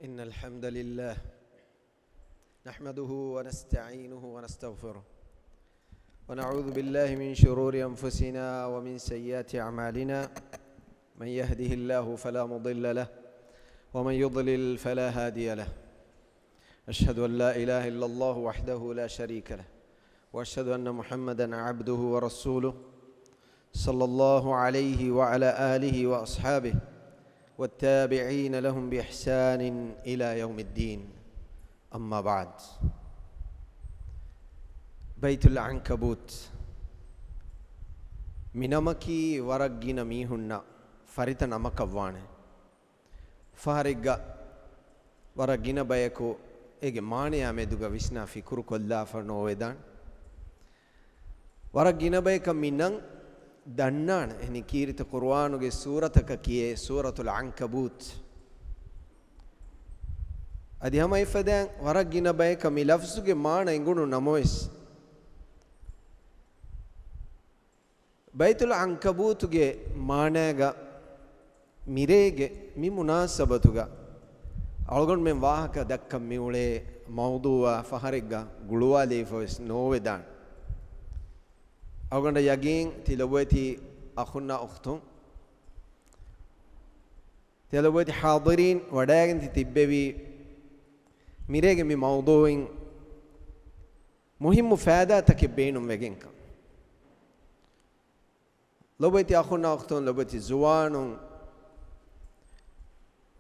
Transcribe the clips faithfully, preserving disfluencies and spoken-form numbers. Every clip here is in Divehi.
إن الحمد لله نحمده ونستعينه ونستغفره، ونعوذ بالله من شرور أنفسنا ومن سيئات أعمالنا. من يهده الله فلا مضل له، ومن يضلل فلا هادي له. أشهد أن لا إله إلا الله وحده لا شريك له، وأشهد أن محمدا عبده ورسوله، صلى الله عليه وعلى آله وأصحابه والتابعين لهم بإحسان إلى يوم الدين. أما بعد. ބައިތުލް ޢަންކަބޫތް. މި ނަމަކީ ވަރަށް ގިނަ މީހުންނަށް ފަރިތަ ނަމަކަށްވާނެ. ފަހަރެއްގަ ވަރަށް ގިނަ ބަޔަކު އޭގެ މާނަޔާ މެދުގަ ވިސްނާ ފިކުރު ކޮށްލާފަ ނޯވެދާނެ. ވަރަށް ގިނަ ބަޔަކަށް މި ނަން ދަންނާނެ. އެހެނީ ކީރިތި ޤުރުއާނުގެ ސޫރަތަކަކީ އެ ސޫރަތުލް ޢަންކަބޫތް. އަދި ހަމަ އެފަދައިން ވަރަށް ގިނަ ބަޔަކަށް މި ލަފްޒުގެ މާނަ އެނގުނު ނަމަވެސް، ބައިތުލް ޢަންކަބޫތުގެ މާނައިގަ މިރޭގެ މި މުނާސަބަތުގަ އަޅުގަނޑުމެން ވާހަކަ ދައްކަން މިއުޅޭ މައުޟޫޢާ ފަހަރެއްގަ ގުޅުވާލެވިފަވެސް ނޯވެދާނެ. އަޅުގަނޑަށް ޔަގީން ތި ލޮބުވެތި އަޚުންނާ އުޚްތުން، ތި ލޮބުވެތި ޙާޟިރީން ވަޑައިގެން ތި ތިއްބެވީ މިރޭގެ މި މައުޟޫޢިން މުހިއްމު ފައިދާތަކެއް ބޭނުންވެގެންކަން. ލޮބުވެތި އަޚުންނާ އުޚްތުން، ލޮބުވެތި ޒުވާނުން،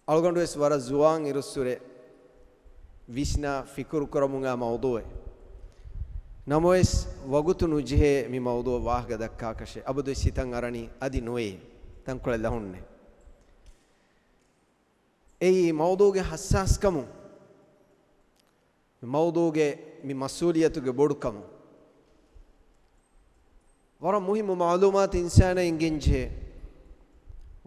އަޅުގަނޑުވެސް ވަރަށް ޒުވާން އިރުއްސުރެ ވިސްނާ ފިކުރު ކުރަމުން އާ މައުޟޫޢެއް. ނަމަވެސް، ވަގުތު ނުޖެހޭ މި މައުޟޫޢަށް ވާހަކަ ދައްކާކަށެއް. އަބަދުވެސް ހިތަށް އަރަނީ އަދި ނުވޭ، ތަންކޮޅެއް ލަހުންނޭ. އެއީ މައުޟޫޢުގެ ޙައްސާސްކަމުން، މައުޟޫޢުގެ މި މަސްއޫލިއްޔަތުގެ ބޮޑުކަމުން. ވަރަށް މުހިއްމު މަޢުލޫމާތު އިންސާނާ އެނގެން ޖެހޭ.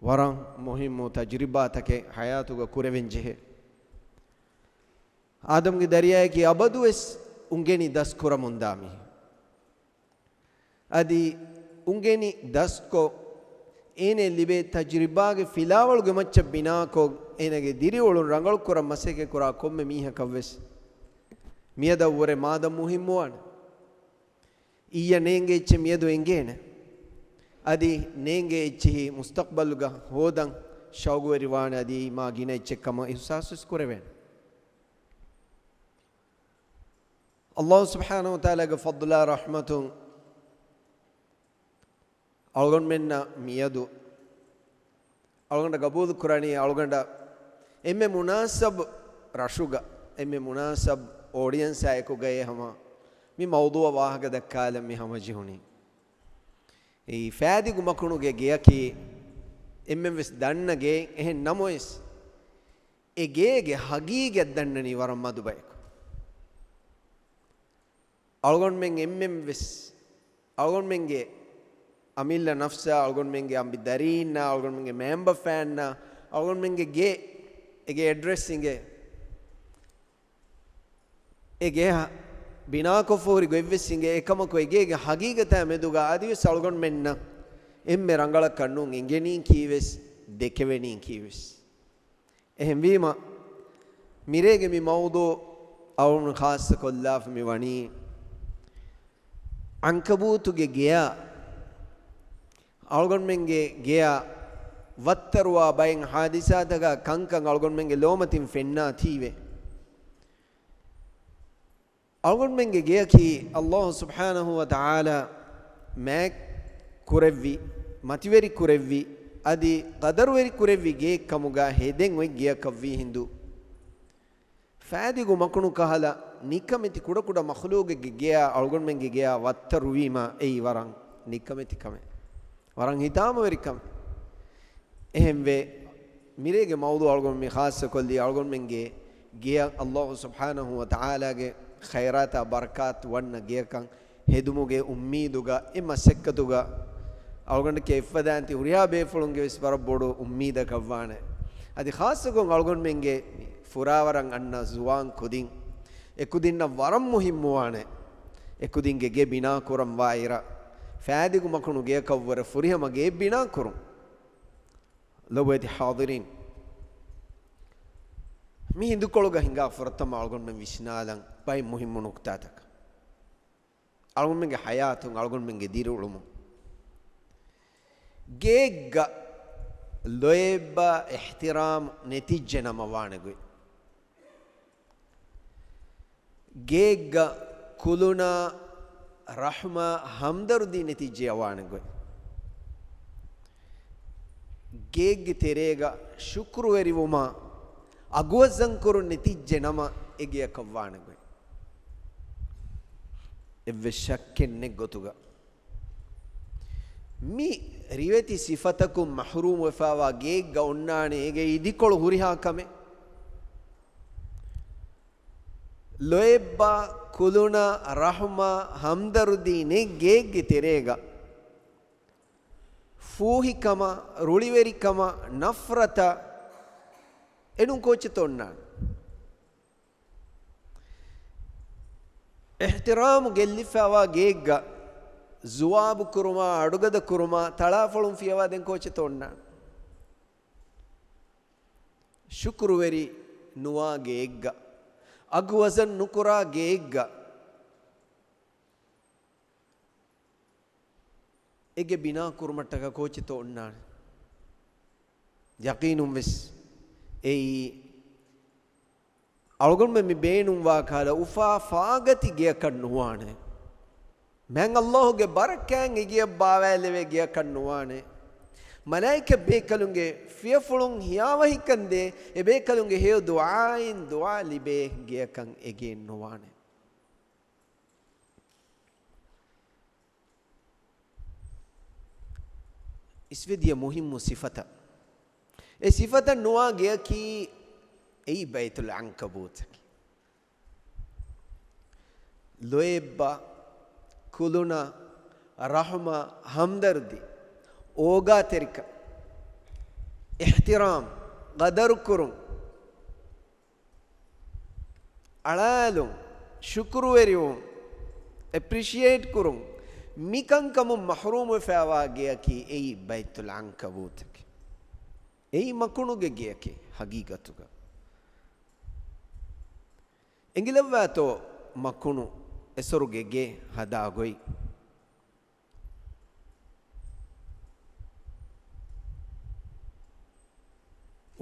ވަރަށް މުހިއްމު ތަޖުރިބާތަކެއް ޙަޔާތުގަ ކުރެވެން ޖެހޭ. އާދަމްގެ ދަރިޔާއަކީ އަބަދުވެސް އުނގެނި ދަސް ކުރަމުންދާ މީހެއް. އަދި އުނގެނި ދަސްކޮށް، އޭނައަށް ލިބޭ ތަޖުރިބާގެ ފިލާވަޅުގެ މައްޗަށް ބިނާކޮށް، އޭނަގެ ދިރިއުޅުން ރަނގަޅުކުރަން މަސައްކަތްކުރާ ކޮންމެ މީހަކަށްވެސް މިއަދަށްވުރެ މާދަން މުހިއްމުވާނެ. އިއްޔެ ނޭނގޭ އެއްޗެއް މިއަދު އެނގޭނެ. އަދި ނޭނގޭ އެއްޗެހި މުސްތަޤްބަލުގަ ހޯދަން ޝައުގުވެރިވާނެ، އަދި މާ ގިނަ އެއްޗެއް ކަމަށް އިޙްސާސްވެސް ކުރެވޭނެ. ﷲ ސުބްޙާނަހޫ ވަތަޢާލާގެ ފަޟްލާ ރަޙްމަތުން އަޅުގަނޑުމެންނަށް މިއަދު އަޅުގަނޑަށް ގަބޫލު ކުރަނީ، އަޅުގަނޑަށް އެންމެ މުނާސަބު ރަށުގަ، އެންމެ މުނާސަބު އޯޑިއަންސާ އެކުގައޭ ހަމަ މި މައުޟޫޢަށް ވާހަކަ ދައްކާލަން މި ހަމަޖެހުނީ. އެއީ ފައިދިގު މަކުނުގެ ގެއަކީ އެންމެންވެސް ދަންނަ ގެއެއް. އެހެން ނަމަވެސް، އެ ގޭގެ ހަގީގަތް ދަންނަނީ ވަރަށް މަދު ބަޔަކު. އަޅުގަނޑުމެން އެންމެންވެސް، އަޅުގަނޑުމެންގެ އަމިއްލަ ނަފްސާ، އަޅުގަނޑުމެންގެ އަނބި ދަރީންނާ، އަޅުގަނޑުމެންގެ މައިންބަފައިންނާ، އަޅުގަނޑުމެންގެ ގޭ، އޭގެ އެޑްރެސް އިނގޭ. އެ ގޭ ހަ-، ބިނާކޮށްފަ ހުރި ގޮތްވެސް އިނގޭ. އެކަމަކު އެ ގޭގެ ހަގީގަތާ މެދުގަ އަދިވެސް އަޅުގަނޑުމެންނަށް އެންމެ ރަނގަޅަކަށް ނޫން އެނގެނީކީވެސް، ދެކެވެނީކީވެސް. އެހެންވީމަ، މިރޭގެ މި މައުޟޫޢު އަޅުގަނޑު ޚާއްޞަކޮށްލާފަ މި ވަނީ، ޢަންކަބޫތުގެ ގެޔާ، އަޅުގަނޑުމެންގެ ގެޔާ ވައްތަރުވާ ބައެއް ޙާދިސާތަކާ ކަންކަން އަޅުގަނޑުމެންގެ ލޯމަތިން ފެންނާތީވެ. އަޅުގަނޑުމެންގެ ގެޔަކީ ﷲ ސުބްޙާނަހޫ ވަތަޢާލާ މާތް ކުރެއްވި، މަތިވެރި ކުރެއްވި، އަދި ޤަދަރުވެރި ކުރެއްވި ގެއެއް ކަމުގަ ހެދެން އޮތް ގެޔަކަށްވީ ހިނދު، ފައިދިގު މަކުނު ކަހަލަ ނިކަމެތި ކުޑަކުޑަ މަޚްލޫޤެއްގެ ގެޔާ އަޅުގަނޑުމެންގެ ގެޔާ ވައްތަރުވީމަ، އެއީ ވަރަށް ނިކަމެތި ކަމެއް. ވަރަށް ހިތާމަވެރި ކަމެއް. އެހެންވެ، މިރޭގެ މައުޟޫޢު އަޅުގަނޑު މި ޚާއްޞަކޮށްލީ އަޅުގަނޑުމެންގެ ގެޔަށް ﷲ ސުބްޙާނަހޫ ވަތަޢާލާގެ ޚައިރާތާ ބަރަކާތު ވަންނަ ގެޔަކަށް ހެދުމުގެ އުއްމީދުގަ، އެ މަސައްކަތުގަ އަޅުގަނޑަކީ އެއްފަދައިން ތި ހުރިހާ ބޭފުޅުންގެ ވެސް ވަރަށް ބޮޑު އުއްމީދަކަށްވާނެ. އަދި ޚާއްޞަކޮށް އަޅުގަނޑުމެންގެ ފުރާވަރަށް އަންނަ ޒުވާން ކުދިން، އެ ކުދިންނަށް ވަރަށް މުހިއްމުވާނެ އެ ކުދިންގެ ގެ ބިނާ ކުރަން ވާއިރަށް، ފައިދިގު މަކުނު ގެޔަކަށްވުރެ ފުރިހަމަ ގެއެއް ބިނާ ކުރުން. ލޮބުވެތި ޙާޟިރީން، މި ހިނދުކޮޅުގަ ހިނގާ ފުރަތަމަ އަޅުގަނޑުމެން ވިސްނާލަން ބައެއް މުހިއްމު ނުކުތާތަކަށް. އަޅުގަނޑުމެންގެ ޙަޔާތުން، އަޅުގަނޑުމެންގެ ދިރިއުޅުމުން ގެއެއްގަ ލޯތްބާ އިޙްތިރާމް ނެތިއްޖެ ނަމަ ވާނެ ގޮތް. ގެއެއްގަ ކުލުނާ ރަޙްމާ ހަމްދަރުދީ ނެތިއްޖެޔަށް ވާނެ ގޮތް. ގެއެއްގެ ތެރޭގަ ޝުކުރުވެރިވުމާ އަގުވަޒަންކުރުން ނެތިއްޖެ ނަމަ އެ ގެޔަކަށް ވާނެ ގޮތް. އެއްވެސް ޝައްކެއް ނެތް ގޮތުގަ މި ރިވެތި ސިފަތަކުން މަޙްރޫމް ވެފައިވާ ގެއެއްގަ އޮންނާނެ އޭގެ އިދިކޮޅު ހުރިހާ ކަމެއް. ލޯތްބާ، ކުލުނާ، ރަޙްމާ، ހަމްދަރުދީ ނެތް ގެއެއްގެ ތެރޭގަ ފޫހިކަމާ، ރުޅިވެރިކަމާ، ނަފްރަތާ، އެނޫން ކޯއްޗެއްތޯ އޮންނާނެ؟ އިޙްތިރާމު ގެއްލިފައިވާ ގެއެއްގަ ޒުވާބު ކުރުމާ، އަޑުގަދަ ކުރުމާ، ތަޅާފޮޅުން ފިޔަވާ ދެން ކޯއްޗެއްތޯ އޮންނާނެ؟ ޝުކުރުވެރި ނުވާ ގެއެއްގަ، އަގުވަޒަން ނުކުރާ ގެއެއްގަ، އެ ގެ ބިނާ ކުރުމަށްޓަކާ ކޯއްޗެއްތޯ އޮންނާނެ؟ ޔަޤީނުން ވެސް އެއީ އަޅުގަނޑުމެން މި ބޭނުންވާ ކަހަލަ އުފާ ފާގަތި ގެޔަކަށް ނުވާނެ. މާތް ﷲ ގެ ބަރަކާތް އެ ގެޔަށް ބާވާލެވޭ ގެޔަކަށް ނުވާނެ. މަލާއިކަ ބޭކަލުންގެ ފިޔަފުޅުން ހިޔާވަހިކަންދޭ، އެ ބޭކަލުންގެ ހެޔޮ ދުޢާއިން ދުޢާ ލިބޭ ގެޔަކަށް އެ ގެއެއް ނުވާނެ. އިސްވެދިޔަ މުހިއްމު ސިފަތައް. އެ ސިފަތައް ނުވާ ގެޔަކީ އެއީ ބައިތުލް ޢަންކަބޫތަކީ. ލޯތްބާ، ކުލުނާ، ރަޙްމާ، ހަމްދަރްދީ، އޯގާތެރިކަން، އިޙްތިރާމް، ޤަދަރުކުރުން، އަޅާލުން، ޝުކުރުވެރިވުން، އެޕްރިޝިއޭޓް ކުރުން، މިކަންކަމުން މަޙްރޫމްވެފައިވާ ގެޔަކީ އެއީ ބައިތުލް ޢަންކަބޫތަކީ. އެއީ މަކުނުގެ ގެޔަކީ ހަގީގަތުގަ. އެނގިލައްވާތޯ މަކުނު އެސޮރުގެ ގެ ހަދާ ގޮތް؟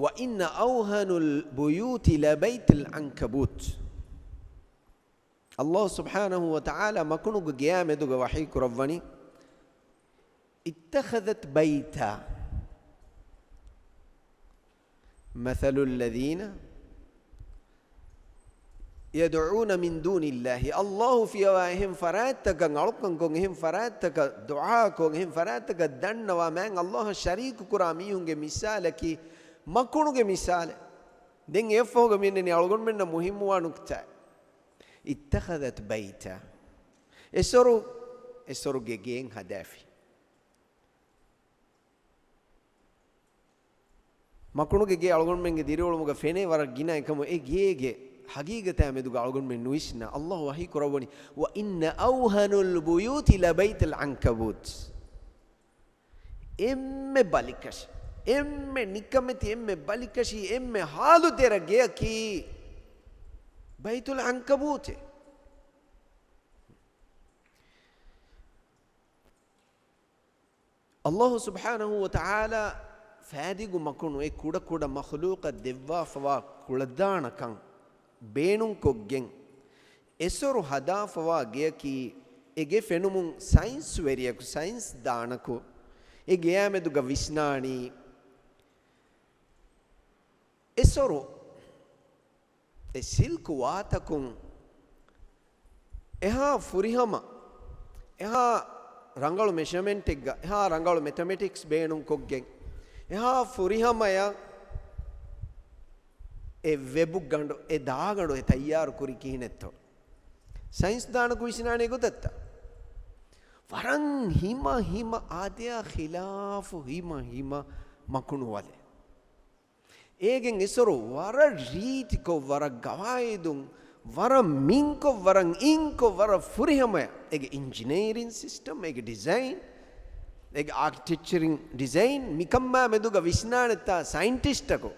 وَإِنَّ أَوْهَنَ الْبُيُوتِ لَبَيْتُ الْعَنْكَبُوتِ. ﷲ ސުބްޙާނަހޫ ވަތަޢާލާ މަކުނުގެ ގެޔާ މެދުގަ ވަޙީ ކުރައްވަނީ، اتَّخَذَتْ بَيْتًا مَثَلُ الَّذِينَ يَدْعُونَ مِنْ دُونِ اللَّهِ. ﷲ ފިޔަވާ އެހެން ފަރާތްތަކަށް އަޅުކަންކޮށް، އެހެން ފަރާތްތަކަށް ދުޢާކޮށް، އެހެން ފަރާތްތަކަށް ދަންނަވާ، މާތް ﷲ އަށް ޝަރީކު ކުރާ މީހުންގެ މިސާލަކީ މަކުނުގެ މިސާލެއް. ދެން އެއަށްފަހުގަ މިއަންނަނީ އަޅުގަނޑުމެންނަށް މުހިއްމުވާ ނުކުތާ. اتَّخَذَتْ بَيْتًا. އެސޮރު، އެސޮރުގެ ގެއެއް ހަދާފި. މަކުނުގެ ގެ އަޅުގަނޑުމެންގެ ދިރިއުޅުމުގަ ފެނޭ ވަރަށް ގިނަ އެކަމު، އެ ގޭގެ ހަގީގަތާ މެދުގަ އަޅުގަނޑުމެން ނުވިސްނާ. ﷲ ވަޙީ ކުރައްވަނީ، وَإِنَّ أَوْهَنَ الْبُيُوتِ لَبَيْتُ الْعَنْكَبُوتِ. އެންމެ ބަލިކަށި، އެންމެ ނިކަމެތި، އެންމެ ބަލިކަށި، އެންމެ ހާލުދެރަ ގެޔަކީ ބައިތުލް ޢަންކަބޫތޭ. ﷲ ސުބްޙާނަހޫ ވަތަޢާލާ ފާދިގު މަކުނު އެ ކުޑަކުޑަ މަޚްލޫޤަށް ދެއްވާފަވާ ކުޅަދާނަކަން ބޭނުންކޮށްގެން، އެސޮރު ހަދާފަވާ ގެޔަކީ، އެ ގެ ފެނުމުން ސައިންސްވެރިޔަކު، ސައިންސްދާނަކު އެ ގެޔާމެދުގަ ވިސްނާނީ، އެސޮރު އެ ސިލްކް ވާތަކުން އެހާ ފުރިހަމަ، އެހާ ރަނގަޅު މެޝަމެންޓެއްގަ، އެހާ ރަނގަޅު މެތަމެޓިކްސް ބޭނުންކޮށްގެން، އެހާ ފުރިހަމަޔަށް އެ ވެބުގަނޑު، އެ ދާގަނޑު އެ ތައްޔާރު ކުރީ ކިހިނެއްތޯ؟ ސައިންސްދާނަކު ވިސްނާނެ ގޮތަށްތަ؟ ވަރަށް ހިމަ ހިމަ، އާދަޔާ ޚިލާފު ހިމަ ހިމަ މަކުނުވަލެއް. އޭގެން އެސޮރު ވަރަށް ރީތިކޮށް، ވަރަށް ގަވާއިދުން، ވަރަށް މިންކޮށް، ވަރަށް އިންކޮށް، ވަރަށް ފުރިހަމަޔަށް އޭގެ އިންޖިނޭރިން ސިސްޓަމް، އޭގެ ޑިޒައިން، އޭގެ އާކިޓެކްޗަރިން ޑިޒައިން، މިކަންމާ މެދުގަ ވިސްނާނެތާ ސައިންޓިސްޓަކު؟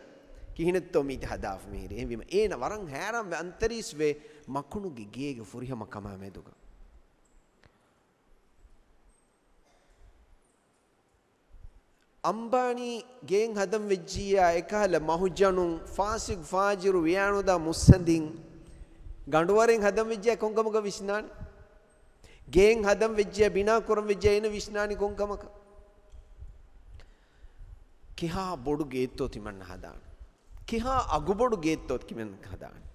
ކިހިނެއްތޯ މީތި ހަދާފަ މިހިރީ؟ އެހެންވީމަ އޭނަ ވަރަށް ހައިރާންވެ އަންތަރީސްވެ މަކުނުގެ ގޭގެ ފުރިހަމަ ކަމާ މެދުގަ. އަނބާނީ ގޭން ހަދަން ވެއްޖިއްޔާ އެކަހަލަ މަހުޖަނުން، ފާސިގް ފާޖިރު ވިޔާނުދާ މުއްސަނދިން ގަނޑުވަރެއް ހަދަން ވެއްޖިއްޔާ ކޮންކަމަކަށް ވިސްނާނެ؟ ގޭން ހަދަން ވެއްޖިއްޔާ، ބިނާ ކުރަން ވެއްޖިއްޔާ އޭނަ ވިސްނާނީ ކޮންކަމަކަށް؟ ކިހާ ބޮޑު ގޭއްތޯ ތިމަންނަ ހަދާނެ؟ ކިހާ އަގުބޮޑު ގޭއްތޯ ތިމަން ހަދާނެ؟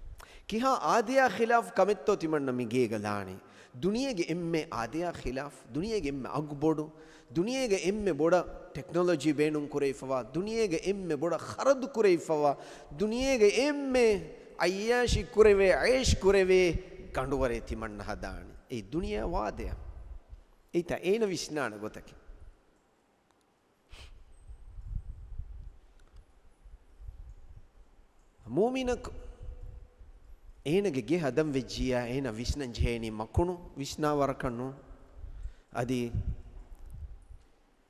ކިހާ އާދަޔާ ޚިލާފު ކަމެއްތޯ ތިމަންނަ މި ގޭގަ ލާނީ؟ ދުނިޔޭގެ އެންމެ އާދަޔާ ޚިލާފު، ދުނިޔޭގެ އެންމެ އަގުބޮޑު، ދުނިޔޭގެ އެންމެ ބޮޑަށް ޓެކްނޮލޮޖީ ބޭނުން ކުރެވިފަވާ، ދުނިޔޭގެ އެންމެ ބޮޑަށް ޚަރަދު ކުރެވިފަވާ، ދުނިޔޭގެ އެންމެ އައްޔާޝީ ކުރެވޭ، އައިޝް ކުރެވޭ ގަނޑުވަރެއް ތިމަންނަ ހަދާނީ. އެއީ ދުނިޔެއަށް ވާދަޔަށް. އެއީތާ އޭނަ ވިސްނާނެ ގޮތަކީ. މުއުމިނަކު އޭނަގެ ގެ ހަދަން ވެއްޖިއްޔާ، އޭނަ ވިސްނަން ޖެހޭނީ މަކުނު ވިސްނާ ވަރަކަށް ނޫން. އަދި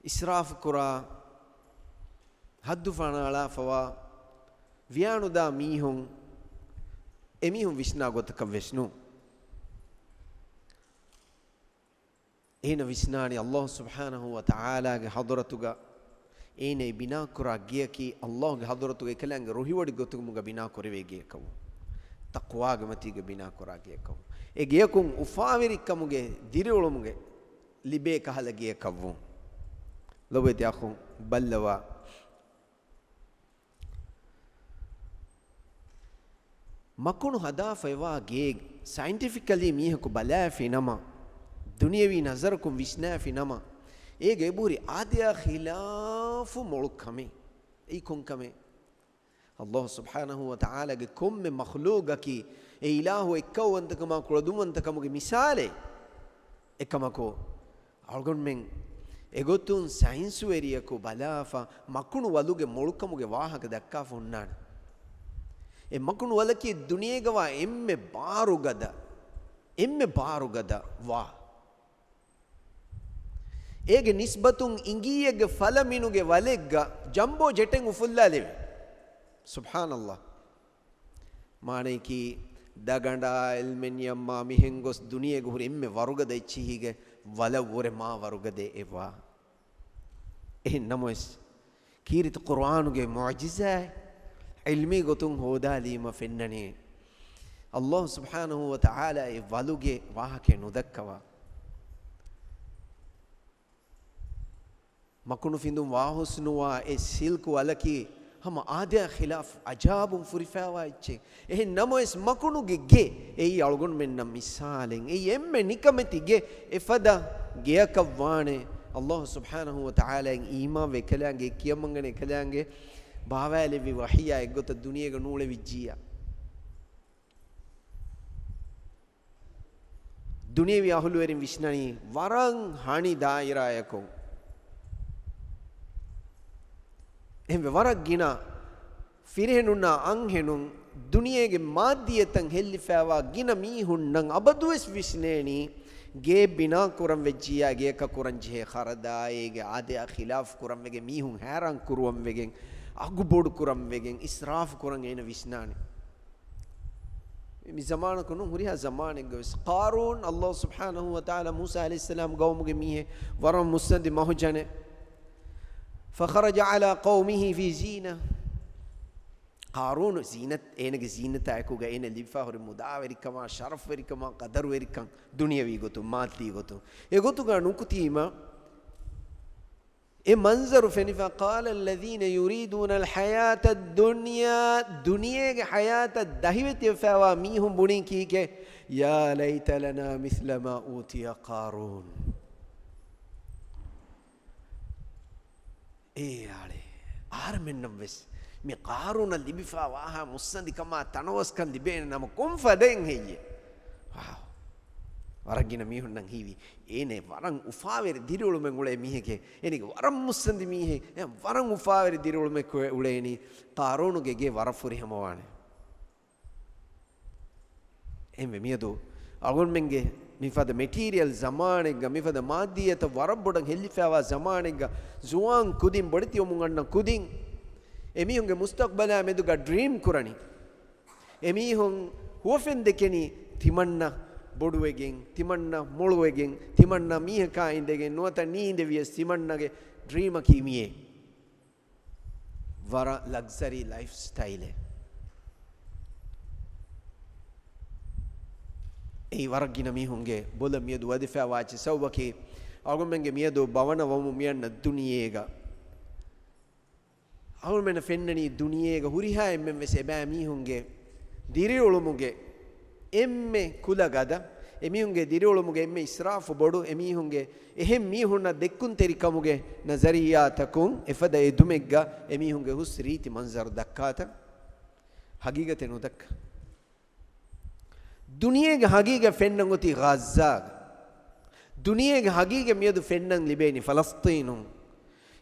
އިސްރާފު ކުރާ، ހައްދު ފަނާޅާފަވާ، ވިޔާނުދާ މީހުން، އެމީހުން ވިސްނާ ގޮތަކަށް ވެސް ނޫން. އޭނަ ވިސްނާނީ ﷲ ސުބްޙާނަހޫ ވަތަޢާލާގެ ޙަޟްރަތުގަ އޭނަ ބިނާކުރާ ގެއަކީ ﷲގެ ޙަޟްރަތުގަ އެކަލާނގެ ރުހިވޮޑި ގޮތުމުގަ ބިނާކުރެވޭ ގެއަކަށްވުން. ތަޤްވާގެ މަތީގަ ބިނާކުރާ ގެއަކަށްވުން. އެ ގެޔަކުން އުފާވެރިކަމުގެ ދިރިއުޅުމުގެ ލިބޭ ކަހަލަ ގެއަކަށްވުން. ލޮބުވެތި އަޚުން ބައްލަވާ. މަކުނު ހަދާފައިވާ ގޭ ސައިންޓިފިކަލީ މީހަކު ބަލާފި ނަމަ، ދުނިޔެވީ ނަޒަރަކުން ވިސްނާފި ނަމަ، އޭގެ އެބަހުރި އާދަޔާ ޚިލާފު މޮޅު ކަމެއް. އެއީ ކޮން ކަމެއް؟ ﷲ ސުބްޙާނަހޫ ވަތަޢާލާގެ ކޮންމެ މަޚްލޫޤަކީ އެ އިލާހު އެއްކައުވަންތަކަމާ ކުޅަދުންވަންތަކަމުގެ މިސާލެއް. އެކަމަކު، އަޅުގަނޑުމެން އެގޮތުން ސައިންސުވެރިޔަކު ބަލާފަ، މަކުނު ވަލުގެ މޮޅުކަމުގެ ވާހަކަ ދައްކާފަ ހުންނާނެ. އެ މަކުނު ވަލަކީ ދުނިޔޭގަވާ އެންމެ ބާރުގަދަ، އެންމެ ބާރުގަދަ ވާ. އޭގެ ނިސްބަތުން އިނގިއްޔެއްގެ ފަލަ މިނުގެ ވަލެއްގަ ޖަމްބޯ ޖެޓެއް އުފުއްލާލެވޭ. ސުބްޙާނަﷲ. މާނަޔަކީ، ދަގަނޑާ، އެލްމެނިއަމާ މިހެން ގޮސް ދުނިޔޭގަ ހުރި އެންމެ ވަރުގަދަ އެއްޗިހީގެ ވަލަށްވުރެ މާ ވަރުގަދަ އެއް ވާ. އެހެން ނަމަވެސް، ކީރިތި ޤުރުއާނުގެ މުޢުޖިޒާއެއް ޢިލްމީ ގޮތުން ހޯދާލީމަ ފެންނަނީ، ﷲ ސުބްޙާނަހޫ ވަތަޢާލާ އެ ވަލުގެ ވާހަކައެއް ނުދައްކަވާ. މަކުނު ފިނދުން ވާހުސްނުވާ އެ ސިލްކު ވަލަކީ ހަމަ އާދަޔާ ޚިލާފު އަޖާބުން ފުރިފައިވާ އެއްޗެއް. އެހެން ނަމަވެސް، މަކުނުގެ ގެ އެއީ އަޅުގަނޑުމެންނަށް މިސާލެއް. އެއީ އެންމެ ނިކަމެތި ގެ އެފަދަ ގެއަކަށް ވާނެ. ﷲ ސުބްޙާނަހޫ ވަތަޢާލާއަށް އީމާންވެ އެކަލާނގެ ކިޔަމަންގަނެ އެކަލާނގެ ބާވާލެއްވި ވަޙީއާ އެއްގޮތަށް ދުނިޔޭގަ ނޫޅެވިއްޖިއްޔާ. ދުނިޔެވީ އަހުލުވެރިން ވިސްނަނީ ވަރަށް ހަނި ދާއިރާއަކުން. އެހެންވެ، ވަރަށް ގިނަ ފިރިހެނުންނާ އަންހެނުން ދުނިޔޭގެ މާއްދިއްޔަތަށް ހެއްލިފައިވާ ގިނަ މީހުންނަށް އަބަދުވެސް ވިސްނޭނީ، ގޭ ބިނާ ކުރަން ވެއްޖިއްޔާ ގެއަކަށް ކުރަން ޖެހޭ ޚަރަދާ، އޭގެ އާދަޔާ ޚިލާފު ކުރަން ވެގެން، މީހުން ހައިރާން ކުރުވަން ވެގެން، އަގުބޮޑު ކުރަން ވެގެން، އިސްރާފު ކުރަން އޭނަ ވިސްނާނެ. މި ޒަމާނަކު ނޫން، ހުރިހާ ޒަމާނެއްގަ ވެސް. ޤާރޫން، ﷲ ސުބްޙާނަހޫ ވަތަޢާލާ މޫސާ ޢަލައިހިއްސަލާމް ޤައުމުގެ މީހެއް، ވަރަށް މުއްސަނދި މަހުޖަނެއް. فخرج على قومه في زينة. ޤާރޫނު ޒީނަތް، އޭނަގެ ޒީނަތާ އެކުގަ އޭނަ ލިބިފާ ހުރި މުދާވެރިކަމާ، ޝަރަފްވެރިކަމާ، ޤަދަރުވެރިކަން، ދުނިޔަވީ ގޮތުން، މާއްދީ ގޮތުން. އެގޮތުގަ ނުކުތީމަ، އެ މަންޒަރު ފެނިފަ، قال الذين يريدون الحياة الدنيا، ދުނިޔޭގެ ޙަޔާތަށް ދަހިވެތިވެފައިވާ މީހުން ބުނީ ކީކޭ؟ يا ليت لنا مثل ما أوتي قارون. އޭ އާޅޭ، އަހަރެމެންނަށް ވެސް މި ޤާރޫނަށް ލިބިފާ ވާހާ މުއްސަނދިކަމާ ތަނަވަސްކަން ލިބޭނެ ނަމަ ކޮން ފަދައިން ހެއްޔޭ؟ ވާ. ވަރަށް ގިނަ މީހުންނަށް ހީވީ، އޭނަ ވަރަށް އުފާވެރި ދިރިއުޅުމެއް އުޅޭ މީހެކޭ، އޭނަގެ ވަރަށް މުއްސަނދި މީހެއް، އެ ވަރަށް އުފާވެރި ދިރިއުޅުމެއް އުޅޭނީ، ޤާރޫނުގެ ގެ ވަރަށް ފުރިހަމަވާނެ. އެހެންވެ، މިއަދު އަޅުގަނޑުމެންގެ މިފަދަ މެޓީރިއަލް ޒަމާނެއްގަ، މިފަދަ މާއްދިއްޔަތަށް ވަރަށް ބޮޑަށް ހެއްލިފައިވާ ޒަމާނެއްގަ، ޒުވާން ކުދިން، ބޮޑެތިވަމުން އަންނަ ކުދިން، އެމީހުންގެ މުސްތަޤްބަލާ މެދުގަ ޑްރީމް ކުރަނީ. އެމީހުން ހުވަފެން ދެކެނީ ތިމަންނަ ބޮޑުވެގެން، ތިމަންނަ މޮޅުވެގެން، ތިމަންނަ މީހަކާ އިނދެގެން ނުވަތަ ނީނދެވިޔަސް ތިމަންނަގެ ޑްރީމަކީ މިއޭ. ވަރަށް ލަގްޒަރީ ލައިފް ސްޓައިލެއް. އެއީ ވަރަށް ގިނަ މީހުންގެ ބޮލަށް މިއަދު ވަދެފައިވާ އެއްޗެއް. ސަބަބަކީ އަޅުގަނޑުމެންގެ މިއަދު ބަވަނަ ވަމުން މިއަންނަ ދުނިޔޭގަ. އަޅުމެންނަށް ފެންނަނީ ދުނިޔޭގަ ހުރިހާ އެންމެން ވެސް އެބައިމީހުންގެ ދިރިއުޅުމުގެ އެންމެ ކުލަ ގަދަ، އެމީހުންގެ ދިރިއުޅުމުގެ އެންމެ އިސްރާފު ބޮޑު، އެމީހުންގެ އެހެން މީހުންނަށް ދެއްކުންތެރިކަމުގެ ނަޒަރިއްޔާތަކުން އެފަދަ އެދުމެއްގަ އެމީހުންގެ ހުސް ރީތި މަންޒަރު ދައްކާތަން. ހަގީގަތެއް ނުދައްކާ. ދުނިޔޭގެ ހަގީގަތް ފެންނަން އޮތީ ޣައްޒާގަ. ދުނިޔޭގެ ހަގީގަތް މިއަދު ފެންނަން ލިބޭނީ ފަލަސްޠީނުން.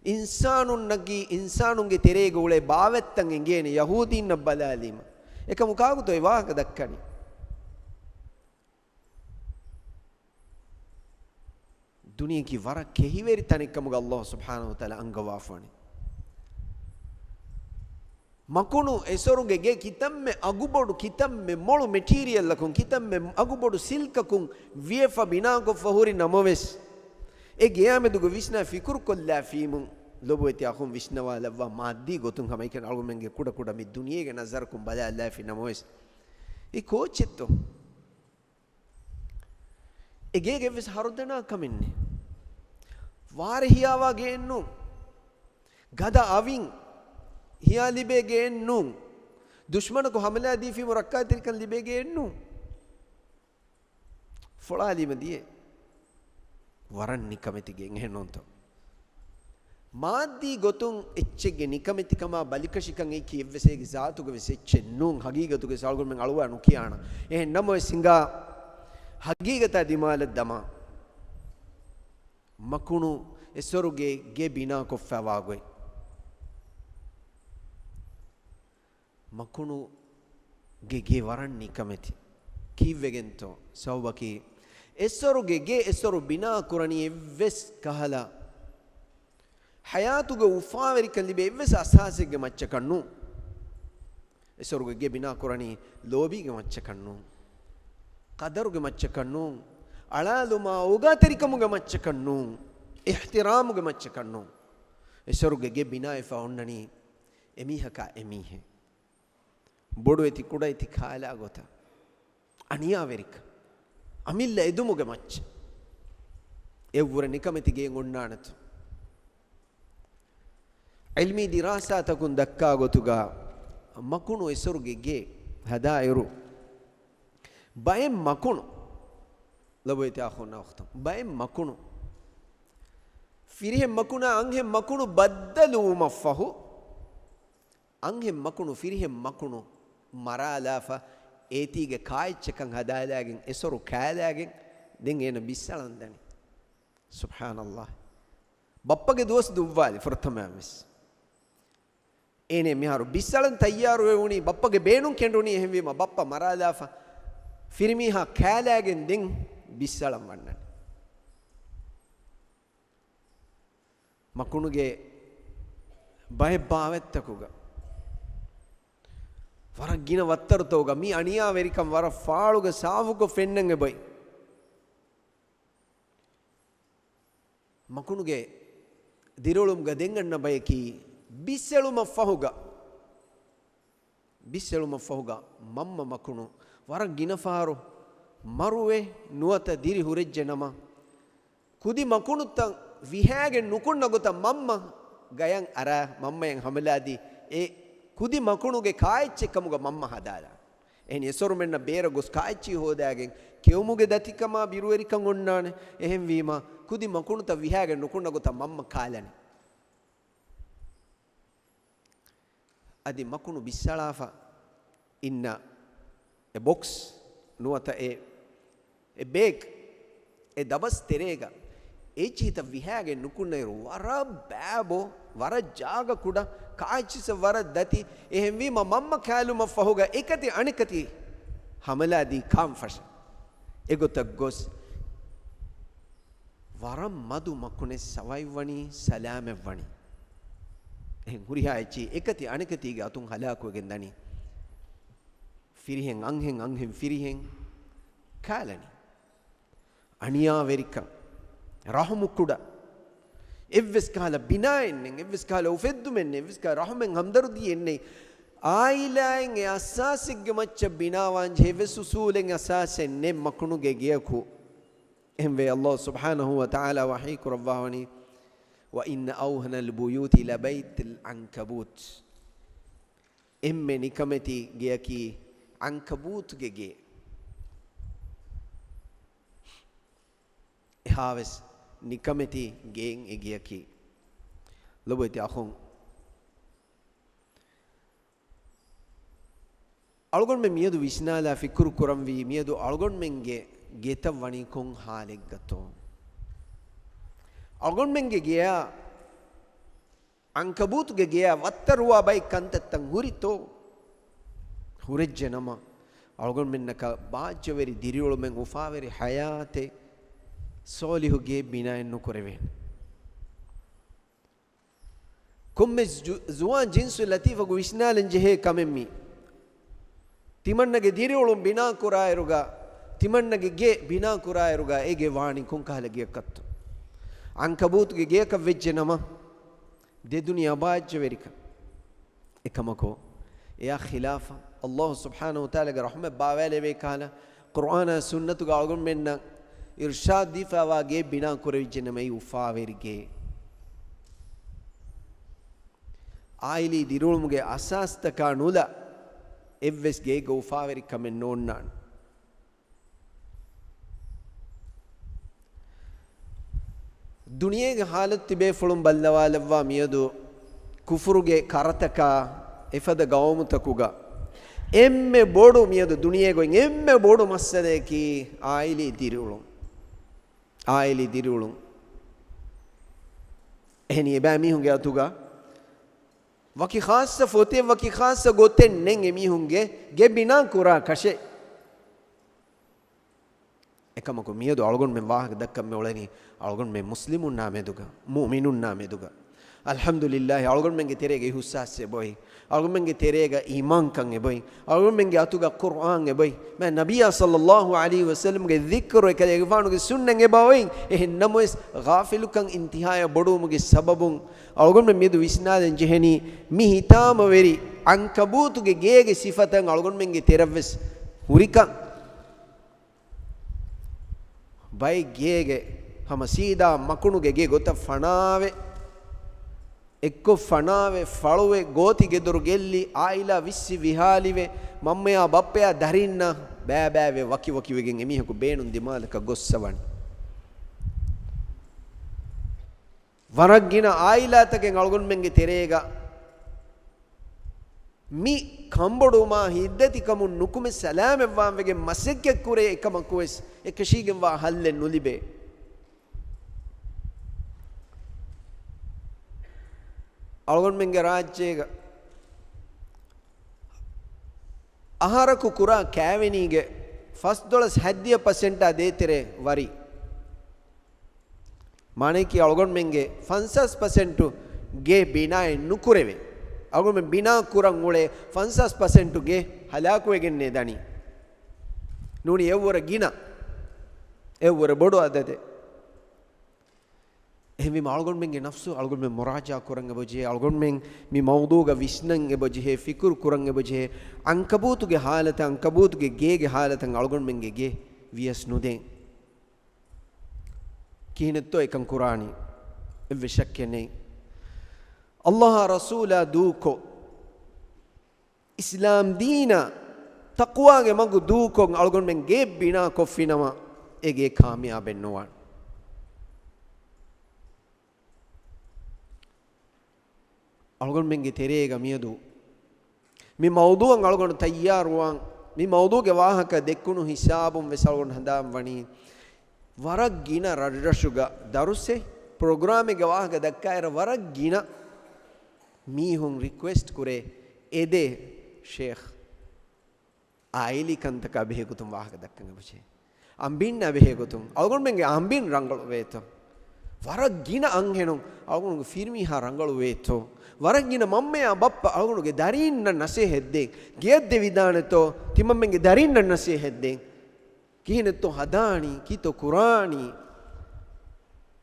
އިންސާނުންނަކީ، އިންސާނުންގެ ތެރޭގަ އުޅޭ ބާވަތްތައް އެނގޭނެ ޔަހޫދީންނަށް ބަލާލީމަ. އެކަމު ކާކުތޯ އެ ވާހަކަ ދައްކަނީ؟ ދުނިޔެއަކީ ވަރަށް ކެހިވެރި ތަނެއްކަމުގަ ﷲ ސުބްޙާނަހޫ ވަތަޢާލާ އަންގަވާފަވަނީ. މަކުނު އެސޮރުގެ ގެ ކިތަންމެ އަގުބޮޑު، ކިތަންމެ މޮޅު މެޓީރިއަލްއަކުން، ކިތަންމެ އަގުބޮޑު ސިލްކަކުން ވިޔެފަ ބިނާކޮށްފަ ހުރި ނަމަވެސް، އެ ގެޔާމެދުގަ ވިސްނާ ފިކުރުކޮށްލާފީމު، ލޮބުވެތި އަޚުން ވިސްނަވާލައްވާ، މާއްދީ ގޮތުން ހަމައެކަނި އަޅުގަނޑުމެންގެ ކުޑަކުޑަ މި ދުނިޔޭގެ ނަޒަރަކުން ބަލާލާފި ނަމަވެސް، އެ ކޯއްޗެއްތޯ؟ އެ ގޭގެ އެއްވެސް ހަރުދަނާ ކަމެއް ނެތް. ވާރޭ ހިޔާވާ ގެއެއް ނޫން. ގަދަ އަވިން ހިޔާ ލިބޭ ގެއެއް ނޫން. ދުޝްމަނަކު ހަމަލާ ދީފީމު ރައްކާތެރިކަން ލިބޭ ގެއެއް ނޫން. ފޮޅާލީމަ ދިޔަ ވަރަށް ނިކަމެތި ގެއެއް، އެހެން ނޫންތޯ؟ މާއްދީ ގޮތުން އެއްޗެއްގެ ނިކަމެތިކަމާ ބަލިކަށިކަން އެއީކީ އެއްވެސް އޭގެ ޒާތުގަ ވެސް އެއްޗެއް ނޫން. ހަގީގަތުގަ އަޅުގަނޑުމެން އަޅުވާ ނުކިޔާނަން. އެހެން ނަމަވެސް ހިނގާ ހަގީގަތާ ދިމާލަށް ދަމާ، މަކުނު އެސޮރުގެ ގެ ބިނާކޮށްފައިވާ ގޮތް. މަކުނުގެ ގެ ވަރަށް ނިކަމެތި. ކީއްވެގެންތޯ؟ ސަބަބަކީ، އެސޮރުގެ ގެ އެސޮރު ބިނާ ކުރަނީ އެއްވެސް ކަހަލަ ޙަޔާތުގެ އުފާވެރިކަން ލިބޭ އެއްވެސް އަސާސެއްގެ މައްޗަކަށް ނޫން. އެސޮރުގެ ގެ ބިނާ ކުރަނީ ލޯބީގެ މައްޗަކަށް ނޫން. ޤަދަރުގެ މައްޗަކަށް ނޫން. އަޅާލުމާ އޯގާތެރިކަމުގެ މައްޗަކަށް ނޫން. އިޙްތިރާމުގެ މައްޗަކަށް ނޫން. އެސޮރުގެ ގެ ބިނާވެފަ އޮންނަނީ އެމީހަކާ އެމީހެއް. ބޮޑު އެތި ކުޑަ އެތި ކާލާ ގޮތަށް، އަނިޔާވެރިކަން، އަމިއްލަ އެދުމުގެ މައްޗަށް. އެއްވުރެ ނިކަމެތި ގެއެއް އޮންނާނެތޯ؟ ޢިލްމީ ދިރާސާތަކުން ދައްކާ ގޮތުގަ، މަކުނު އެސޮރުގެ ގެ ހަދާއިރު، ބައެއް މަކުނު، ލޮބުވެތި އަޚުންނާ އުޚްތުން، ބައެއް މަކުނު ފިރިހެން މަކުނާ އަންހެން މަކުނު ބައްދަލުވުމަށްފަހު، އަންހެން މަކުނު ފިރިހެން މަކުނު މަރާލާފަ، އޭތީގެ ކާއެއްޗެއްކަން ހަދާލާގެން، އެސޮރު ކާލާގެން، ދެން އޭނަ ބިއްސަޅަން ދަނީ. ސުބްޙާނަﷲ. ބައްޕަގެ ދުވަސް ދުއްވާލި ފުރަތަމައަށްވެސް. އޭނަ މިހާރު ބިއްސަޅަން ތައްޔާރުވެވުނީ، ބައްޕަގެ ބޭނުން ކެނޑުނީ، އެހެންވީމަ ބައްޕަ މަރާލާފަ، ފިރިމީހާ ކާލާގެން ދެން ބިއްސަޅަން ވަންނަނީ. މަކުނުގެ ބައެއް ބާވަތްތަކުގަ، ވަރަށް ގިނަ ވައްތަރުތަކުގަ މި އަނިޔާވެރިކަން ވަރަށް ފާޅުގަ ސާފުކޮށް ފެންނަން އެބައި. މަކުނުގެ ދިރިއުޅުމުގަ ދެން އަންނަ ބަޔަކީ ބިއްސެޅުމަށް ފަހުގަ، ބިއްސެޅުމަށް ފަހުގަ މަންމަ މަކުނު ވަރަށް ގިނަ ފަހަރު މަރުވެ ނުވަތަ ދިރި ހުރެއްޖެ ނަމަ، ކުދި މަކުނުތައް ވިހާގެން ނުކުންނަ ގޮތަށް މަންމަ ގަޔަށް އަރާ، މަންމަޔަށް ހަމަލާދީ، އެ ކުދި މަކުނުގެ ކާއެއްޗެއް ކަމުގަ މަންމަ ހަދާލާނެ. އެހެން އެސޮރުމެންނަށް ބޭރަށް ގޮސް ކާއެއްޗި ހޯދާގެން ކެއުމުގެ ދަތިކަމާ ބިރުވެރިކަން އޮންނާނެ. އެހެންވީމަ، ކުދި މަކުނުތައް ވިހާގެން ނުކުންނަ ގޮތަށް މަންމަ ކާލަނީ. އަދި މަކުނު ބިއްސަޅާފަ އިންނަ އެ ބޮކްސް ނުވަތަ އެ، އެ ބޭގް، އެ ދަބަސް ތެރޭގަ އެއްޗިހިތައް ވިހާގެން ނުކުންނައިރު، ވަރަށް ބާބޮ، ވަރަށް ޖާގަ ކުޑަ، ކާއެއްޗިސަ ވަރަށް ދަތި. އެހެންވީމަ މަންމަ ކާލުމަށް ފަހުގަ އެކަތި އަނެކަތި ހަމަލާދީ ކާން ފަށަ. އެގޮތަށް ގޮސް، ވަރަށް މަދު މަކުނެއް ސަވައިވަނީ، ސަލާމަތްވަނީ. އެހެން ހުރިހާ އެއްޗެއް އެކަތި އަނެކަތީގެ އަތުން ހަލާކުވެގެން ދަނީ. ފިރިހެން އަންހެން، އަންހެން ފިރިހެން ކާލަނީ. އަނިޔާވެރިކަން، ރަހުމު ކުޑަ، އެއްވެސް ކަހަލަ ބިނާއެއް ނެތް، އެއްވެސް ކަހަލަ އުފެއްދުމެއް ނެތް، އެއްވެސް ކަހަލަ ރަހުމެއް ހަމްދަރުދީއެއް ނެތް. އާއިލާއިން އެ އަސާސެއްގެ މައްޗަށް ބިނާވާން ޖެހޭ އެއްވެސް އުސޫލެއް އަސާސެއް ނެތް މަކުނުގެ ގެޔަކު. އެހެންވެ، ﷲ ސުބްޙާނަހޫ ވަތަޢާލާ ވަޙީ ކުރައްވާވަނީ، "وَإِنَّ أَوْهَنَ الْبُيُوتِ لَبَيْتُ الْعَنْكَبُوتِ." އެންމެ ނިކަމެތި ގެޔަކީ ޢަންކަބޫތުގެ ގެ. އެހާވެސް ނިކަމެތި ގެއެއް އެ ގެޔަކީ. ލޮބުވެތި އަޚުން، އަޅުގަނޑުމެން މިއަދު ވިސްނާލާ ފިކުރު ކުރަންވީ، މިއަދު އަޅުގަނޑުމެންގެ ގެތައް ވަނީ ކޮން ޙާލެއްގަތޯ؟ އަޅުގަނޑުމެންގެ ގެޔާ ޢަންކަބޫތުގެ ގެޔާ ވައްތަރުވާ ބައެއް ކަންތައްތައް ހުރިތޯ؟ ހުރެއްޖެ ނަމަ، އަޅުގަނޑުމެންނަކަށް ބާއްޖަވެރި ދިރިއުޅުމެއް، އުފާވެރި ޙަޔާތެއް، ޞޯލިޙު ގެއެއް ބިނާއެއް ނުކުރެވޭނެ. ކޮންމެސް ޒު-، ޒުވާން ޖިންސު ލަތީފަކު ވިސްނާލަން ޖެހޭ ކަމެއް މީ. ތިމަންނަގެ ދިރިއުޅުން ބިނާކުރާއިރުގަ، ތިމަންނަގެ ގެ ބިނާކުރާއިރުގަ، އޭގެ ވާނީ ކޮންކަހަލަ ގެއަކަށްތޯ؟ ޢަންކަބޫތުގެ ގެއަކަށް ވެއްޖެ ނަމަ، ދެ ދުނިޔެ ބާއްޖަވެރިކަން. އެކަމަކު، އެއާ ޚިލާފަށް، ﷲ ސުބްޙާނަހޫ ވަތަޢާލާގެ ރަޙްމަތް ބާވާލެވޭ ކަހަލަ، ޤުރްއާނާ ސުންނަތުގަ އަޅުގަނޑުމެންނަށް އިރްޝާދު ދީފައިވާ ގެ ބިނާ ކުރެވިއްޖެ ނަމަ، އެއީ އުފާވެރި ގެ. އާއިލީ ދިރިއުޅުމުގެ އަސާސްތަކާ ނުލާ އެއްވެސް ގެއެއްގަ އުފާވެރިކަމެއް ނޯންނާނެ. ދުނިޔޭގެ ޙާލަތު ތިބޭފުޅުން ބައްލަވާލައްވާ މިއަދު ކުފުރުގެ ކަރަތަކާ އެފަދަ ގައުމުތަކުގަ އެންމެ ބޮޑު، މިއަދު ދުނިޔޭގައި އެންމެ ބޮޑު މައްސަލަޔަކީ އާއިލީ ދިރިއުޅުން. އާއިލީ ދިރިއުޅުން. އެހެނީ އެބައިމީހުންގެ އަތުގަ ވަކި ޚާއްޞަ ފޮތެއް، ވަކި ޚާއްޞަ ގޮތެއް ނެތް އެމީހުންގެ ގެ ބިނާ ކުރާ ކަށެއް. އެކަމަކު މިއަދު އަޅުގަނޑުމެން ވާހަކަ ދައްކަން މި އުޅެނީ އަޅުގަނޑުމެން މުސްލިމުންނާ މެދުގަ، މުއުމިނުންނާ މެދުގަ. އަލްޙަމްދުލިއްލާހި، އަޅުގަނޑުމެންގެ ތެރޭގަ އިޙުސާސް އެބައޮތް، އަޅުގަނޑުމެންގެ ތެރޭގަ އީމާންކަން އެބައޮތް، އަޅުގަނޑުމެންގެ އަތުގަ ޤުރްއާން އެބައޮތް، މާތް ނަބިއްޔާ ޞައްލައްލާހު ޢަލައިހި ވަސައްލަމްގެ ޛިކްރު އެކަލޭގެފާނުގެ ސުންނަތް އެބައޮތް. އެހެން ނަމަވެސް، ޣާފިލުކަން އިންތިހާޔަށް ބޮޑުވުމުގެ ސަބަބުން އަޅުގަނޑުމެން މިއަދު ވިސްނާލަން ޖެހެނީ، މި ހިތާމަވެރި ޢަންކަބޫތުގެ ގޭގެ ސިފަތައް އަޅުގަނޑުމެންގެ ތެރަށްވެސް ހުރިކަން. ބައެއް ގޭގެ ހަމަ ސީދާ މަކުނުގެ ގެ ގޮތަށް ފަނާވެ، އެއްކޮށް ފަނާވެ، ފަޅުވެ، ގޯތި ގެދޮރު ގެއްލި، އާއިލާ ވިއްސި ވިހާލިވެ، މަންމަޔާ ބައްޕަޔާ ދަރިންނަށް ބައިބައިވެ، ވަކިވަކިވެގެން އެމީހަކު ބޭނުން ދިމާލަކަށް ގޮއްސަވަން. ވަރަށް ގިނަ އާއިލާތަކެއް އަޅުގަނޑުމެންގެ ތެރޭގަ މި ކަންބޮޑުވުމާ ހިތްދަތިކަމުން ނުކުމެ ސަލާމަތްވާން ވެގެން މަސައްކަތްކުރޭ، އެކަމަކުވެސް އެކަށީގެންވާ ހައްލެއް ނުލިބޭ. އަޅުގަނޑުމެންގެ ރާއްޖޭގަ އަހަރަކު ކުރާ ކާވެނީގެ ފަސްދޮޅަސް ހަތްދިހަ ޕަސެންޓާ ދޭތެރޭ ވަރި. މާނައަކީ އަޅުގަނޑުމެންގެ ފަންސާސް ޕަސެންޓު ގެ ބިނާއެއް ނުކުރެވޭ. އަޅުގަނޑުމެން ބިނާ ކުރަން އުޅޭ ފަންސާސް ޕަސެންޓު ގެ ހަލާކުވެގެންނޭ ދަނީ. ނޫނީ އެއްވަރަށް ގިނަ، އެއްވަރަށް ބޮޑު އަދަދެއް. އެހެންވީމަ އަޅުގަނޑުމެންގެ ނަފްސު އަޅުގަނޑުމެން މުރާޖާ ކުރަން އެބަޖެހޭ، އަޅުގަނޑުމެން މި މައުޟޫގަ ވިސްނަން އެބަޖެހޭ، ފިކުރު ކުރަން އެބަޖެހޭ. ޢަންކަބޫތުގެ ޙާލަތަށް، ޢަންކަބޫތުގެ ގޭގެ ޙާލަތަށް އަޅުގަނޑުމެންގެ ގެ ވިޔަސް ނުދޭން. ކިހިނެއްތޯ އެކަން ކުރާނީ؟ އެއްވެސް ޝައްކެއް ނެތް. ﷲ އާ ރަސޫލާ ދޫކޮށް، އިސްލާމް ދީނާ ތަޤްވާގެ މަގު ދޫކޮށް އަޅުގަނޑުމެން ގެއެއް ބިނާ ކޮށްފިނަމަ، އެ ގެ ކާމިޔާބެއް ނުވާނެ. އަޅުގަނޑުމެންގެ ތެރޭގަ މިއަދު މި މައުޟޫއަށް އަޅުގަނޑު ތައްޔާރުވާން، މި މައުޟޫގެ ވާހަކަ ދެއްކުނު ހިސާބުން ވެސް އަޅުގަނޑު ހަނދާން ވަނީ، ވަރަށް ގިނަ ރަށްރަށުގަ ދަރުސެއް، ޕްރޮގްރާމެއްގެ ވާހަކަ ދައްކާއިރަށް ވަރަށް ގިނަ މީހުން ރިކުއެސްޓް ކުރޭ، އެދޭ ޝޭޚް، އާއިލީ ކަންތަކާ ބެހޭގޮތުން ވާހަކަ ދައްކަން އެބަޖެހޭ. އަނބިންނާ ބެހޭގޮތުން، އަޅުގަނޑުމެންގެ އަނބިން ރަނގަޅުވޭތޯ؟ ވަރަށް ގިނަ އަންހެނުން އަޅުގަނޑުގެ ފިރިމީހާ ރަނގަޅުވޭތޯ؟ ވަރަށް ގިނަ މަންމަޔާ ބައްޕަ އަޅުގަނޑުގެ ދަރީންނަށް ނަސޭހަތްދޭން، ގެޔަށް ދެވިދާނެތޯ؟ ތިމަންމެންގެ ދަރީންނަށް ނަސޭހަތްދޭން. ކިހިނެއްތޯ ހަދާނީ؟ ކީތޯ ކުރާނީ؟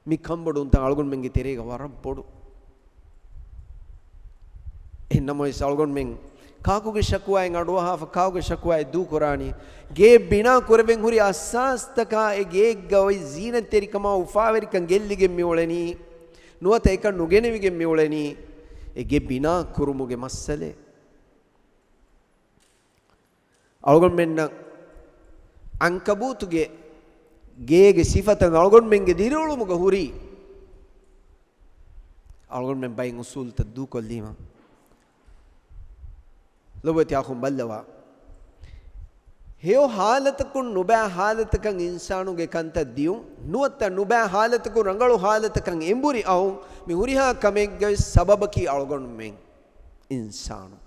މި ކަންބޮޑުވުންތައް އަޅުގަނޑުމެންގެ ތެރޭގަ ވަރަށް ބޮޑު. އެހެން ނަމަވެސް އަޅުގަނޑުމެން ކާކުގެ ޝަކުވާއިން އަޑުއަހާފަ، ކާކުގެ ޝަކުވާއެއް ދޫކުރާނީ؟ ގެ ބިނާ ކުރެވެން ހުރި އަސާސްތަކާ އެ ގެއެއްގަ އޮތް ޒީނަތްތެރިކަމާ އުފާވެރިކަން ގެއްލިގެން މިއުޅެނީ. ނުވަތަ އެކަން ނުގެނެވިގެން މިއުޅެނީ. އެ ގެ ބިނާ ކުރުމުގެ މައްސަލައެއް. އަޅުގަނޑުމެންނަށް އަންކަބޫތުގެ ގޭގެ ސިފަތައް އަޅުގަނޑުމެންގެ ދިރިއުޅުމުގަ ހުރީ. އަޅުގަނޑުމެން ބައެއް އުސޫލުތައް ދޫކޮށްލީމަ، ލޮބުވެތި އަޚުން ބައްލަވާ. ހެޔޮ ހާލަތަކުން ނުބައި ހާލަތަކަށް އިންސާނުގެ ކަންތައް ދިޔުން، ނުވަތަ ނުބައި ހާލަތަކުން ރަނގަޅު ހާލަތަކަށް އެނބުރި އައުން، މި ހުރިހާ ކަމެއްގެ ސަބަބަކީ އަޅުގަނޑުމެން އިންސާނު.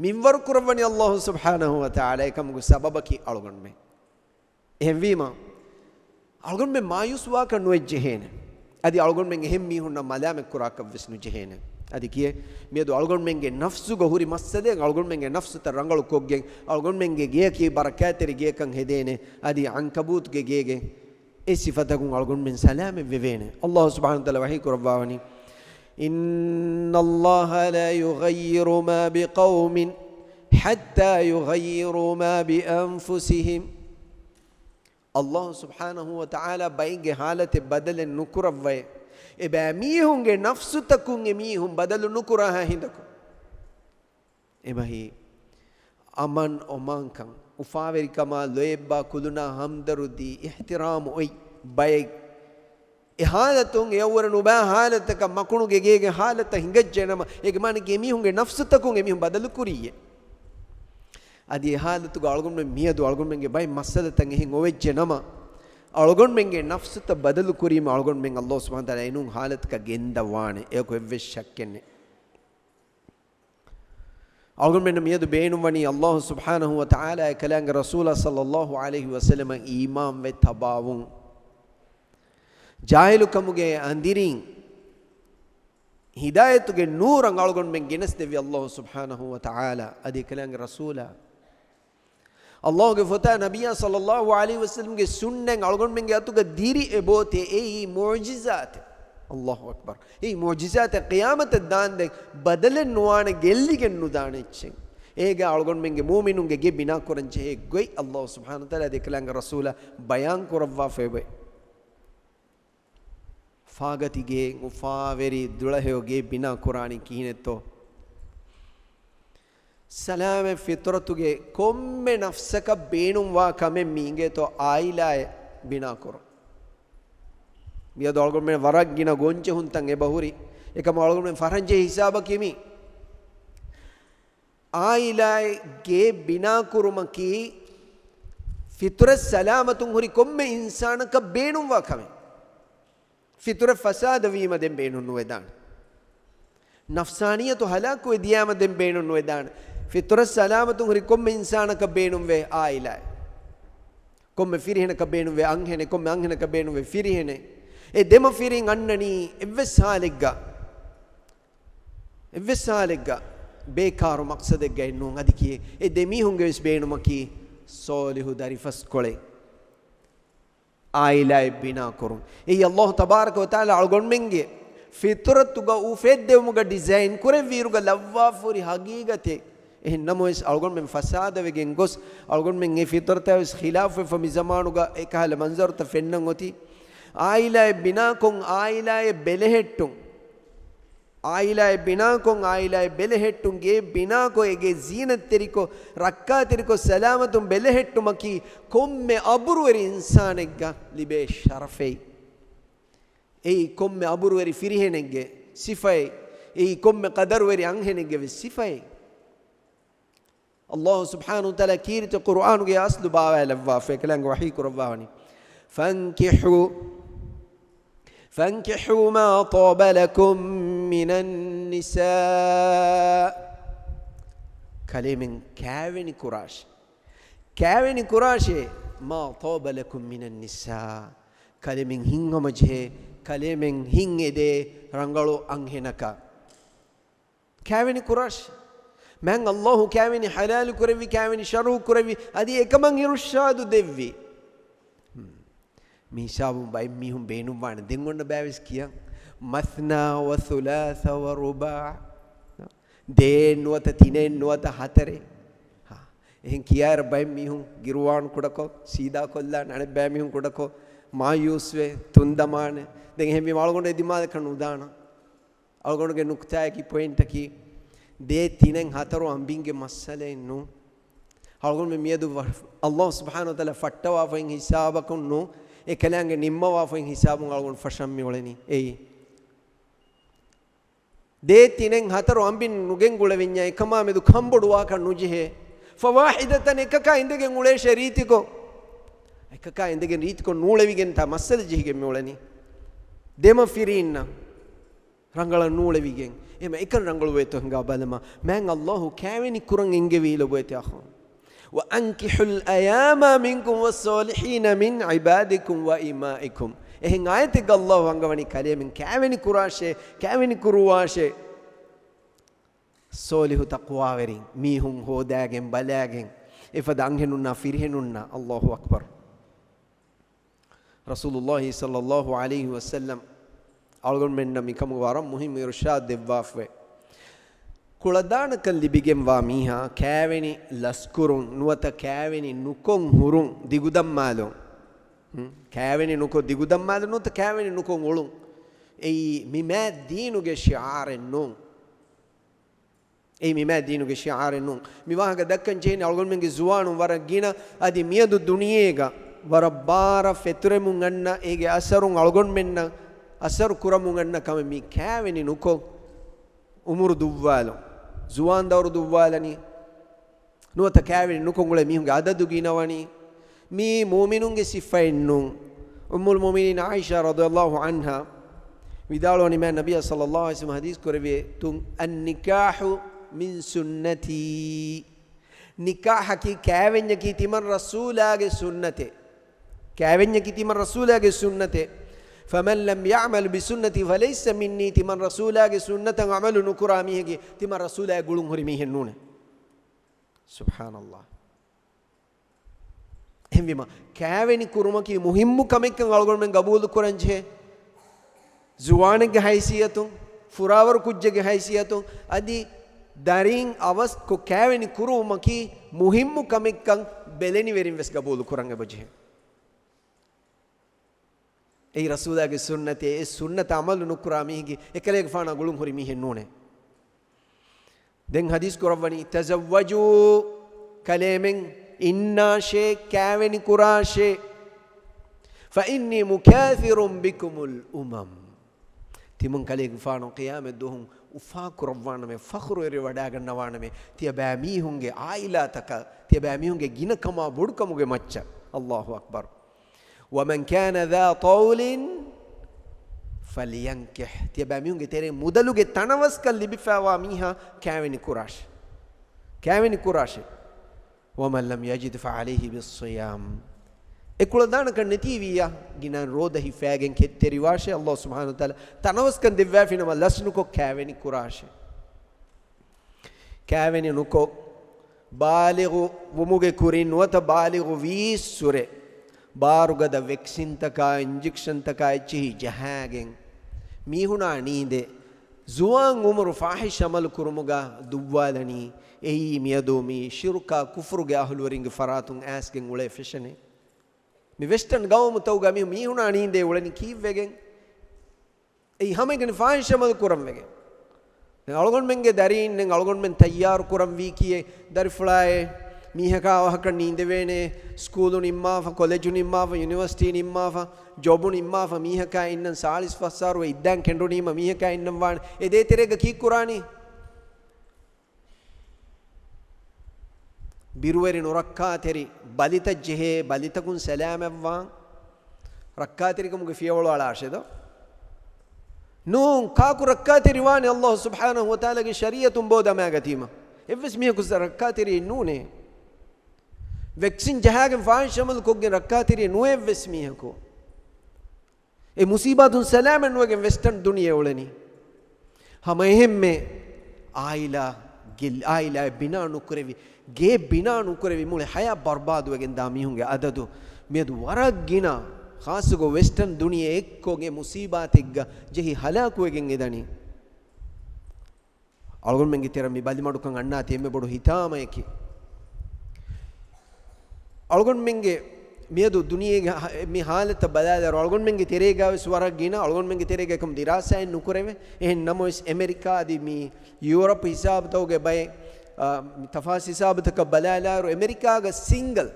މިންވަރު ކުރައްވަނީ އައްލާހު ސުބްޙާނަހު ވަ ތަޢާލާ، އެކަމުގެ ސަބަބަކީ އަޅުގަނޑުމެން. އެހެންވީމަ، އަޅުގަނޑުމެން މާޔޫސް ވާކަށް ނުވެއްޖެހޭނެ. އަދި އަޅުގަނޑުމެން އެހެން މީހުންނަށް މަލާމަތް ކުރާކަށް ވެސް ނުޖެހޭނެ. އަދި ކިޔޭ، މިއަދު އަޅުގަނޑުމެންގެ ނަފްސުގަ ހުރި މައްސަލައެއް އަޅުގަނޑުމެންގެ ނަފްސުތައް ރަނގަޅު ކޮށްގެން، އަޅުގަނޑުމެންގެ ގެޔަކީ ބަރަކާތްތެރި ގެޔަކަށް ހެދޭނެ. އަދި އަންކަބޫތުގެ ގޭގެ އެ ސިފަތަކުން އަޅުގަނޑުމެން ސަލާމަތް ވެވޭނެ. އައްލާހު ސުބްޙާނަހު ވަ ތަޢާލާ ވަޙީ ކުރައްވާވަނީ، إن الله لا يغير ما بقوم حتى يغيروا ما بأنفسهم. އައްލާހު ސުބްޙާނަހު ވަ ތަޢާލާ ބައެއްގެ ހާލަތެއް ބަދަލެއް ނުކުރައްވައޭ، އެބައިމީހުންގެ ނަފްސުތަކުން އެ މީހުން ބަދަލު ނުކުރާހާ ހިނދަކު. އެބަހީ، އަމަން އޮމާންކަން، އުފާވެރިކަމާ، ލޯތްބާ ކުލުނާ ހަމްދަރުދީ، އިޙްތިރާމު އޮތް ބައެއް. އެ ހާލަތުން އެއަށްވުރެ ނުބައި ހާލަތަކަށް މަކުނުގެ ގޭގެ ހާލަތަށް ހިނގައްޖެ ނަމަ، އޭގެ މާނައަކީ އެމީހުންގެ ނަފްސުތަކުން އެމީހުން ބަދަލު ކުރިއޭ. އަދި އެ ހާލަތުގަ އަޅުގަނޑުމެން މިއަދު އަޅުގަނޑުމެންގެ ބައެއް މައްސަލަތައް އެހެން އޮވެއްޖެ ނަމަ، އަޅުގަނޑުމެންގެ ނަފްސުތައް ބަދަލު ކުރީމަ އަޅުގަނޑުމެން އައްލާހު ސުބްޙާނަހު ވަ ތަޢާލާ އެނޫން ހާލަތަކަށް ގެންދަވާނެ. އެއަކު އެއްވެސް ޝައްކެއް ނެތް. އަޅުގަނޑުމެންނަށް މިއަދު ބޭނުންވަނީ އައްލާހު ސުބްޙާނަހު ވަ ތަޢާލާ އެކަލާނގެ ރަސޫލާ ޞައްލައްލާހު ޢަލައިހި ވަސައްލަމަށް އީމާންވެ ތަބާވުން. ޖާހިލުކަމުގެ އަނދިރިން ހިދާޔަތުގެ ނޫރަށް އަޅުގަނޑުމެން ގެނެސްދެއްވި އައްލާހު ސުބްޙާނަހު ވަ ތަޢާލާ އަދި އެކަލާނގެ ރަސޫލާ. އައްލާހުގެ ފޮތާ ނަބިއްޔާ ޞައްލައްލާހު ޢަލައިހި ވަސައްލަމްގެ ސުންނަތް އަޅުގަނޑުމެންގެ އަތުގަ ދިރި އެބޯތޭ. އެއީ މުޢުޖިޒާތެއް. އައްލާހު އަކްބަރު. އެއީ މުޢުޖިޒާތެއް. ޤިޔާމަތަށް ދާންދެން ބަދަލެއް ނުވާނެ، ގެއްލިގެން ނުދާނެ އެއްޗެއް. އޭގަ އަޅުގަނޑުމެންގެ މުއުމިނުންގެ ގެ ބިނާ ކުރަން ޖެހޭ ގޮތް އައްލާހު ސުބްޙާނަހު ވަ ތަޢާލާ އަދި އެކަލާނގެ ރަސޫލާ ބަޔާން ކުރައްވާފައިވޭ. ފާގަތި ގެއެއް އުފާވެރި ދުޅަހެޔޮ ގެއެއް ބިނާ ކުރާނީ ކިހިނެއްތޯ؟ ސަލާމަތް ފިޠުރަތުގެ ކޮންމެ ނަފްސަކަށް ބޭނުންވާ ކަމެއް މި އިނގޭތޯ އާއިލާއެއް ބިނާ ކުރުން. މިއަދު އަޅުގަނޑުމެން ވަރަށް ގިނަ ގޮންޖެހުންތައް އެބަހުރި. އެކަމަށް އަޅުގަނޑުމެން ފަރަންޖެހި ހިސާބަކީ މީ. އާއިލާއެއް ގެއެއް ބިނާކުރުމަކީ ފިޠުރަތް ސަލާމަތުން ހުރި ކޮންމެ އިންސާނަކަށް ބޭނުންވާ ކަމެއް. ފިޠުރަތް ފަސާދަވީމަ ދެން ބޭނުން ނުވެދާނެ. ނަފްސާނިއްޔަތު ހަލާކުވެ ދިޔާމަ ދެން ބޭނުން ނުވެދާނެ. ފިޠުރަތް ސަލާމަތުން ހުރި ކޮންމެ އިންސާނަކަށް ބޭނުންވޭ އާއިލާއެއް. ކޮންމެ ފިރިހެނަކަށް ބޭނުންވޭ އަންހެނެއް، ކޮންމެ އަންހެނަކަށް ބޭނުންވޭ ފިރިހެނެއް. އެ ދެމަ ފިރިން އަންނަނީ އެއްވެސް ހާލެއްގަ، އެއްވެސް ހާލެއްގަ ބޭކާރު މަޤްޞަދެއްގައެއް ނޫން. އަދި ކިޔޭ، އެ ދެ މީހުންގެ ވެސް ބޭނުމަކީ ޞާލިޙު ދަރިފަސްކޮޅެއް. އާއިލާއެއް ބިނާކުރުން. އެއީ އައްލާހު ތަބާރަކަ ވަ ތަޢާލާ އަޅުގަނޑުމެންގެ ފިޠުރަތުގަ އުފެއްދެވުމުގަ ޑިޒައިން ކުރެއްވިއިރުގަ ލައްވާފަހުރި ހަގީގަތެއް. އެހެން ނަމަވެސް، އަޅުގަނޑުމެން ފަސާދަވެގެން ގޮސް، އަޅުގަނޑުމެން އެ ފިޠުރަތާ ވެސް ޚިލާފުވެފަ މި ޒަމާނުގަ އެކަހަލަ މަންޒަރުތައް ފެންނަން އޮތީ. އާއިލާއެއް ބިނާކޮށް، އާއިލާއެއް ބެލެހެއްޓުން. އާއިލާއެއް ބިނާކޮށް، އާއިލާއެއް ބެލެހެއްޓުން، ގެއެއް ބިނާކޮށް، އެ ގެ ޒީނަތްތެރިކޮށް، ރައްކާތެރިކޮށް، ސަލާމަތުން ބެލެހެއްޓުމަކީ ކޮންމެ އަބުރުވެރި އިންސާނެއްގަ ލިބޭ ޝަރަފެއް. އެއީ ކޮންމެ އަބުރުވެރި ފިރިހެނެއްގެ ސިފައެއް. އެއީ ކޮންމެ ޤަދަރުވެރި އަންހެނެއްގެ ވެސް ސިފައެއް. އައްލާހު ސުބްޙާނަހު ވަ ތަޢާލާ ކީރިތި ޤުރުއާނުގެ އަސްލު ބާވާއި ލައްވާފަ، އެކަލާނގެ ވަޙީ ކުރައްވާވަނީ، فانكحوا، فانكحوا ما طاب لكم من النساء. ކަލޭމެން ކާވެނި ކުރާށޭ. ކާވެނި ކުރާށޭ، ما طاب لكم من النساء. ކަލޭމެން ހިތްހަމަޖެހޭ، ކަލޭމެން ހިތް އެދޭ ރަނގަޅު އަންހެނަކަށް ކާވެނި ކުރާށޭ. މާތް ﷲ ކާވެނި ޙަލާލު ކުރެއްވި، ކާވެނި ޝަރުޢު ކުރެއްވި، އަދި އެކަމަށް އިރުޝާދު ދެއްވި. މި ހިސާބުން ބައެއް މީހުން ބޭނުންވާނެ. ދެން އޮންނަ ބައިވެސް ކިޔަން، مَثْنَىٰ وَثُلَاثَ وَرُبَاعَ. ދޭއެއް ނުވަތަ ތިނެއް ނުވަތަ ހަތަރެއް. ހާ. އެހެން ކިޔާއިރު ބައެއް މީހުން ގިރުވާން ކުޑަކޮށް، ސީދާ ކޮށްލާން، އަނެއް ބައެއް މީހުން ކުޑަކޮށް، މާޔޫސްވެ، ތުންދަމާނެ. ދެން އެހެންވީމަ އަޅުގަނޑު އެ ދިމާލަކަށް ނުދާނަން. އަޅުގަނޑުގެ ނުކުތާއަކީ، ޕޮއިންޓަކީ، ދޭއް ތިނެއް ހަތަރު އަނބިންގެ މައްސަލައެއް ނޫން. އަޅުގަނޑުމެން މިއަދު ވަ-، ﷲ ސުބްޙާނަހޫ ވަތަޢާލާ ފައްޓަވާފައިން ހިސާބަކުން ނޫން، އެކަލާނގެ ނިންމަވާފައިން ހިސާބުން އަޅުގަނޑު ފަށަން މިއުޅެނީ. އެއީ، ދޭއް ތިނެއް ހަތަރު އަނބިން ނުގެންގުޅެވިންޏާ، އެކަމާ މެދު ކަނބޮޑުވާކަށް ނުޖެހޭ. ފަވާޙިދަތަން، އެކަކާ އިނދެގެން އުޅޭށޭ ރީތިކޮށް. އެކަކާ އިނދެގެން ރީތިކޮށް ނޫޅެވިގެން ތާ މައްސަލަ ޖެހިގެން މިއުޅެނީ. ދެމަފިރީންނަށް ރަނގަޅަށް ނޫޅެވިގެން. އެމަ އެކަން ރަނގަޅުވޭތޯ ހިނގާ ބަލަމާ. މާތް ﷲ ކާވެނި ކުރަން އެންގެވީ ލޮބުވެތި އަޚުން. وَأَنكِحُوا الْأَيَامَىٰ مِنكُمْ وَالصَّالِحِينَ مِنْ عِبَادِكُمْ وَإِمَائِكُمْ. އެހެން އާޔަތެއްގަ ﷲ އަންގަވަނީ ކަލޭމެން ކާވެނި ކުރާށޭ، ކާވެނި ކުރުވާށޭ. ޞޯލިޙު ތަޤްވާވެރިން، މީހުން ހޯދާގެން ބަލާގެން، އެފަދަ އަންހެނުންނާ ފިރިހެނުންނާ. ﷲ އަކްބަރު. ރަސޫލުﷲ ޞައްލަﷲ ޢަލައިހި ވަސައްލަމް އަޅުގަނޑުމެންނަށް މިކަމުގެ ވަރަށް މުހިއްމު އިރުޝާދު ދެއްވާފައި. ކުޅަދާނަކަން ލިބިގެންވާ މީހާ ކާވެނި ލަސްކުރުން ނުވަތަ ކާވެނި ނުކޮށް ހުރުން ދިގުދަންމާލުން. ހުން؟ ކާވެނި ނުކޮށް ދިގުދަންމާލުން ނުވަތަ ކާވެނި ނުކޮށް އުޅުން. އެއީ މި މާތް ދީނުގެ ޝިޢާރެއް ނޫން. އެއީ މި މާތް ދީނުގެ ޝިޢާރެއް ނޫން. މި ވާހަކަ ދައްކަން ޖެހެނީ އަޅުގަނޑުމެންގެ ޒުވާނުން ވަރަށް ގިނަ، އަދި މިއަދު ދުނިޔޭގަ ވަރަށް ބާރަށް ފެތުރެމުން އަންނަ، އޭގެ އަސަރުން އަޅުގަނޑުމެންނަށް އަސަރު ކުރަމުން އަންނަ ކަމެއް މި ކާވެނި ނުކޮށް އުމުރު ދުއްވާލުން. ޒުވާން ދައުރު ދުއްވާލަނީ. ނުވަތަ ކާވެނި ނުކޮށް އުޅޭ މީހުންގެ އަދަދު ގިނަވަނީ. މީ މުއުމިނުންގެ ސިފައެއް ނޫން. އުއްމުލް މުއުމިނީން ޢާއިޝާ ރަޟިޔަﷲ ޢަންހާ ވިދާޅުވަނީ، މާތް ނަބިއްޔާ ޞައްލަﷲ ޢަލައިހި ވަސައްލަމަ ޙަދީޘް ކުރެއްވި ތުން، النكاح من سنتي. ނިކާޙަކީ، ކާވެންޏަކީ ތިމަން ރަސޫލާގެ ސުންނަތެއް. ކާވެންޏަކީ ތިމަން ރަސޫލާގެ ސުންނަތެއް. فمن لم يعمل بسنتي فليس مني. ތިމަން ރަސޫލާގެ ސުންނަތަށް ޢަމަލު ނުކުރާ މީހަކީ ތިމަން ރަސޫލާއާ ގުޅުން ހުރި މީހެއް ނޫނޭ. ސުބްޙާނަﷲ. އެހެންވީމަ، ކާވެނި ކުރުމަކީ މުހިއްމު ކަމެއްކަން އަޅުގަނޑުމެން ގަބޫލު ކުރަން ޖެހޭ. ޒުވާނެއްގެ ހައިސިއްޔަތުން، ފުރާވަރު ކުއްޖެއްގެ ހައިސިއްޔަތުން، އަދި ދަރީން އަވަސްކޮށް ކާވެނި ކުރުވުމަކީ މުހިއްމު ކަމެއްކަން ބެލެނިވެރިން ވެސް ގަބޫލު ކުރަން އެބަޖެހޭ. އެއީ ރަސޫލާގެ ސުންނަތޭ، އެ ސުންނަތަށް ޢަމަލު ނުކުރާ މީހެއްގެ އެކަލޭގެފާނާ ގުޅުން ހުރި މީހެއް ނޫނޭ. ދެން ޙަދީޘް ކުރައްވަނީ، تزوجوا، ކަލޭމެން އިންނާށޭ، ކާވެނި ކުރާށޭ. فإني مكاثر بكم الأمم. ތިމަން ކަލޭގެފާނު ޤިޔާމަތް ދުވަހު އުފާ ކުރައްވާނަމޭ، ފަޚުރުވެރިވަޑާގަންނަވާނަމޭ، ތިޔަބައިމީހުންގެ ޢާއިލާތަކަށް، ތިޔަބައިމީހުންގެ ގިނަކަމާ ބޮޑުކަމުގެ މައްޗަށް. ﷲ އަކްބަރު. ومن كان ذا طول فلينكح. ތިޔަބައިމީހުންގެ ތެރެއިން މުދަލުގެ ތަނަވަސްކަން ލިބިފައިވާ މީހާ ކާވެނި ކުރާށި. ކާވެނި ކުރާށި. ومن لم يجد فعليه بالصيام. އެ ކުޅަދާނަކަން ނެތީވިއްޔާ، ގިނަ ރޯދަ ހިފާގެން ކެތްތެރިވާށޭ. ﷲ ސުބްޙާނަހޫ ވަތަޢާލާ ތަނަވަސްކަން ދެއްވާފިނަމަ ލަސްނުކޮށް ކާވެނި ކުރާށޭ. ކާވެނި ނުކޮށް، ބާލިޣު ވުމުގެ ކުރިން ނުވަތަ ބާލިޣު ވީއްސުރެ، ބާރުގަދަ ވެކްސިންތަކާ، އިންޖެކްޝަންތަކާ އެއްޗެހި ޖަހާގެން، މީހުނާ ނީނދެ، ޒުވާން އުމުރު ފާޙިޝް ޢަމަލު ކުރުމުގަ ދުއްވާލަނީ. އެއީ މިއަދު މީ ޝިރުކާ ކުފުރުގެ އަހުލުވެރިންގެ ފަރާތުން އައިސްގެން އުޅޭ ފެށެނެއް. މި ވެސްޓަން ގައުމުތަކުގަ މީހުން މީހުނާ ނީނދޭ އުޅެނީ ކީއްވެގެން؟ އެއީ ހަމައެކަނި ފާޙިޝް ޢަމަލު ކުރަން ވެގެން. ދެން އަޅުގަނޑުމެންގެ ދަރީން، ދެން އަޅުގަނޑުމެން ތައްޔާރު ކުރަން ވީކީއެއް؟ ދަރިފުޅާއޭ، މީހަކާ އަވަހަކަށް ނީނދެވޭނޭ، ސްކޫލު ނިންމާފަ، ކޮލެޖު ނިންމާފަ، ޔުނިވަރސިޓީ ނިންމާފަ، ޖޮބު ނިންމާފަ، މީހަކާ އިންނަން ސާޅީސް ފަސް އަހަރު އިއްދާއިން ކެނޑުނީމަ މީހަކާ އިންނަން ވާނެ. އެ ދޭތެރޭގަ ކީއްކުރާނީ؟ ބިރުވެރި ނުރައްކާތެރި ބަލިތައް ޖެހޭ، ބަލިތަކުން ސަލާމަތްވާން. ރައްކާތެރިކަމުގެ ފިޔަވަޅު އަޅާށޭދޯ؟ ނޫން، ކާކު ރައްކާތެރި ވާނެ؟ ﷲ ސުބްޙާނަހޫ ވަތަޢާލާގެ ޝަރީޢަތުން ބޯ ދަމާގަތީމަ. އެއްވެސް މީހަކު ރައްކާތެރިއެއް ނޫނޭ. ވެކްސިން ޖަހާގެން ފާޙިޝް ޢަމަލު ކޮށްގެން ރައްކާތެރިއެއް ނުވޭ އެއްވެސް މީހަކު. އެ މުސީބާތުން ސަލާމަތް ނުވެގެން ވެސްޓަން ދުނިޔެ އުޅެނީ. ހަމަ އެހެންމެ އާއިލާ ގެ-، އާއިލާއެއް ބިނާ ނުކުރެވި، ގެ ބިނާ ނުކުރެވި، މުޅި ހަޔާތް ބަރުބާދުވެގެން ދާ މީހުންގެ އަދަދު މިއަދު ވަރަށް ގިނަ، ޚާއްޞަކޮށް ވެސްޓަން ދުނިޔެ އެއްކޮށް އެ މުސީބާތެއްގަ ޖެހި ހަލާކުވެގެން އެދަނީ. އަޅުގަނޑުމެންގެ ތެރެ މި ބަލިމަޑުކަން އަންނާތީ އެންމެ ބޮޑު ހިތާމަޔަކީ. އަޅުގަނޑުމެންގެ މިއަދު ދުނިޔޭގެ ހ-، މި ހާލަތަށް ބަލާލާއިރު، އަޅުގަނޑުމެންގެ ތެރޭގަ ވެސް ވަރަށް ގިނަ، އަޅުގަނޑުމެންގެ ތެރޭގަ އެކަމު ދިރާސާއެއް ނުކުރެވޭ. އެހެން ނަމަވެސް، އެމެރިކާ އަދި މި ޔޫރަޕް ހިސާބުތަކުގެ ބައެއް، އާ، މި ތަފާސް ހިސާބުތަކަށް ބަލާލާއިރު، އެމެރިކާގަ ސިންގަލް،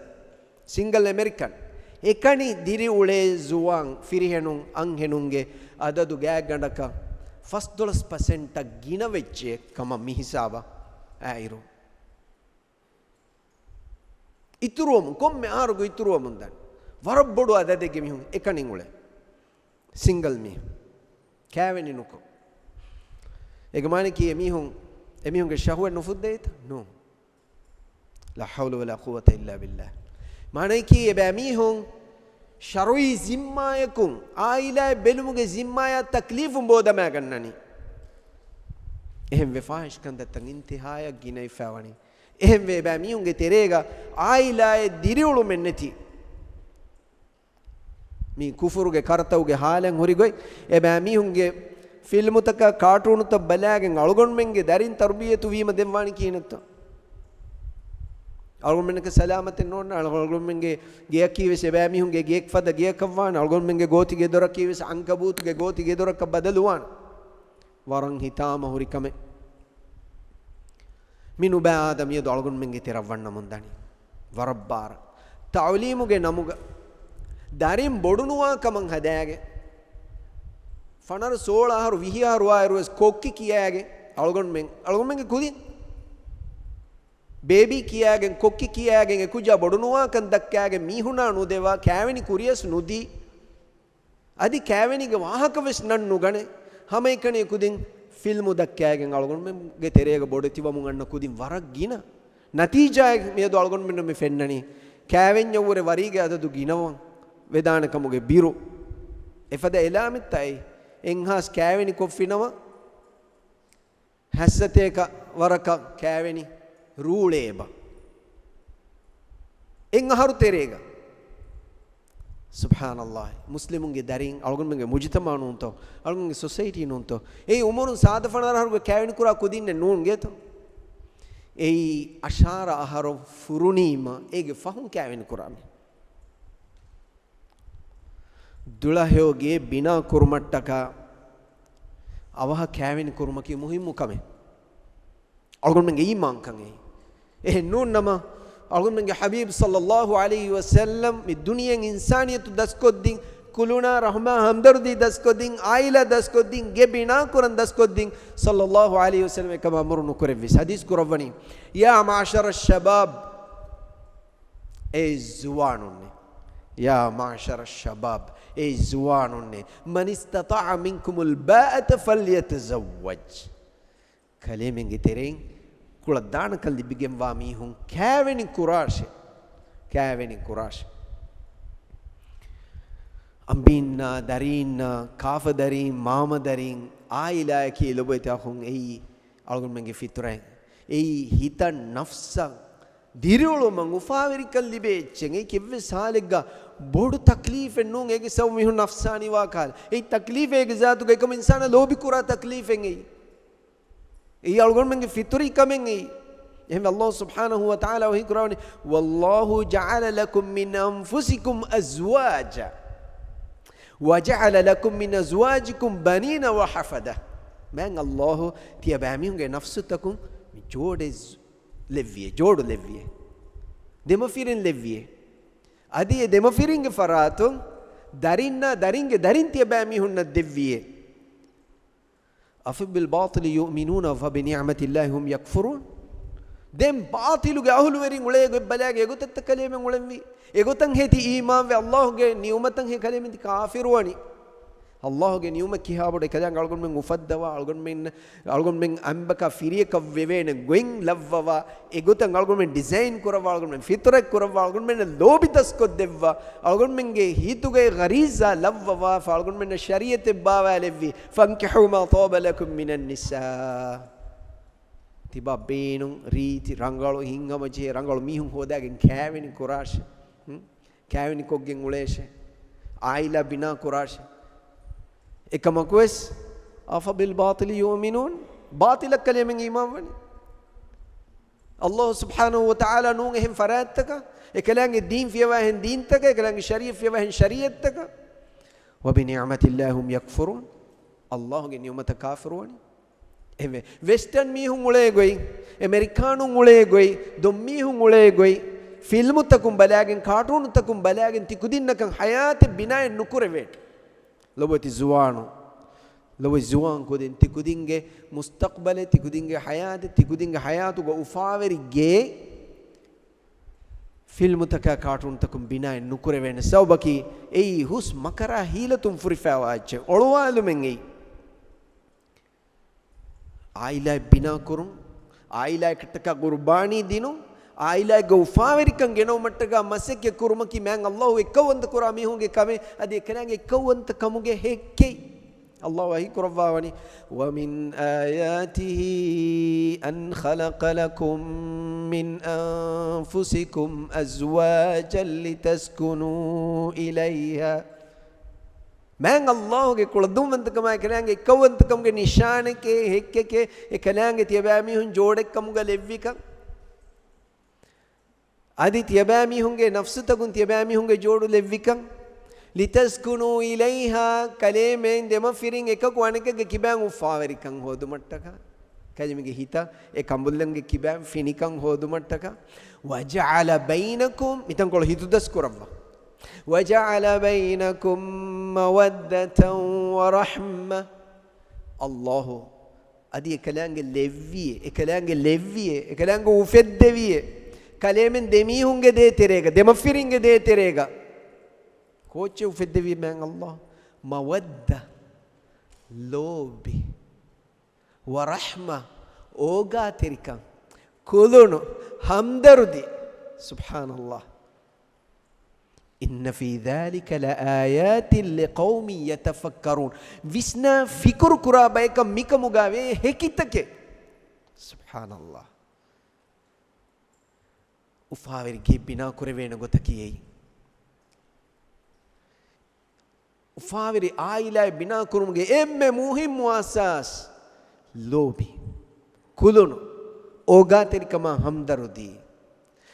ސިންގަލް އެމެރިކަން އެކަނި ދިރިއުޅޭ ޒުވާން ފިރިހެނުން އަންހެނުންގެ އަދަދު ގާތްގަނޑަކަށް ފަސްދޮޅަސް ޕަސެންޓަށް ގިނަ ވެއްޖެ ކަމަށް މި ހިސާބަށް އައިރު. އިތުރުވަމުން، ކޮންމެ އަހަރަކު އިތުރުވަމުން ދަނީ. ވަރަށް ބޮޑު އަދަދެއްގެ މީހުން އެކަނި އުޅޭ. ސިންގަލް މީހުން. ކާވެނި ނުކޮށް. އޭގެ މާނައަކީ އެމީހުން، އެމީހުންގެ ޝަހުވަތް ނުފުއްދައިތަ؟ ނޫން. ލާ ޙައުލަ ވަލާ ޤުއްވަތަ އިއްލާ ބިއްލާ. މާނައަކީ އެބައިމީހުން ޝަރުޢީ ޒިންމާޔަކުން، އާއިލާއެއް ބެލުމުގެ ޒިންމާޔާ ތަކްލީފުން ބޯދަމާގަންނަނީ. އެހެންވެ ފާޙިޝް ކަންތައްތައް އިންތިހާޔަށް ގިނައިފަ ވަނީ. އެހެންވެ އެބައިމީހުންގެ ތެރޭގަ އާއިލާއެއް ދިރިއުޅުމެއް ނެތި. މި ކުފުރުގެ ކަރަތައުގެ ހާލަށް ހުރި ގޮތް، އެބައިމީހުންގެ ފިލްމުތަކާ ކާޓޫނުތައް ބަލާގެން އަޅުގަނޑުމެންގެ ދަރިން ތަރުބިއްޔަތު ވީމަ ދެއްވާނީ ކިހިނެއްތޯ؟ އަޅުގަނޑުމެންނަކަށް ސަލާމަތެއް ނޯންނާނެ. އަޅުގަނޑުމެންގެ ގެއަކީ ވެސް އެބައިމީހުންގެ ގެއެއް ފަދަ ގެއަކަށް ވާނެ. އަޅުގަނޑުމެންގެ ގޯތި ގެދޮރަކީ ވެސް އަންކަބޫތުގެ ގޯތި ގެދޮރަކަށް ބަދަލުވާނެ. ވަރަށް ހިތާމަ ހުރި ކަމެއް. މި ނުބައި އާދަ މިއަދު އަޅުގަނޑުމެންގެ ތެރަށް ވަންނަމުން ދަނީ. ވަރަށް ބާރަށް. ތަޢުލީމުގެ ނަމުގަ ދަރިން ބޮޑުނުވާ ކަމަށް ހަދާގެން، ފަނަރަ ސޯޅަ އަހަރު ވިހި އަހަރު ވާއިރު ވެސް ކޮއްކި ކިޔާގެން އަޅުގަނޑުމެން، އަޅުގަނޑުމެންގެ ކުދިން ބޭބީ ކިޔާގެން، ކޮއްކި ކިޔާގެން އެކުއްޖާ ބޮޑުނުވާކަން ދައްކާގެން މީހުނާ ނުދެވާ، ކާވެނި ކުރިޔަސް ނުދީ، އަދި ކާވެނީގެ ވާހަކަ ވެސް ނަން ނުގަނެ، ހަމައެކަނި ކުދިން ފިލްމު ދައްކާގެން އަޅުގަނޑުމެންގެ ތެރޭގަ ބޮޑެތިވަމުން އަންނަ ކުދިން ވަރަށް ގިނަ. ނަތީޖާއެއް މިއަދު އަޅުގަނޑުމެންނަށް މި ފެންނަނީ، ކާވެންޏަށްވުރެ ވަރީގެ އަދަދު ގިނަވަން ވެދާނެ ކަމުގެ ބިރު. އެފަދަ އެލާމެއްތައް އެއީ. އެއްހާސް ކާވެނި ކޮށްފިނަމަ، ހައްސަތޭކަ ވަރަކަށް ކާވެނި ރޫޅޭ އެބަ. އެއް އަހަރު ތެރޭގަ. ސުބްޙާނައްލާހި. މުސްލިމުންގެ ދަރީން އަޅުގަނޑުމެންގެ މުޖުތަމަޢު ނޫންތޯ؟ އަޅުގަނޑުމެންގެ ސޮސައިޓީ ނޫންތޯ؟ އެއީ އުމުރުން ސާދަ ފަނަރަ އަހަރުގެ ކާވެނި ކުރާ ކުދިންނެއް ނޫން ގޭތޯ؟ އެއީ އަށާރަ އަހަރު ފުރުނީމަ އޭގެ ފަހުން ކާވެނި ކުރާ މީ. ދުޅަހެޔޮ ގެ ބިނާ ކުރުމަށްޓަކާ އަވަހަށް ކާވެނި ކުރުމަކީ މުހިއްމު ކަމެއް. އަޅުގަނޑުމެންގެ އީމާންކަން އެއީ. އެހެން ނޫން ނަމަ، އަޅުގަނޑުމެންގެ ޙަބީބް ޞައްލައްލާހު ޢަލައިހި ވަސައްލަމް މި ދުނިޔެއިން އިންސާނިއްޔަތު ދަސްކޮށްދިން، ކުލުނާ ރަޙްމާ ހަމްދަރްދީ ދަސްކޮށްދިން، ޢާއިލާ ދަސްކޮށްދިން، ގެ ބިނާ ކުރަން ދަސްކޮށްދިން، ޞައްލައްލާހު ޢަލައިހި ވަސައްލަމް އެކަމަށް އަމުރު ނުކުރެއްވި. ޙަދީޘް ކުރައްވަނީ، يا معشر الشباب، އޭ ޒުވާނުންނޭ. يا معشر الشباب، އޭ ޒުވާނުންނޭ. من استطاع منكم الباءة فليتزوج. ކަލޭމެންގެ ތެރެއިން ކުޅަދާނަކަން ލިބިގެންވާ މީހުން ކާވެނި ކުރާށޭ. ކާވެނި ކުރާށޭ. އަނބީންނާ، ދަރީންނާ، ކާފަދަރީން، މާމަދަރީން، ޢާއިލާއަކީ ލޮބުވެތި އަޚުން އެއީ އަޅުގަނޑުމެންގެ ފިޠުރަތް. އެއީ ހިތަށް ނަފްސަށް ދިރިއުޅުމަށް އުފާވެރިކަން ލިބޭ އެއްޗެއް. އެއީ ކެއްވެސް ހާލެއްގަ ބޮޑު ތަކްލީފެއް ނޫން. އޭގެ ސަބަބު މީހުން ނަފްސާނީވާ ކަހަލަ. އެއީ ތަކްލީފެއް އޭގެ ޒާތުގަ އެކަމަށް އިންސާނާ ލޯބިކުރާ ތަކްލީފެއް އެއީ. އެއީ އަޅުގަނޑުމެންގެ ފިޠުރީ ކަމެއް އެއީ. އެހެންވެ ﷲ ސުބްޙާނަހޫ ވަތަޢާލާ ވަޙީ ކުރައްވަނީ، والله جعل لكم من أنفسكم أزواجا وجعل لكم من أزواجكم بنين وحفدة. މާތް ﷲ ތިޔަ ބައިމީހުންގެ ނަފްސުތަކުން މި ޖޯޑެއް ލެއްވިއޭ، ޖޯޑު ލެއްވިއޭ. ދެމަފިރިން ލެއްވިއޭ. އަދި އެ ދެމަފިރިންގެ ފަރާތުން ދަރިންނާ ދަރިންގެ ދަރިން ތިޔަ ބައިމީހުންނަށް ދެއްވިއޭ. أفبالباطل يؤمنون وبنعمة الله هم يكفرون. ދެން ބާޠިލުގެ އަހުލުވެރިން އުޅޭ ގޮތް ބަލާގެ އެގޮތަށްތަ ކަލޭމެން އުޅެންވީ؟ އެގޮތަށް ހޭތި އީމާންވެ ﷲ ގެ ނިޢުމަތަށް ހޭ ކަލޭމެން ތި ކާފިރުވަނީ؟ އައްލާހުގެ ނިޢުމަތް ކިހާބޮޑެއް ކަލާނގެ އަޅުގަނޑުމެން އުފައްދަވާ، އަޅުގަނޑުމެން، އަޅުގަނޑުމެން އަނބަކާ ފިރިޔަކަށް ވެވޭނެ ގޮތް ލައްވަވާ، އެގޮތަށް އަޅުގަނޑުމެން ޑިޒައިން ކުރައްވާ، އަޅުގަނޑުމެން ފިތުރަތް ކުރައްވާ، އަޅުގަނޑުމެންނަށް ލޯބި ދަސްކޮށްދެއްވާ، އަޅުގަނޑުމެންގެ ހިތުގައި ޣަރީޒާ ލައްވަވާފަ، އަޅުގަނޑުމެންނަށް ޝަރީޢަތެއް ބާވާލެއްވި، فَانكِحُوا مَا طَابَ لَكُم مِّنَ النِّسَاءِ. ތިބާ ބޭނުން، ރީތި، ރަނގަޅު، ހިތްހަމަޖެހޭ ރަނގަޅު މީހުން ހޯދާގެން ކާވެނި ކުރާށޭ. ހުން؟ ކާވެނިކޮށްގެން އުޅޭށޭ. އާއިލާ ބިނާ ކުރާށޭ. އެކަމަކުވެސް، أَفَبِالْبَاطِلِ يُؤْمِنُونَ؟ ބާޠިލަށް ކަލޭމެން އީމާންވަނީ؟ އައްލާހު ސުބްޙާނަހު ވަތަޢާލާ ނޫން އެހެން ފަރާތްތަކަށް، އެކަލާނގެ ދީން ފިޔަވާ އެހެން ދީންތަކަށް، އެކަލާނގެ ޝަރީޢަތް ފިޔަވާ އެހެން ޝަރީޢަތްތަކަށް. وَبِنِعْمَتِ اللَّهِ هُمْ يَكْفُرُونَ؟ އައްލާހުގެ ނިޢުމަތަށް ކާފިރުވަނީ. އެވެ. ވެސްޓަން މީހުން އުޅޭ ގޮތް، އެމެރިކާނުން އުޅޭ ގޮތް، ދޮންމީހުން އުޅޭ ގޮތް، ފިލްމުތަކުން ބަލާގެން، ކާޓޫނުތަކުން ބަލާގެން ތިކުދިންނަކަށް ހަޔާތެއް ބިނާއެއް ނުކުރެވޭނެ. ލޮބުވެތި ޒުވާނު، ލޮބުވެތި ޒުވާން ކުދިން، ތިކުދިންގެ މުސްތަޤްބަލެއް، ތިކުދިންގެ ހަޔާތެއް، ތިކުދިންގެ ހަޔާތުގަ އުފާވެރި ގެއެއް ފިލްމުތަކާ ކާޓޫނުތަކުން ބިނާއެއް ނުކުރެވޭނެ. ސަބަބަކީ އެއީ ހުސް މަކަރާ ހީލަތުން ފުރިފައިވާ އެއްޗެއް. އޮޅުވާލުމެއް އެއީ. އާއިލާއެއް ބިނާކުރުން، އާއިލާއަކަށްޓަކާ ޤުރުބާނީ ދިނުން، އާއިލާއެއްގަ އުފާވެރިކަން ގެނައުމަށްޓަކާ މަސައްކަތް ކުރުމަކީ މާތް އައްލާހު އެއްކައުވަންތަ ކުރާ މީހުންގެ ކަމެއް، އަދި އެކަލާނގެ އެއްކައުވަންތަ ކަމުގެ ހެއްކެއް. އައްލާހު ވަޙީ ކުރައްވާވަނީ، وَمِنْ آيَاتِهِ أَنْ خَلَقَ لَكُم مِّنْ أَنفُسِكُمْ أَزْوَاجًا لِّتَسْكُنُوا إِلَيْهَا. މާތް އައްލާހުގެ ކުޅަދުންވަންތަކަމާ އެކަލާނގެ އެއްކައުވަންތަކަމުގެ ނިޝާނެކޭ، ހެއްކެކޭ، އެކަލާނގެ ތިޔަބައިމީހުން ޖޯޑެއްކަމުގަ ލެއްވިކަން. އަދި ތިޔަބައިމީހުންގެ ނަފްސުތަކުން ތިޔަބައިމީހުންގެ ޖޯޑު ލެއްވިކަން. لِّتَسْكُنُوا إِلَيْهَا، ކަލޭމެން ދެމަފިރިން އެކަކު އަނެކަކުގެ ކިބައިން އުފާވެރިކަން ހޯދުމަށްޓަކާ. ކަލޭމެންގެ ހިތަށް އެ ކަނބުލަނގެ ކިބައިން ފިނިކަން ހޯދުމަށްޓަކާ. وَجَعَلَ بَيْنَكُم، މިތަންކޮޅު ހިތުދަސް ކުރައްވާ. وَجَعَلَ بَيْنَكُم مَّوَدَّةً وَرَحْمَةً. އައްލާހު އަދި އެކަލާނގެ ލެއްވިއޭ، އެކަލާނގެ ލެއްވިއޭ، އެކަލާނގެ އުފެއްދެވިއޭ، ކަލޭމެން ދެމީހުންގެ ދޭތެރޭގަ، ދެމަފިރިންގެ ދޭތެރޭގަ. ކޯއްޗެއް އުފެއްދެވީ މާތް އައްލާހު؟ މަވައްދަ، ލޯބި، ވަރަޙްމަ، އޯގާތެރިކަން، ކުލުނު، ހަމްދަރުދީ. ސުބްޙާނައްލާހް. إِنَّ فِي ذَلِكَ لَآيَاتٍ لِقَوْمٍ يَتَفَكَّرُونَ. ވިސްނާ ފިކުރު ކުރާ ބަޔަކަށް މިކަމުގަ ވޭ ހެކިތަކެއް. ސުބްޙާނައްލާހް. އުފާވެރި ގެ ބިނާ ކުރެވޭނެ ގޮތަކީ އެއީ. އުފާވެރި އާއިލާއެއް ބިނާ ކުރުމުގެ އެންމެ މުހިއްމު އަސާސް ލޯބި، ކުލުނު، އޯގާތެރިކަމާ ހަމްދަރުދީ.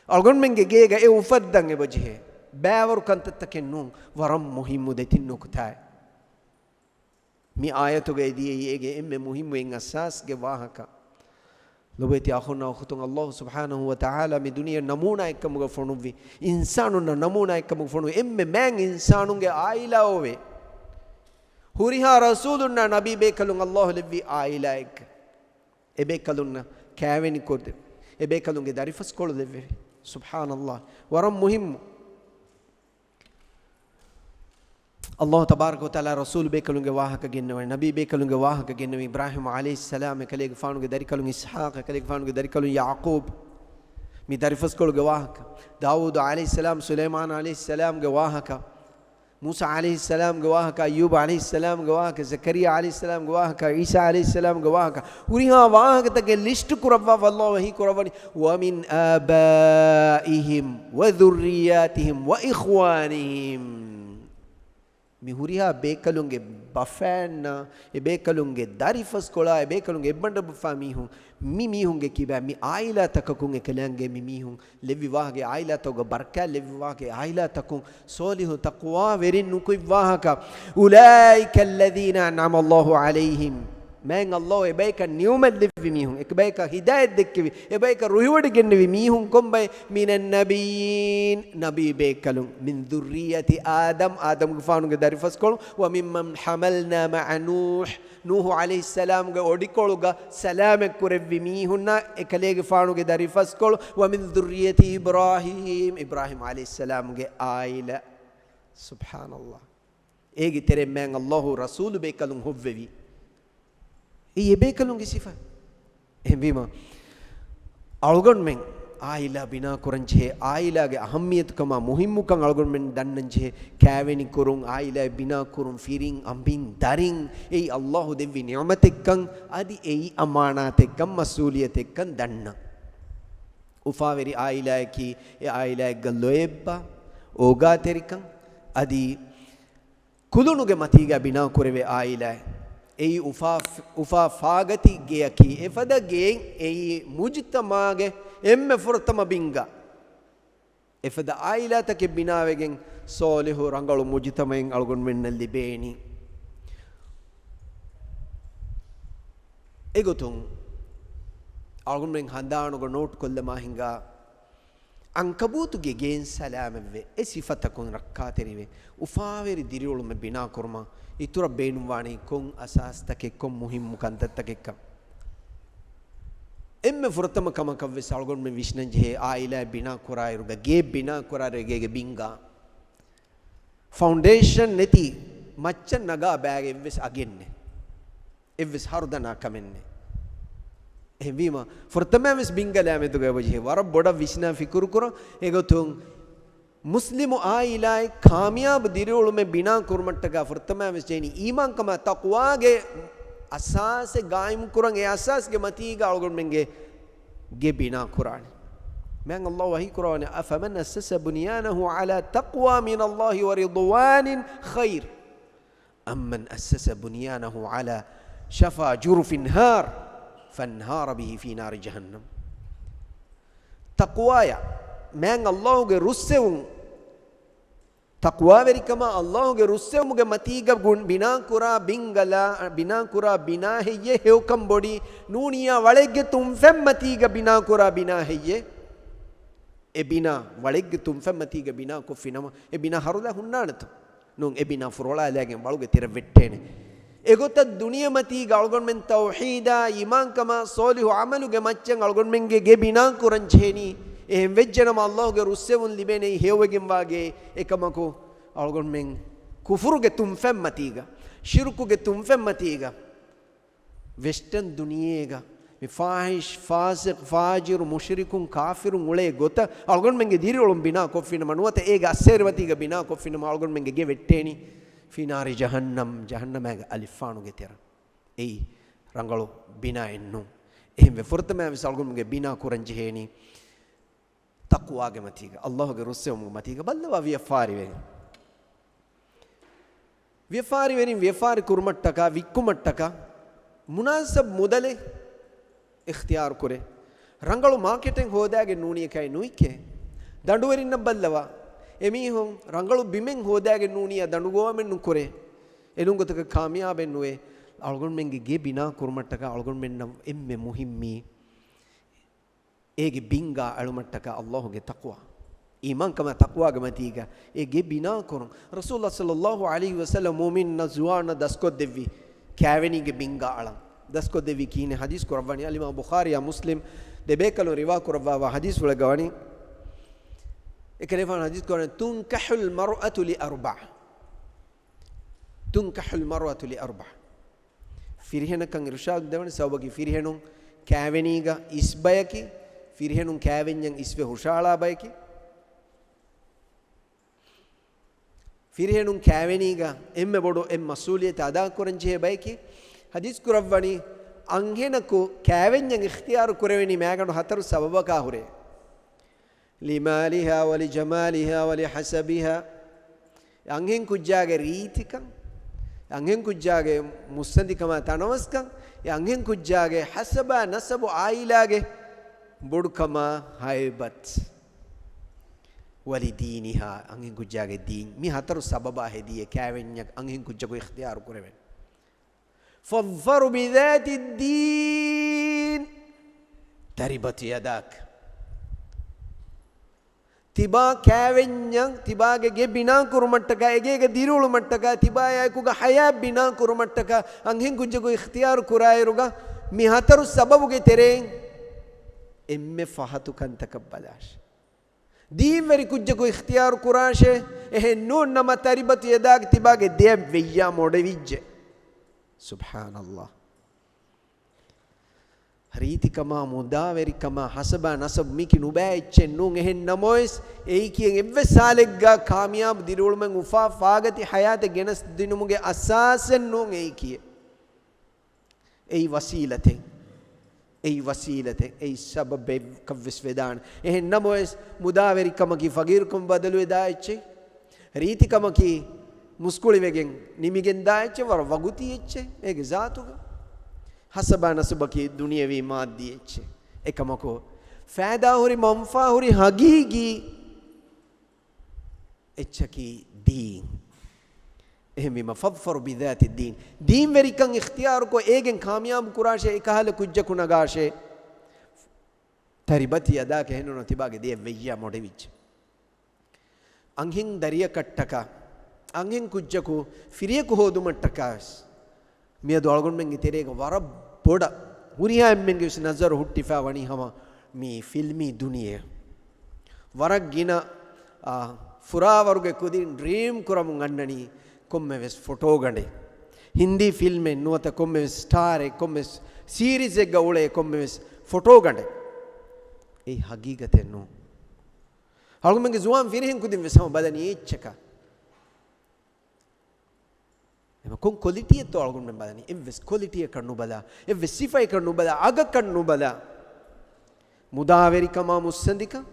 އަޅުގަނޑުމެންގެ ގޭގަ އެ އުފައްދަން އެބަޖެހޭ. ބައިވަރު ކަންތައްތަކެއް ނޫން، ވަރަށް މުހިއްމު ދެތިން ނުކުތާއެއް. މި އާޔަތުގައި ދިޔައީ އޭގެ އެންމެ މުހިއްމު އެއް އަސާސްގެ ވާހަކަ. ލޮބުވެތި އަޚުންނާ އުޚުތުން، އައްލާހު ސުބްޙާނަހު ވަ ތަޢާލާ މި ދުނިޔެ ނަމޫނާއެއްކަމުގަ ފޮނުއްވި، އިންސާނުންނަށް ނަމޫނާއެއްކަމުގަ ފޮނުވި އެންމެ މާތް އިންސާނުންގެ އާއިލާއޯވެ. ހުރިހާ ރަސޫލުންނާ ނަބީ ބޭކަލުން އައްލާހު ލެއްވި އާއިލާއެއްގަ. އެބޭކަލުންނަށް ކާވެނި ކޮށްދެވި. އެބޭކަލުންގެ ދަރިފަސްކޮޅު ލެއްވެވި. ސުބްޙާނައްލާހް. ވަރަށް މުހިއްމު. އައްލާހު ތަބާރަކަ ވަ ތަޢާލާ ރަސޫލު ބޭކަލުންގެ ވާހަކަ ގެންނަވަނީ، ނަބީ ބޭކަލުންގެ ވާހަކަ ގެންނަވަނީ، އިބްރާހީމް ޢަލައިހިއްސަލާމް، އެކަލޭގެފާނުގެ ދަރިކަލުން އިސްޙާޤް، އެކަލޭގެފާނުގެ ދަރިކަލުން ޔަޢުޤޫބް، މި ދަރިފަސްކޮޅުގެ ވާހަކަ، ދާވޫދު ޢަލައިހިއްސަލާމް، ސުލައިމާނު ޢަލައިހިއްސަލާމްގެ ވާހަކަ، މޫސާ ޢަލައިހިއްސަލާމްގެ ވާހަކަ، އައްޔޫބު ޢަލައިހިއްސަލާމްގެ ވާހަކަ، ޒަކަރިއްޔާ ޢަލައިހިއްސަލާމްގެ ވާހަކަ، ޢީސާ ޢަލައިހިއްސަލާމްގެ ވާހަކަ، ހުރިހާ ވާހަކަތަކެއް ލިސްޓް ކުރައްވާފަ އައްލާހު ވަޙީ ކުރައްވަނީ، وَمِنْ آبَائِهِمْ وَذُرِّيَّاتِهِمْ وَإِخْوَانِهِمْ. މި ހުރިހާ ބޭކަލުންގެ ބަފައިންނާ، އެ ބޭކަލުންގެ ދަރިފަސްކޮޅާ، އެ ބޭކަލުންގެ އެއްބަނޑަށް ބަފާ މީހުން، މި މީހުންގެ ކިބައިން، މި އާއިލާތަކަކުން އެކަލާނގެ މި މީހުން ލެއްވި ވާހަކަ، އާއިލާތަކުގަ ބަރަކާތް ލެއްވި ވާހަކަ، އާއިލާތަކުން ސޯލިހު ތަޤްވާވެރިން ނުކުތް ވާހަކަ. أُولَٰئِكَ الَّذِينَ أَنْعَمَ اللَّهُ عَلَيْهِمْ. މާތް އައްލާހު އެބަޔަކަށް ނިޢުމަތް ދެއްވި މީހުން، އެބަޔަކަށް ހިދާޔަތް ދެއްކެވި، އެބަޔަކަށް ރުހިވޮޑިގެންނެވި މީހުން ކޮންބައެއް؟ مِنَ النَّبِيِّينَ، ނަބީ ބޭކަލުން، مِنْ ذُرِّيَّةِ آدَمَ، އާދަމްގެފާނުގެ ދަރިފަސްކޮޅު، وَمِمَّنْ حَمَلْنَا مَعَ نُوحٍ، ނޫޙު ޢަލައިހިއްސަލާމްގެ އޮޑިކޮޅުގަ ސަލާމަތް ކުރެއްވި މީހުންނަށް އެކަލޭގެފާނުގެ ދަރިފަސްކޮޅު، وَمِنْ ذُرِّيَّةِ إِبْرَاهِيمَ، އިބްރާހީމް ޢަލައިހިއްސަލާމްގެ އާއިލާ. ސުބްޙާނައްލާހް. އޭގެ ތެރެއިން މާތް ﷲ ރަސޫލު ބޭކަލުން ހޮއްވެވި. އެއީ އެބޭކަލުންގެ ސިފަ. އެހެންވީމަ، އަޅުގަނޑުމެން އާއިލާ ބިނާ ކުރަން ޖެހޭ، އާއިލާގެ އަހައްމިޔަތުކަމާ މުހިއްމުކަން އަޅުގަނޑުމެން ދަންނަން ޖެހޭ، ކާވެނި ކުރުން، އާއިލާ ބިނާ ކުރުން، ފިރިން، އަނބިން، ދަރިން، އެއީ ﷲ ދެއްވި ނިޢުމަތެއްކަން، އަދި އެއީ އަމާނާތެއްކަން، މަސްއޫލިއްޔަތެއްކަން ދަންނަން. އުފާވެރި އާއިލާއަކީ، އެ އާއިލާއެއްގަ ލޯތްބާ، އޯގާތެރިކަން، އަދި ކުލުނުގެ މަތީގަ ބިނާކުރެވޭ އާއިލާއެއް. އެއީ އުފާ، އުފާ ފާގަތި ގެއަކީ. އެފަދަ ގެއެއް އެއީ މުޖުތަމާގެ އެންމެ ފުރަތަމަ ބިންގާ. އެފަދަ އާއިލާތަކެއް ބިނާވެގެން ސޯލިހު ރަނގަޅު މުޖުތަމައެއް އަޅުގަނޑުމެންނަށް ލިބޭނީ. އެގޮތުން އަޅުގަނޑުމެން ހަނދާނުގަ ނޯޓް ކޮށްލަމާ ހިނގާ، އަންކަބޫތުގެ ގެއިން ސަލާމަތްވެ، އެ ސިފަތަކުން ރައްކާތެރިވެ، އުފާވެރި ދިރިއުޅުމެއް ބިނާކުރުމަށް އިތުރަށް ބޭނުންވާނީ ކޮން އަސާސްތަކެއް، ކޮން މުހިއްމު ކަންތައްތަކެއްކަން. އެންމެ ފުރަތަމަ ކަމަކަށްވެސް އަޅުގަނޑުމެން ވިސްނަންޖެހޭ އާއިލާއެއް ބިނާކުރާއިރުގަ، ގެއެއް ބިނާކުރާއިރު ގޭގެ ބިންގާ ފައުންޑޭޝަން ނެތި މައްޗަށް ނަގާ ބައިގެ އެއްވެސް އަގެއް ނެތް. އެއްވެސް ހަރުދަނާ ކަމެއް ނެތް. އެހެންވީމަ، ފުރަތަމަ ވެސް ބިންގާ ލާމެދުގަ އެބަޖެހޭ. ވަރަށް ބޮޑަށް ވިސްނާ ފިކުރު ކުރަން. އެގޮތުން މުސްލިމު އާއިލާއެއް ކާމިޔާބު ދިރިއުޅުމެއް ބިނާ ކުރުމަށްޓަކާ ފުރަތަމަ ވެސް ޖެހެނީ އީމާންކަމާ ތަޤްވާގެ އަސާސެއް ގާއިމު ކުރަން، އެ އަސާސްގެ މަތީގަ އަޅުގަނޑުމެންގެ ގެ ބިނާ ކުރާނެ. މާތް ﷲ ވަޙީ ކުރައްވާނެ، أفمن أسس بنيانه على تقوى من الله ورضوان خير أم من أسس بنيانه على شفا جرف هار فانهار به في نار جهنم. ތަޤްވާޔާ، މާތް ﷲގެ ރުއްސެވުން، ތަޤްވާވެރިކަމާ ﷲގެ ރުއްސެވުމުގެ މަތީގަ ގުން ބިނާކުރާ ބިންގާ، ބިނާކުރާ ބިނާ ހެއްޔޭ ހެޔޮކަން ބޮޑީ؟ ނޫނިއްޔާ ވަޅެއްގެ ތުންފަތް މަތީގަ ބިނާކުރާ ބިނާ ހެއްޔޭ؟ އެ ބިނާ ވަޅެއްގެ ތުންފަތް މަތީގަ ބިނާކޮށްފިނަމަ، އެ ބިނާ ހަރުލާ ހުންނާނެތަ؟ ނޫން، އެ ބިނާ ފުރޮޅާލާގެން ވަޅުގެ ތެރެ ވެއްޓޭނެ. އެގޮތަށް ދުނިޔެމަތީގަ އަޅުގަނޑުމެން ތައުޙީދާ، އީމާންކަމާ، ޞޯލިޙު ޢަމަލުގެ މައްޗަށް އަޅުގަނޑުމެންގެ ގެ ބިނާ ކުރަން ޖެހެނީ. އެހެން ވެއްޖެނަމަ، ﷲގެ ރުއްސެވުން ލިބޭނެ ހެޔޮވެގެންވާ ގެ. އެކަމަކު، އަޅުގަނޑުމެން ކުފުރުގެ ތުންފަތް މަތީގަ، ޝިރުކުގެ ތުންފަތް މަތީގަ، ވެސްޓަން ދުނިޔޭގަ މި ފާޙިޝް، ފާސިޤް، ފާޖިރު، މުޝްރިކުން، ކާފިރުން އުޅޭ ގޮތަށް އަޅުގަނޑުމެންގެ ދިރިއުޅުން ބިނާ ކޮށްފިނަމަ، ނުވަތަ އޭގެ އައްސޭރި މަތީގަ ބިނާ ކޮށްފިނަމަ، އަޅުގަނޑުމެންގެ ގެ ވެއްޓޭނީ ފީ ނާރި ޖަހަންނަމް، ޖަހަންނަމާގެ އަލިފާނުގެ ތެރަށް. އެއީ ރަނގަޅު ބިނާއެއް ނޫން. އެހެންވެ، ފުރަތަމަ ވެސް އަޅުގަނޑުމެންގެ ބިނާ ކުރަން ޖެހޭނީ ތަޤްވާގެ މަތީގަ، ﷲގެ ރުއްސެވުމުގެ މަތީގަ. ބައްލަވާ ވިޔަފާރިވެރިން. ވިޔަފާރިވެރިން ވިޔަފާރި ކުރުމަށްޓަކާ، ވިއްކުމަށްޓަކާ މުނާސަބު މުދަލެއް އިޚްތިޔާރު ކުރޭ. ރަނގަޅު މާކެޓެއް ހޯދާގެން ނޫނީ އެކައި ނުވިއްކޭ. ދަނޑުވެރިންނަށް ބައްލަވާ، އެމީހުން ރަނގަޅު ބިމެއް ހޯދާގެން ނޫނީ އަ ދަނޑުގޮވާމެއް ނުކުރޭ. އެނޫން ގޮތަކަށް ކާމިޔާބެއް ނުވޭ. އަޅުގަނޑުމެންގެ ގެ ބިނާ ކުރުމަށްޓަކާ އަޅުގަނޑުމެންނަށް އެންމެ މުހިއްމީ އޭގެ ބިންގާ އަޅުމަށްޓަކާ ﷲގެ ތަޤްވާ. އީމާންކަމާ ތަޤްވާގެ މަތީގަ އެ ގެ ބިނާކުރުން. ރަސޫލުﷲ ޞައްލައްލާހު ޢަލައިހި ވަސައްލަމް މުއުމިން ޒުވާނަށް ދަސްކޮށްދެއްވި ކާވެނީގެ ބިންގާ އަޅަން. ދަސްކޮށްދެއްވީ ކިހިނެއް؟ ޙަދީޘް ކުރައްވަނީ އަލްއިމާމު ބުޚާރީއާ މުސްލިމް ދެބޭކަލުން ރިވާ ކުރައްވާވާ ޙަދީޘްފުޅެއްގަ ވަނީ، އެކަލޭގެފާނު ޙަދީޘް ކުރައްވަނީ، تنكح المرأة لأربع. تنكح المرأة لأربع. ފިރިހެނަކަށް އިރުޝާދު ދެވަނީ ސަބަބަކީ ފިރިހެނުން ކާވެނީގަ އިސް ބަޔަކީ، ފިރިހެނުން ކާވެންޏަށް އިސްވެ ހުށަހަޅާ ބަޔަކީ. ފިރިހެނުން ކާވެނީގަ އެންމެ ބޮޑު އެއް މަސްއޫލިއްޔަތެއް އަދާކުރަން ޖެހޭ ބަޔަކީ. ޙަދީޘް ކުރައްވަނީ، އަންހެނަކު ކާވެންޏަށް އިޚްތިޔާރު ކުރެވެނީ މައިގަނޑު ހަތަރު ސަބަބަކާ ހުރެ. لمالها ولجمالها ولحسبها. އެ އަންހެން ކުއްޖާގެ ރީތިކަން، އެ އަންހެން ކުއްޖާގެ މުއްސަނދިކަމާ ތަނަވަސްކަން، އެ އަންހެން ކުއްޖާގެ ހަސަބާ ނަސަބު އާއިލާގެ ބޮޑުކަމާ ހައިބަތް. ولدينها، އަންހެން ކުއްޖާގެ ދީން. މި ހަތަރު ސަބަބާ ހެދިޔޭ ކާވެންޏަށް އަންހެން ކުއްޖަކު އިޚްތިޔާރު ކުރެވެން. فاظفر بذات الدين تربت يداك. ތިބާ ކާވެންޏަށް، ތިބާގެ ގެ ބިނާ ކުރުމަށްޓަކާ، އެގޭގަ ދިރިއުޅުމަށްޓަކާ، ތިބާއާއެކުގަ ޙަޔާތް ބިނާ ކުރުމަށްޓަކާ، އަންހެން ކުއްޖަކު އިޚްތިޔާރު ކުރާއިރުގަ، މި ހަތަރު ސަބަބުގެ ތެރެއިން އެންމެ ފަހަތު ކަންތަކަށް ބަލާށި. ދީންވެރި ކުއްޖަކު އިޚްތިޔާރު ކުރާށޭ. އެހެން ނޫން ނަމަ ތަރިބަތު ޔަދާގެ ތިބާގެ ދެއަށް ވެއްޔާ މޮޑެވިއްޖެ. ސުބްޙާނަﷲ. ރީތިކަމާ، މުދާވެރިކަމާ، ހަސަބާ ނަސަބު މީކީ ނުބައި އެއްޗެއް ނޫން. އެހެން ނަމަވެސް، އެއީކީ އެއްވެސް ހާލެއްގަ ކާމިޔާބު ދިރިއުޅުމެއް އުފާ ފާގަތި ހަޔާތެއް ގެނެސްދިނުމުގެ އަސާސެއް ނޫން އެއީކީ. އެއީ ވަސީލަތެއް. އެއީ ވަސީލަތެއް. އެއީ ސަބަބެއްކަށްވެސް ވެދާނެ. އެހެން ނަމަވެސް، މުދާވެރިކަމަކީ ފަގީރުކަމަށް ބަދަލުވެދާ އެއްޗެއް. ރީތިކަމަކީ މުސްކުޅިވެގެން ނިމިގެންދާ އެއްޗެއް، ވަރަށް ވަގުތީ އެއްޗެއް. އޭގެ ޒާތުގަ. ހަސަބާ ނަސަބަކީ ދުނިޔެވީ މާއްދީ އެއްޗެއް. އެކަމަކު، ފައިދާހުރި، މަންފާހުރި، ހަގީގީ އެއްޗަކީ ދީން. އެހެންވީމަ، فاظفر بذات الدين. ދީންވެރިކަން އިޚްތިޔާރުކޮށް، އޭގެން ކާމިޔާބު ކުރާށޭ، އެކަހަލަ ކުއްޖަކު ނަގާށޭ. ތަރިބަތި ޔަދާ ކެހެނުނު ތިބާގެ ދެއަށް ވެއްޔާ މޮޑެވިއްޖެ. އަންހެން ދަރިއަކަށްޓަކާ، އަންހެން ކުއްޖަކު ފިރިޔަކު ހޯދުމަށްޓަކާ ވެސް، މިއަދު އަޅުގަނޑުމެންގެ ތެރޭގަ ވަރަށް ބޮޑަށް ހުރިހާ އެންމެންގެ ވެސް ނަޒަރު ހުއްޓިފައި ވަނީ ހަމަ މި ފިލްމީ ދުނިޔެއަށް. ވަރަށް ގިނަ، އާ، ފުރާވަރުގެ ކުދިން ޑްރީމް ކުރަމުން އަންނަނީ ކޮންމެވެސް ފޮޓޯގަނޑެއް. ހިންދީ ފިލްމެއް ނުވަތަ ކޮންމެވެސް ސްޓާރެއް، ކޮންމެވެސް ސީރީޒެއްގަ އުޅޭ ކޮންމެވެސް ފޮޓޯގަނޑެއް. އެއީ ހަގީގަތެއް ނޫން. އަޅުގަނޑުމެންގެ ޒުވާން ފިރިހެން ކުދިން ވެސް ހަމަ ބަލަނީ އެއްޗަކަށް. އެމަ ކޮން ކޮލިޓީއެއްތޯ އަޅުގަނޑުމެން ބަލަނީ؟ އެއްވެސް ކޮލިޓީއަކަށް ނުބަލާ، އެއްވެސް ސިފައަކަށް ނުބަލާ، އަގަކަށް ނުބަލާ. މުދާވެރިކަމާ މުއްސަނދިކަން،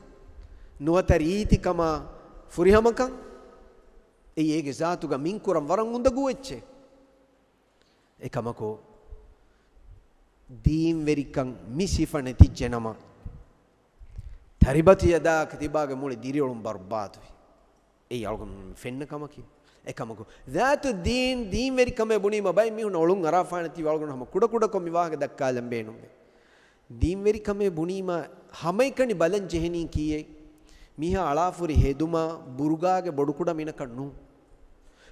ނުވަތަ ރީތިކަމާ ފުރިހަމަކަން، އެއީ އޭގެ ޒާތުގަ މިންކުރަން ވަރަށް އުނދަގޫ އެއްޗެއް. އެކަމަކު، ދީންވެރިކަން މި ސިފަ ނެތިއްޖެނަމަ، ތަރިބަތި ޔަދާ ތިބާގެ މުޅި ދިރިއުޅުން ބަރުބާދުވި. އެއީ އަޅުގަނޑު ފެންނަ ކަމަކީ. އެކަމަކު، ޒާތު ދީން، ދީންވެރިކަމޭ ބުނީމަ ބައެއް މީހުން އޮޅުން އަރާފާނެތީ އަޅުގަނޑު ހަމަ ކުޑަކުޑަކޮށް މި ވާހަކަ ދައްކާލަން ބޭނުންވޭ. ދީންވެރިކަމޭ ބުނީމަ ހަމައެކަނި ބަލަން ޖެހެނީ ކީއެއް؟ މީހާ އަޅާފުރި ހެދުމާ ބުރުގާގެ ބޮޑުކުޑަ މިނަކަށް ނޫން.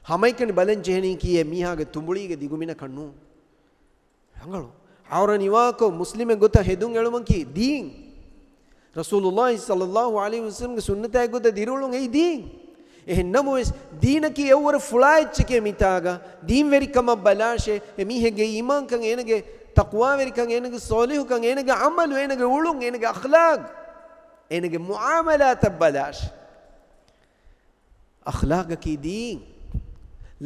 ހަމައެކަނި ބަލަން ޖެހެނީ ކީއެއް؟ މީހާގެ ތުނބުޅީގެ ދިގު މިނަކަށް ނޫން. ރަނގަޅު. އައުރަތް ނިވާކޮށް މުސްލިމެއް ގޮތަށް ހެދުން އެޅުމަކީ ދީން. ރަސޫލުﷲ ޞައްލަﷲ ޢަލައިހި ވަސައްލަމްގެ ސުންނަތާ ގޮތަށް ދިރިއުޅުން އެއީ ދީން. އެހެން ނަމަވެސް، ދީނަކީ އެއަށްވުރެ ފުޅާ އެއްޗެކޭ މިތާގަ. ދީންވެރިކަމަށް ބަލާށޭ، އެ މީހެއްގެ އީމާންކަން، އޭނަގެ ތަޤްވާވެރިކަން، އޭނަގެ ޞާލިޙުކަން، އޭނަގެ ޢަމަލު، އޭނަގެ އުޅުން، އޭނަގެ އަޚްލާޤް، އޭނަގެ މުޢާމަލާތަށް ބަލާށޭ. އަޚްލާޤަކީ ދީން.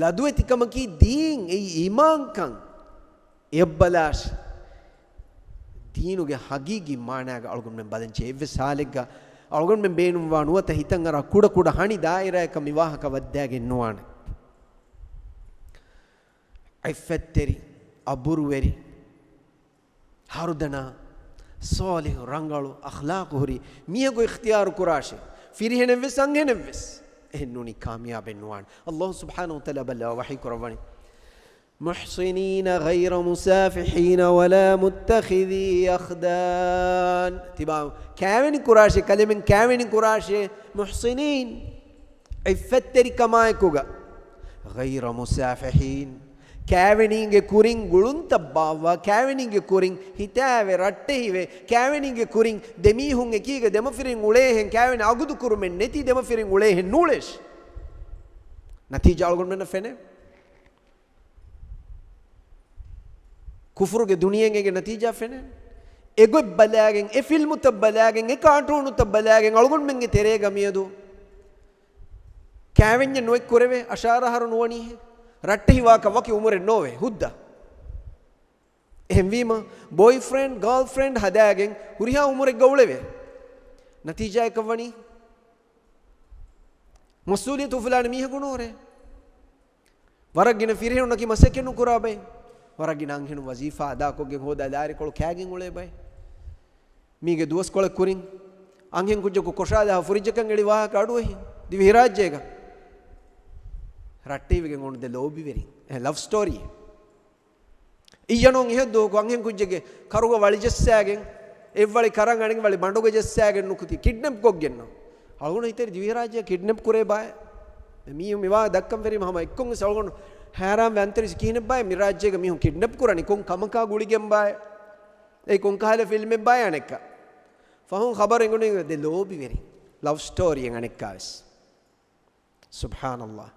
ލަދުވެތިކަމަކީ ދީން. އެއީ އީމާންކަން. އެއަށްބަލާށޭ. ދީނުގެ ހަގީގީ މާނާގަ އަޅުގަނޑުމެން ބަލަންޖެހޭ. އެއްވެސް ހާލެއްގަ އަޅުގަނޑުމެން ބޭނުންވާ ނުވަތަ ހިތަށްއަރާ ކުޑަކުޑަ ހަނި ދާއިރާއަކަށް މި ވާހަކަ ވައްދާގެން ނުވާނެ. ޢިއްފަތްތެރި، އަބުރުވެރި، ހަރުދަނާ، ޞާލިޙު، ރަނގަޅު އަޚްލާޤު ހުރި މީހަކު އިޚްތިޔާރު ކުރާށޭ. ފިރިހެނެއްވެސް އަންހެނެއްވެސް. އެހެން ނޫނީ ކާމިޔާބެއް ނުވާނެ. ﷲ ސުބްޙާނަހޫ ވަތަޢާލާ ބައްލަވާ ވަޙީ ކުރައްވަނީ، مُحْصِنِينَ غَيْرَ مُسَافِحِينَ وَلَا مُتَّخِذِي أَخْدَانٍ. ތިބާ ކާވެނި ކުރާށޭ، ކަލޭމެން ކާވެނި ކުރާށޭ، މުޙްޞިނީން، ޢިއްފަތްތެރިކަމާއެކުގަ، ޣައިރަ މުސާފިޙީން، ކާވެނީގެ ކުރިން ގުޅުންތައް ބާއްވާ، ކާވެނީގެ ކުރިން ހިތާވެ ރައްޓެހިވެ، ކާވެނީގެ ކުރިން ދެމީހުން އެކީގަ ދެމަފިރިން އުޅޭހެން، ކާވެނި އަގުދު ކުރުމެއް ނެތި ދެމަފިރިން އުޅޭހެން ނޫޅޭށި. ނަތީޖާ އަޅުގަނޑުމެންނަށް ފެނޭ. ކުފުރުގެ ދުނިޔެއިން އޭގެ ނަތީޖާ ފެނޭ. އެގޮތް ބަލާގެން، އެ ފިލްމުތައް ބަލާގެން، އެ ކާޓޫނުތައް ބަލާގެން އަޅުގަނޑުމެންގެ ތެރޭގަ މިއަދު ކާވެންޏެއް ނުއެއްކުރެވޭ، އަށާރަ އަހަރު ނުވަނީހޭ. ރައްޓެހިވާކަށް ވަކި އުމުރެއް ނޯވޭ ހުއްދަ. އެހެންވީމަ، ބޯއިފްރެންޑް، ގާލްފްރެންޑް ހަދާގެން ހުރިހާ އުމުރެއްގަ އުޅެވޭ. ނަތީޖާއަކަށް ވަނީ، މަސްއޫލިއްޔަތު އުފުލާނެ މީހަކު ނޫރޭ. ވަރަށް ގިނަ ފިރިހެނުންނަކީ މަސައްކަތް ނުކުރާ ބައެއް. ވަރަށް ގިނަ އަންހެނުން ވަޒީފާ އަދާކޮށްގެން ހޯދާ ލާރިކޮޅު ކާގެން އުޅޭ ބައެއް. މީގެ ދުވަސްކޮޅެއް ކުރިން އަންހެން ކުއްޖަކު ކޮށާލާ ފުރިޖަކަށް އެޅި ވާހަކަ އަޑުއެހި ދިވެހިރާއްޖޭގަ. ރައްޓެހިވެގެން އޮން ދެ ލޯބިވެރިން. އެ ލަވް ސްޓޯރީ. އިއްޔަނޫން އިހަށްދުވަހަކު އަންހެން ކުއްޖެއްގެ ކަރުގަ ވަޅި ޖައްސާގެން، އެއްވަޅި ކަރަން އަނެއްވަޅި ބަނޑުގަ ޖައްސާގެން ނުކުތީ ކިޑްނެޕް ކޮށްގެންނަށް. އަޅުގަނޑު ހިތަށް ދިވެހިރާއްޖެ ކިޑްނެޕް ކުރޭ ބާއޭ. މި، މިވާ ދައްކަން ފެރީމަ ހަމަ އެއްކޮން ވެސް އަޅުގަނޑު ހައިރާންވެ އަންތަރީސް ކިހިނެއް ބާއޭ މި ރާއްޖޭގަ މީހުން ކިޑްނެޕް ކުރަނީ ކޮން ކަމަކާ ގުޅިގެން ބާއޭ. އެ ކޮން ކަހަލަ ފިލްމެއް ބާއޭ އަނެއްކާ. ފަހުން ޚަބަރު އެނގުނީ ދެ ލޯބިވެރިން. ލަވް ސްޓޯރީއެއް އަނެއްކާވެސް. ސުބްޙާނަﷲ.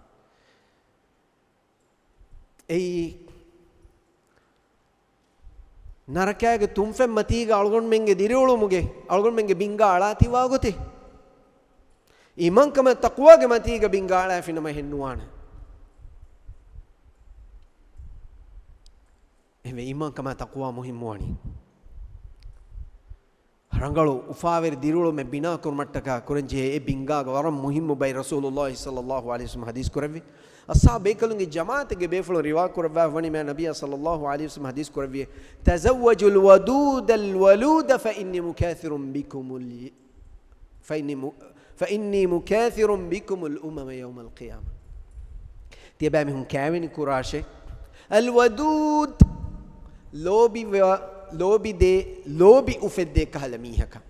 އެއީ ނަރަކާގެ ތުންފަތް މަތީގަ އަޅުގަނޑުމެންގެ ދިރިއުޅުމުގެ، އަޅުގަނޑުމެންގެ ބިންގާ އަޅާތީވާ ގޮތެއް. އީމާންކަމާ ތަޤްވާގެ މަތީގަ ބިންގާ އަޅާފިނަމަ އެހެން ނުވާނެ. އެހެންވެ، އީމާންކަމާ ތަޤްވާ މުހިއްމުވަނީ. ރަނގަޅު އުފާވެރި ދިރިއުޅުމެއް ބިނާ ކުރުމަށްޓަކާ ކުރަންޖެހޭ އެ ބިންގާގެ ވަރަށް މުހިއްމު ބައި ރަސޫލުﷲ ޞައްލަﷲ ޢަލައިހި ވަސައްލަމަ ޙަދީޘް ކުރެއްވި. އަޞްޙާބު ބޭކަލުންގެ ޖަމާޢަތެއްގެ ބޭފުޅުން ރިވާ ކުރައްވާ ވަނީ މާ ނަބިއްޔާ ޞައްލަﷲ ޢަލައިހި ވަސައްލަމަ ޙަދީޘް ކުރެއްވި، "تزوجوا الودود الولود فإني مكاثر بكم ال-، فإني م-، فإني مكاثر بكم الأمم يوم القيامة." ތިޔަބައިމީހުން ކައިވެނި ކުރާށޭ. އަލްވަދޫދް، ލޯބި ވ-، ލޯބި ދޭ، ލޯބި އުފެއްދޭ ކަހަލަ މީހަކަށް.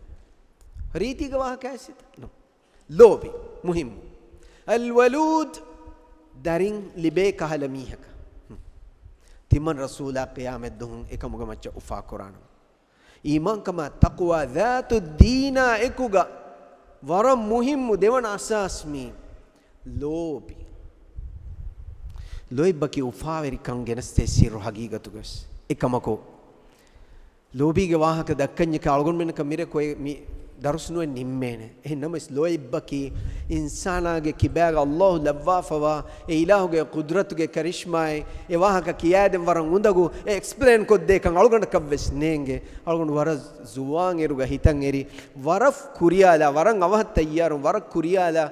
ރީތީގެ ވާހަކަ އެއްސިތަ؟ ނޯ. ލޯބި މުހިއްމު. އަލްވަލޫދް، ދަރިން ލިބޭ ކަހަލަ މީހަކަށް. ތިމަން ރަސޫލާ ޤިޔާމަތްދުހުން އެކަމުގެ މައްޗަށް އުފާކުރާނަމަ. އީމާންކަމާ ތަޤްވާ ޛާތު ދީނާ އެކުގަ ވަރަށް މުހިއްމު ދެވަނަ އަސާސް މީ ލޯބި. ލޯތްބަކީ އުފާވެރިކަން ގެނެސްދޭ ސިއްރު ހަގީގަތުގަވެސް. އެކަމަކު، ލޯބީގެ ވާހަކަ ދައްކަންޏެކޭ އަޅުގަނޑުމެންނަކަށް މިރޭ ކޮއެ މި ދަރުސް ނުވެ ނިންމޭނެ. އެހެން ނަމަވެސް ލޯތްބަކީ އިންސާނާގެ ކިބާގަ ﷲ ލައްވާފަވާ އެ އިލާހުގެ ޤުދްރަތުގެ ކަރިޝްމާއެއް. އެ ވާހަކަ ކިޔާދޭން ވަރަށް އުނދަގޫ. އެ އެކްސްޕްލޭން ކޮށްދޭކަން އަޅުގަނޑަކަށްވެސް ނޭނގެ. އަޅުގަނޑު ވަރަށް ޒުވާން އިރުގަ ހިތަށް އެރި، ވަރަށް ކުރިޔާލާ، ވަރަށް އަވަހަށް ތައްޔާރުން، ވަރަށް ކުރިޔާލާ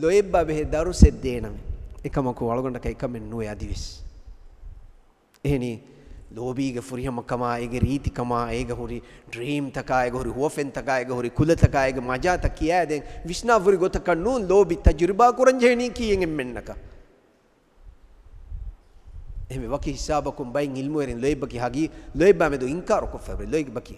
ލޯތްބާ ބެހޭ ދަރުސެއް ދޭނަމޭ. އެކަމަކު އަޅުގަނޑަކަށް އެކަމެއް ނުވެ އަދިވެސް. އެހެނީ، ލޯބީގެ ފުރިހަމަކަމާ، އޭގެ ރީތިކަމާ، އޭގަ ހުރި ޑްރީމްތަކާ، އޭގަ ހުރި ހުވަފެންތަކާ، އޭގަ ހުރި ކުލަތަކާ، އޭގެ މަޖާތައް ކިޔާދޭން ވިސްނާފަ ހުރި ގޮތަކަށް ނޫން، ލޯބި ތަޖުރިބާ ކުރަން ޖެހެނީކީ އެންމެންނަކަށް. އެހެންވެ، ވަކި ހިސާބަކުން ބައެއް ޢިލްމުވެރިން ލޯތްބަކީ ހަގީ، ލޯތްބާމެދު އިންކާރު ކޮށްފައި ހުރި، ލޯތްބަކީ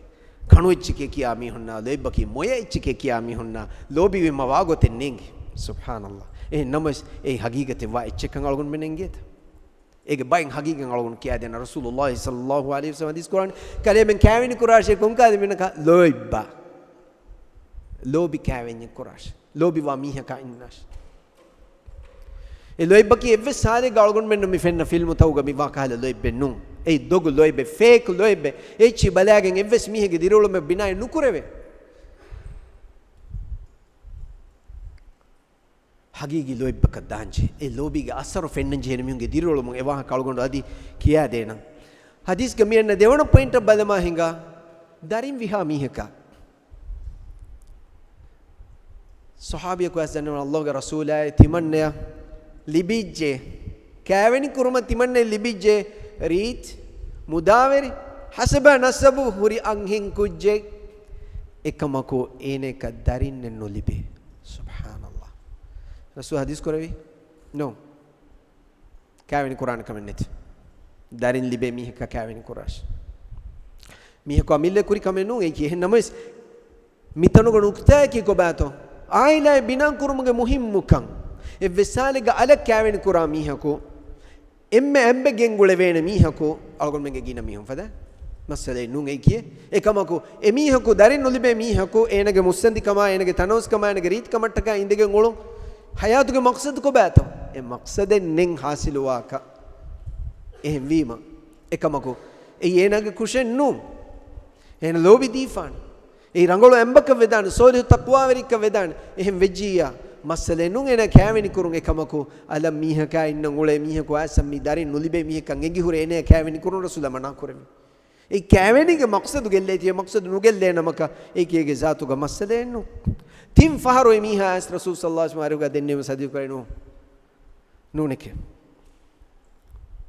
ކަނު އެއްޗެކޭ ކިޔާ މީހުންނާ، ލޯތްބަކީ މޮޔަ އެއްޗެކޭ ކިޔާ މީހުންނާ، ލޯބިވީމަ ވާގޮތެއް ނޭނގި. ސުބްޙާނަﷲ. އެހެން ނަމަވެސް، އެއީ ހަގީގަތެއް ވާ އެއްޗެއްކަން އަޅުގަނޑުމެން ނޭނގޭތަ؟ އޭގެ ބައެއް ހަގީގަތް އަޅުގަނޑު ކިޔާދޭނަ. ރަސޫލުﷲ ޞައްލަﷲ ޢަލައިހި ވަސައްލަމަ ޙަދީޘް ކުރާނެ، ކަލޭމެން ކައިވެނި ކުރާށޭ ކޮންކަހަލަ މީހަކަށް؟ ލޯތްބާ. ލޯބި ކައިވެންޏެއް ކުރާށޭ. ލޯބިވާ މީހަކާ އިންނާށޭ. އެ ލޯތްބަކީ އެއްވެސް ހާލެއްގަ އަޅުގަނޑުމެންނަށް މި ފެންނަ ފިލްމުތަކުގަ މި ވާ ކަހަލަ ލޯތްބެއް ނޫން. އެއީ ދޮގު ލޯތްބެއް، ފޭކް ލޯތްބެއް. އެއްޗިހި ބަލާގެން އެއްވެސް މީހެއްގެ ދިރިއުޅުމެއް ބިނާއެއް ނުކުރެވޭ. ހަގީގީ ލޯތްބަކަށް ދާންޖެހޭ. އެ ލޯބީގެ އަސަރު ފެންނަން ޖެހޭނެ މީހުންގެ ދިރިއުޅުމުން. އެ ވާހަކަ އަޅުގަނޑު އަދި ކިޔާދޭނަން. ޙަދީޘްގަ މި އަންނަ ދެވަނަ ޕޮއިންޓަށް ބަލަމާ ހިނގާ، ދަރިން ވިހާ މީހަކާ. ޞަޙާބީއަކު އައިސް ދަންނަވަން، ﷲގެ ރަސޫލާއޭ، ތިމަންނަޔަށް ލިބިއްޖެ، ކައިވެނި ކުރުމަށް ތިމަންނަޔަށް ލިބިއްޖެ ރީތި، މުދާވެރި، ހަސަބާ ނަސަބު ހުރި އަންހެން ކުއްޖެއް. އެކަމަކު އޭނަޔަކަށް ދަރިންނެއް ނުލިބޭ. ސުބްޙާނަﷲ. ރަސޫލު ޙަދީޘް ކުރެއްވީ ނޫން. ކައިވެނި ކުރާނެ ކަމެއް ނެތި. ދަރިން ލިބޭ މީހަކާ ކައިވެނި ކުރާށި. މީހަކު އަމިއްލަ ކުރި ކަމެއް ނޫން އެއީކީ. އެހެން ނަމަވެސް، މިތަނުގަ ނުކުތާއަކީ ކޮބާތޯ؟ ޢާއިލާއެއް ބިނާ ކުރުމުގެ މުހިއްމުކަން. އެއްވެސް ހާލެއްގަ އަލަށް ކައިވެނި ކުރާ މީހަކު، އެންމެ އަނބެއް ގެންގުޅެވޭނެ މީހަކު، އަޅުގަނޑުމެންގެ ގިނަ މީހުން ފަދަ މައްސަލައެއް ނޫން އެއީކީ. އެކަމަކު، އެމީހަކު ދަރިން ނުލިބޭ މީހަކު، އޭނަގެ މުއްސަނދިކަމާ، އޭނަގެ ތަނަވަސްކަމާ، އޭނަގެ ރީތިކަމަށްޓަކާ އިނދެގެން އުޅުން ޙަޔާތުގެ މަޤްޞަދު ކޮބާތޯ؟ އެ މަޤްޞަދެއް ނެތް ޙާޞިލުވާކަށް. އެހެންވީމަ، އެކަމަކު، އެއީ އޭނާގެ ކުށެއް ނޫން. އޭނަ ލޯބި ދީފާނެ. އެއީ ރަނގަޅު އަނބަކަށް ވެދާނެ، ޞާލިޙު ތަޤްވާވެރިއަކަށް ވެދާނެ. އެހެން ވެއްޖިއްޔާ، މައްސަލައެއް ނޫން އޭނާ ކައިވެނި ކުރުން. އެކަމަކު، އަލަށް މީހަކާ އިންނަން އުޅޭ މީހަކު އައިސް މި ދަރިން ނުލިބޭ މީހަކަށް އެނގި ހުރެ އޭނަޔަށް ކައިވެނި ކުރުން ރަސޫލާ މަނާ ކުރެއްވި. އެ ކައިވެނީގެ މަޤްޞަދު ގެއްލޭތީ، މަޤްޞަދު ނުގެއްލޭ ނަމަކަށް، އެއީކީ އޭގެ ޒާތުގަ މައްސަލައެއް ނޫން. ތިން ފަހަރު އެ މީހާ އައިސް ރަސޫލު ޞައްލަﷲ ޢަލައިހި ވަސައްލަމަ އަރިހުގަ ދެންނެވި ޙަދީޘް ކުރެއްވި ނޫން. ނޫނެކޭ.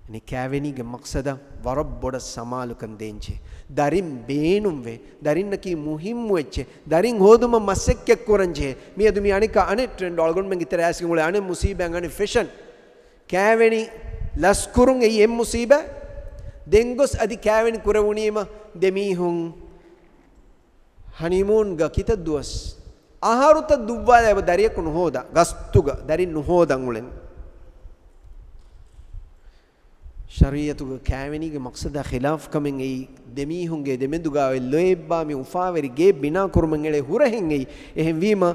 އެނީ ކައިވެނީގެ މަޤްޞަދަށް ވަރަށް ބޮޑަށް ސަމާލުކަން ދޭންޖެހޭ. ދަރިން ބޭނުންވޭ. ދަރިންނަކީ މުހިއްމު އެއްޗެއް. ދަރިން ހޯދުމަށް މަސައްކަތް ކުރަންޖެހޭ. މިއަދު މި އަނެއްކާ އަނެއް ޓްރެންޑް، އަޅުގަނޑުމެންގެ ތެރޭ އައިސްގެން އުޅޭ އަނެއް މުސީބާ، އަނެއް ފެޝަން. ކައިވެނި ލަސްކުރުން އެއީ އެއް މުސީބާ. ދެން ގޮސް އަދި ކައިވެނި ކުރެވުނީމަ ދެމީހުން ހަނީމޫންގަ ކިތައް ދުވަސް އަހަރުތައް ދުއްވާލާ އެބަ ދަރިޔަކު ނުހޯދާ، ގަސްތުގަ ދަރިން ނުހޯދަން އުޅެން. ޝަރީޢަތުގެ ކާވެނީގެ މަޤްޞަދާ ޚިލާފު ކަމެއް އެއީ، ދެމީހުންގެ ދެމެދުގަ އޮތް ލޯތްބާ މި އުފާވެރި ގޭ ބިނާ ކުރުމަށް އެޅޭ ހުރަހެއް އެއީ. އެހެންވީމަ،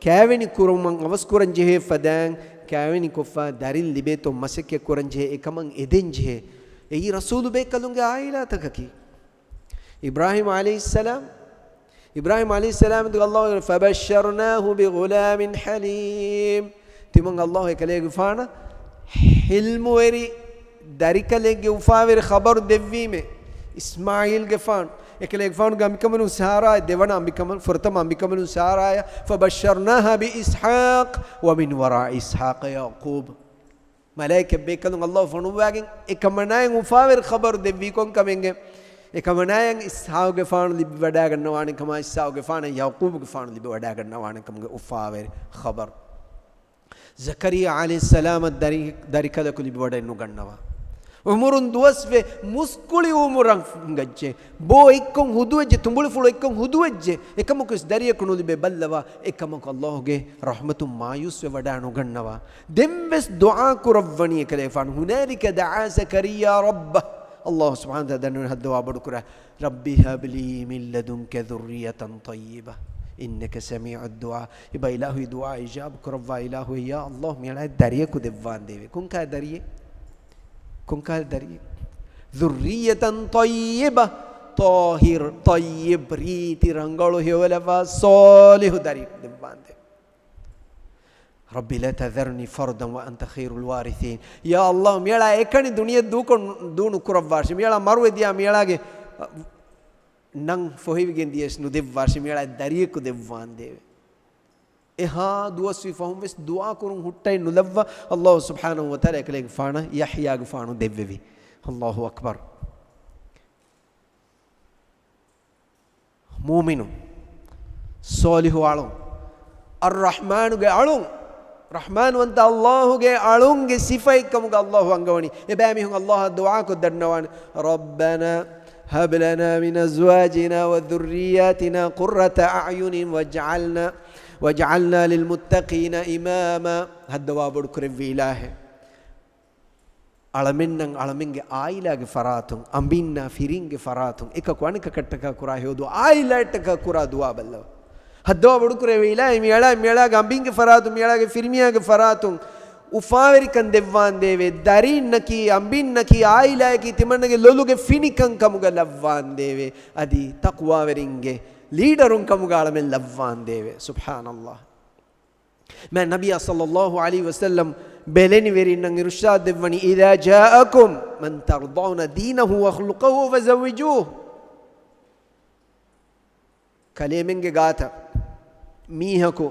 ކާވެނި ކުރުމަށް އަވަސް ކުރަން ޖެހޭ ފަދައިން، ކާވެނި ކޮށްފަ ދަރިން ލިބޭތޯ މަސައްކަތް ކުރަން ޖެހޭ، އެކަމަށް އެދެން ޖެހޭ. އެއީ ރަސޫލު ބޭކަލުންގެ އާއިލާތަކަކީ. އިބްރާހީމް ޢަލައިހިއްސަލާމް، އިބްރާހީމް ޢަލައިހިއްސަލާމް ދު ﷲ، "فَبَشَّرْنَاهُ بِغُلَامٍ حَلِيمٍ." ތިމަން ﷲ އެކަލޭގެފާނަށް ޙިލްމުވެރި ދަރިކަލެއްގެ އުފާވެރި ޚަބަރު ދެއްވީމޭ. އިސްމާޢީލްގެފާނު، އެކަލޭގެފާނުގެ އަނބިކަމަލުން ސާރާ، ދެވަނަ އަނބިކަމަލު، ފުރަތަމަ އަނބިކަމަލުން ސާރާޔަށް، "فَبَشَّرْنَاهَا بِإِسْحَاقَ وَمِنْ وَرَاءِ إِسْحَاقَ يَعْقُوبَ." މަލާއިކަތް ބޭކަލުން ﷲ ފޮނުއްވާގެން އެކަމަނާއަށް އުފާވެރި ޚަބަރު ދެއްވީ ކޮން ކަމެއްގެ؟ އެކަމަނާއަށް އިސްޙާޤުގެފާނު ލިބިވަޑާގަންނަވާނެ ކަމާ، އިސްޙާޤުގެފާނަށް ޔަޢުޤޫބުގެފާނު ލިބިވަޑާގަންނަވާނެ ކަމުގެ އުފާވެރި ޚަބަރު. ޒަކަރިއްޔާ ޢަލައިހިއްސަލާމަށް ދަރި، ދަރިކަލަކު ލިބިވަޑައެއް ނުގަންނަވާ. ޢުމުރުން ދުވަސްވެ، މުސްކުޅި އުމުރަށް ފިނގައްޖެ. ބޯ އޮތްކޮށް ހުދުވެއްޖެ، ތުނބުޅިފުޅު އޮތްކޮށް ހުދުވެއްޖެ. އެކަމަކުވެސް ދަރިޔަކު ނުލިބޭ. ބައްލަވާ، އެކަމަކު ﷲ ގެ ރަޙްމަތުން މާޔޫސްވެ ވަޑާ ނުގަންނަވާ. ދެންވެސް ދުޢާ ކުރައްވަނީ އެކަލޭގެފާނު. هُنَالِكَ دَعَا زَكَرِيَّا رَبَّهُ. ﷲ ސުބްޙާނަހޫ ވަތަޢާލާ ދަންނަވަނީ ހައްދަވާ ބޮޑުކުރާ، رَبِّ هَبْ لِي مِن لَّدُنكَ ذُرِّيَّةً طَيِّبَةً إِنَّكَ سَمِيعُ الدُّعَاءِ. އިބަ އިލާހު، ދުޢާ އިޖާބަ ކުރައްވާ އިލާހު، ޔާ ﷲ، މިއަޅާއަށް ދަރިޔަކު ދެއްވާނދޭވެ. ކޮންކަހަލަ ދަރިއެއް؟ ކޮންކަހަލަ ދަރިއެއް؟ ذُرِّيَّةً طَيِّبَةً، ޠާހިރު، ޠައްޔިބު، ރީތި ރަނގަޅު ހެޔޮލަފާ ޞާލިޙު ދަރިއެއް ދެއްވާނދޭވެ. رَبِّ لَا تَذَرْنِي فَرْدًا وَأَنْتَ خَيْرُ الْوَارِثِينَ. ޔާ ﷲ، މިއަޅާ އެކަނި ދުނިޔެ ދޫކޮށް ދޫ ނުކުރައްވާށި. މިއަޅާ މަރުވެދިޔާ މިއަޅާގެ ނަން ފޮހެވިގެން ދިޔަސް ނުދެއްވާށި. މިއަޅާ ދަރިޔަކު ދެއްވާނދޭވެ. އެހާ ދުވަސްވީ ފަހުން ވެސް ދުޢާ ކުރުން ހުއްޓައެއް ނުލައްވާ، ﷲ ސުބްޙާނަހޫ ވަތަޢާލާ އެކަލޭގެފާނަށް ޔަޙްޔާގެފާނު ދެއްވެވި. ﷲ އަކްބަރު. މުއުމިނު، ޞާލިޙު އަޅުން، އައްރަޙްމާނުގެ އަޅުން، ރަޙްމާންވަންތަ ﷲ ގެ އަޅުންގެ ސިފައެއްކަމުގަ ﷲ އަންގަވަނީ. އެބައިމީހުން ﷲ އަށް ދުޢާކޮށް ދަންނަވާނެ، رَبَّنَا هَبْ لَنَا مِنْ أَزْوَاجِنَا وَذُرِّيَّاتِنَا قُرَّةَ أَعْيُنٍ وَاجْعَلْنَا، وَاجْعَلْنَا لِلْمُتَّقِينَ إِمَامًا. ހައްދަވާ ބޮޑުކުރެއްވި އިލާހޭ. އަޅަމެންނަށް އަޅަމެންގެ އާއިލާގެ ފަރާތުން، އަނބިންނާ ފިރިންގެ ފަރާތުން، އެކަކު އަނެކަކަށްޓަކާ ކުރާ ހެޔޮ ދުޢާ، އާއިލާއަށްޓަކާ ކުރާ ދުޢާ ބައްލަވާ. ހައްދަވާ ބޮޑުކުރެއްވި އިލާހީ، މިއަޅާ، މިއަޅާގެ އަނބިންގެ ފަރާތުން، މިއަޅާގެ ފިރިމީހާގެ ފަރާތުން އުފާވެރިކަން ދެއްވާނދޭވެ. ދަރީންނަކީ، އަނބިންނަކީ، އާއިލާއަކީ ތިމަންނަގެ ލޮލުގެ ފިނިކަން ކަމުގަ ލައްވާނދޭވެ. އަދި ތަޤްވާވެރިންގެ ލީޑަރުން ކަމުގަ އަޅަމެން ލައްވާނދޭވެ. ސުބްޙާނަﷲ. މާތް ނަބިއްޔާ ޞައްލައްލާހު ޢަލައިހި ވަސައްލަމް ބެލެނިވެރިންނަށް އިރުޝާދު ދެއްވަނީ، إِذَا جَاءَكُم مَّن تَرْضَوْنَ دِينَهُ وَخُلُقَهُ فَزَوِّجُوهُ. ކަލޭމެންގެ ގާތަށް މީހަކު،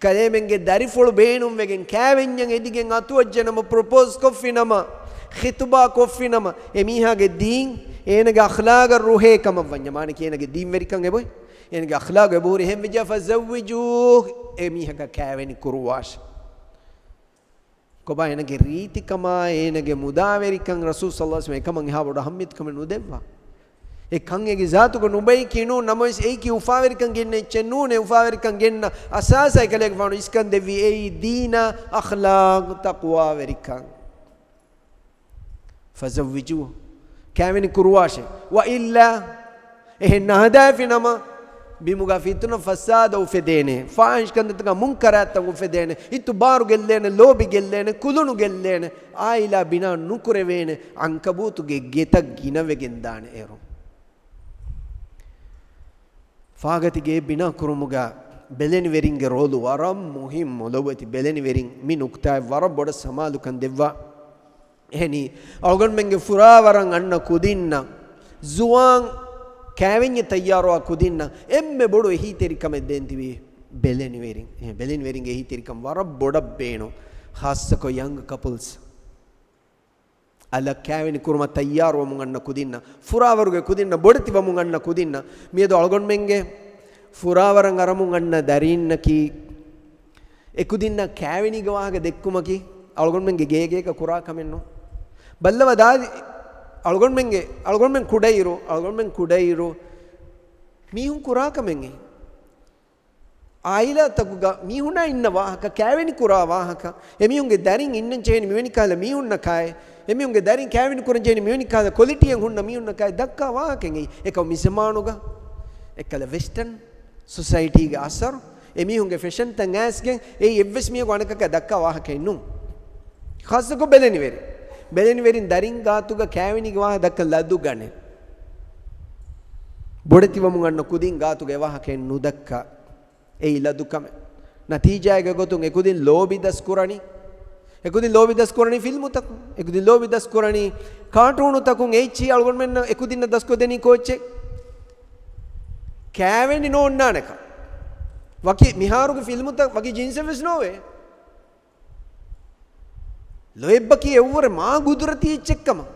ކަލޭމެންގެ ދަރިފުޅު ބޭނުންވެގެން، ކާވެންޏަށް އެދިގެން އަތުވައްޖެނަމަ، ޕްރޮޕޯސް ކޮށްފިނަމަ، ޚިޠުބާ ކޮށްފިނަމަ، އެމީހާގެ ދީން އޭނަގެ އަޚްލާގަށް ރުހޭ ކަމަށް ވަންޏާ، މާނައަކީ އޭނަގެ ދީންވެރިކަން އެބޮތް، އޭނަގެ އަޚްލާގު އެބަހުރި، އެހެންވެއްޖެޔާ، فَزَوِّجُوهُ، އެމީހަކަށް ކާވެނި ކުރުވާށި. ކޮބާ އޭނަގެ ރީތިކަމާ، އޭނަގެ މުދާވެރިކަން؟ ރަސޫލު ޞައްލައްލާހު ޢަލައިހި ވަސައްލަމަ އެކަމަށް އެހާ ބޮޑު އަހައްމިޔަތުކަމެއް ނުދެއްވާ. އެ ކަން އޭގެ ޒާތުގަ ނުބައިކީ ނޫން، ނަމަވެސް އެއީކީ އުފާވެރިކަން ގެންނަ އެއްޗެއް ނޫނޭ. އުފާވެރިކަން ގެންނަ އަސާސާ އެކަލޭގެފާނު އިސްކަން ދެއްވީ އެއީ ދީނާ، އަޚްލާޤު، ތަޤްވާވެރިކަން. فَزَوِّجُوهُ، ކާވެނި ކުރުވާށޭ. وَإِلَّا، އެހެން ނަހަދާފިނަމަ، ބިމުގަ ފިތުނަ ފަސާދަ އުފެދޭނެ، ފާޙިޝް ކަންތައްތަކާ މުންކަރާތްތައް އުފެދޭނެ، އިތުބާރު ގެއްލޭނެ، ލޯބި ގެއްލޭނެ، ކުލުނު ގެއްލޭނެ، އާއިލާ ބިނާ ނުކުރެވޭނެ، ޢަންކަބޫތުގެ ގެތައް ގިނަވެގެން ދާނެ އޭރު. ފާގަތި ގެއެއް ބިނާ ކުރުމުގަ ބެލެނިވެރިންގެ ރޯލު ވަރަށް މުހިއްމު. ލޮބުވެތި ބެލެނިވެރިން މި ނުކުތާއަށް ވަރަށް ބޮޑަށް ސަމާލުކަން ދެއްވާ. އެހެނީ، އަޅުގަނޑުމެންގެ ފުރާވަރަށް އަންނަ ކުދިންނަށް، ޒުވާން ކާވެންޏެއް ތައްޔާރުވާ ކުދިންނަށް އެންމެ ބޮޑު އެހީތެރިކަމެއް ދޭން ތިބީ ބެލެނިވެރިން. އެ ބެލެނިވެރިންގެ އެހީތެރިކަން ވަރަށް ބޮޑަށް ބޭނުން، ޚާއްޞަކޮށް ޔަންގް ކަޕްލްސް. އަލަށް ކާވެނި ކުރުމަށް ތައްޔާރުވަމުން އަންނަ ކުދިންނަށް، ފުރާވަރުގެ ކުދިންނަށް، ބޮޑެތިވަމުން އަންނަ ކުދިންނަށް، މިއަދު އަޅުގަނޑުމެންގެ ފުރާވަރަށް އަރަމުން އަންނަ ދަރީންނަކީ، އެކުދިންނަށް ކާވެނީގެ ވާހަކަ ދެއްކުމަކީ އަޅުގަނޑުމެންގެ ގޭގޭގަ ކުރާ ކަމެއް ނޫން. ބައްލަވަ ދާދި، އަޅުގަނޑުމެންގެ، އަޅުގަނޑުމެން ކުޑައިރު، އަޅުގަނޑުމެން ކުޑައިރު މީހުން ކުރާ ކަމެއް އެއީ. އާއިލާތަކުގަ މީހުންނާ އިންނަ ވާހަކަ، ކާވެނި ކުރާ ވާހަކަ، އެމީހުންގެ ދަރިން އިންނަން ޖެހޭނީ މިވެނި ކަހަލަ މީހުންނަކާއި، އެމީހުންގެ ދަރިން ކައިވެނި ކުރަން ޖެހެނީ މިވެނި ކަހަލަ ކޮލިޓީއެއް ހުންނަ މީހުންނަކާ ދައްކާ ވާހަކައެއް. އެކަމަ މިޒަމާނުގަ އެއްކަލަ ވެސްޓަން ސޮސައިޓީގެ އަސަރު، އެމީހުންގެ ފެޝަންތައް އައިސްގެން އެއީ އެއްވެސް މީހަކު އަނެކަކާ ދައްކާ ވާހަކައެއް ނޫން. ޚާއްޞަކޮށް ބެލެނިވެރިން. ބެލެނިވެރިން ދަރިން ގާތުގަ ކައިވެނީގެ ވާހަކަ ދައްކަން ލަދުގަނެ. ބޮޑެތިވަމުން އަންނަ ކުދިން ގާތުގަ އެވާހަކައެއް ނުދައްކާ. އެއީ ލަދުކަމެއް. ނަތީޖާއެއްގެ ގޮތުން އެކުދިން ލޯބި ދަސްކުރަނީ. އެކުދިން ލޯބި ދަސްކުރަނީ ފިލްމުތަކުން. އެކުދިން ލޯބި ދަސްކުރަނީ ކާޓޫނުތަކުން. އެއްޗި އަޅުގަނޑުމެންނަށް އެކުދިންނަށް ދަސްކޮށްދެނީ ކޯއްޗެއް؟ ކައިވެނި ނޯންނާނެކަން. ވަކި މިހާރުގެ ފިލްމުތައް ވަކި ޖިންސެއް ވެސް ނޯވޭ. ލޯތްބަކީ އެއްވުރެ މާ ގުދުރަތީ އެއްޗެއްކަމަށް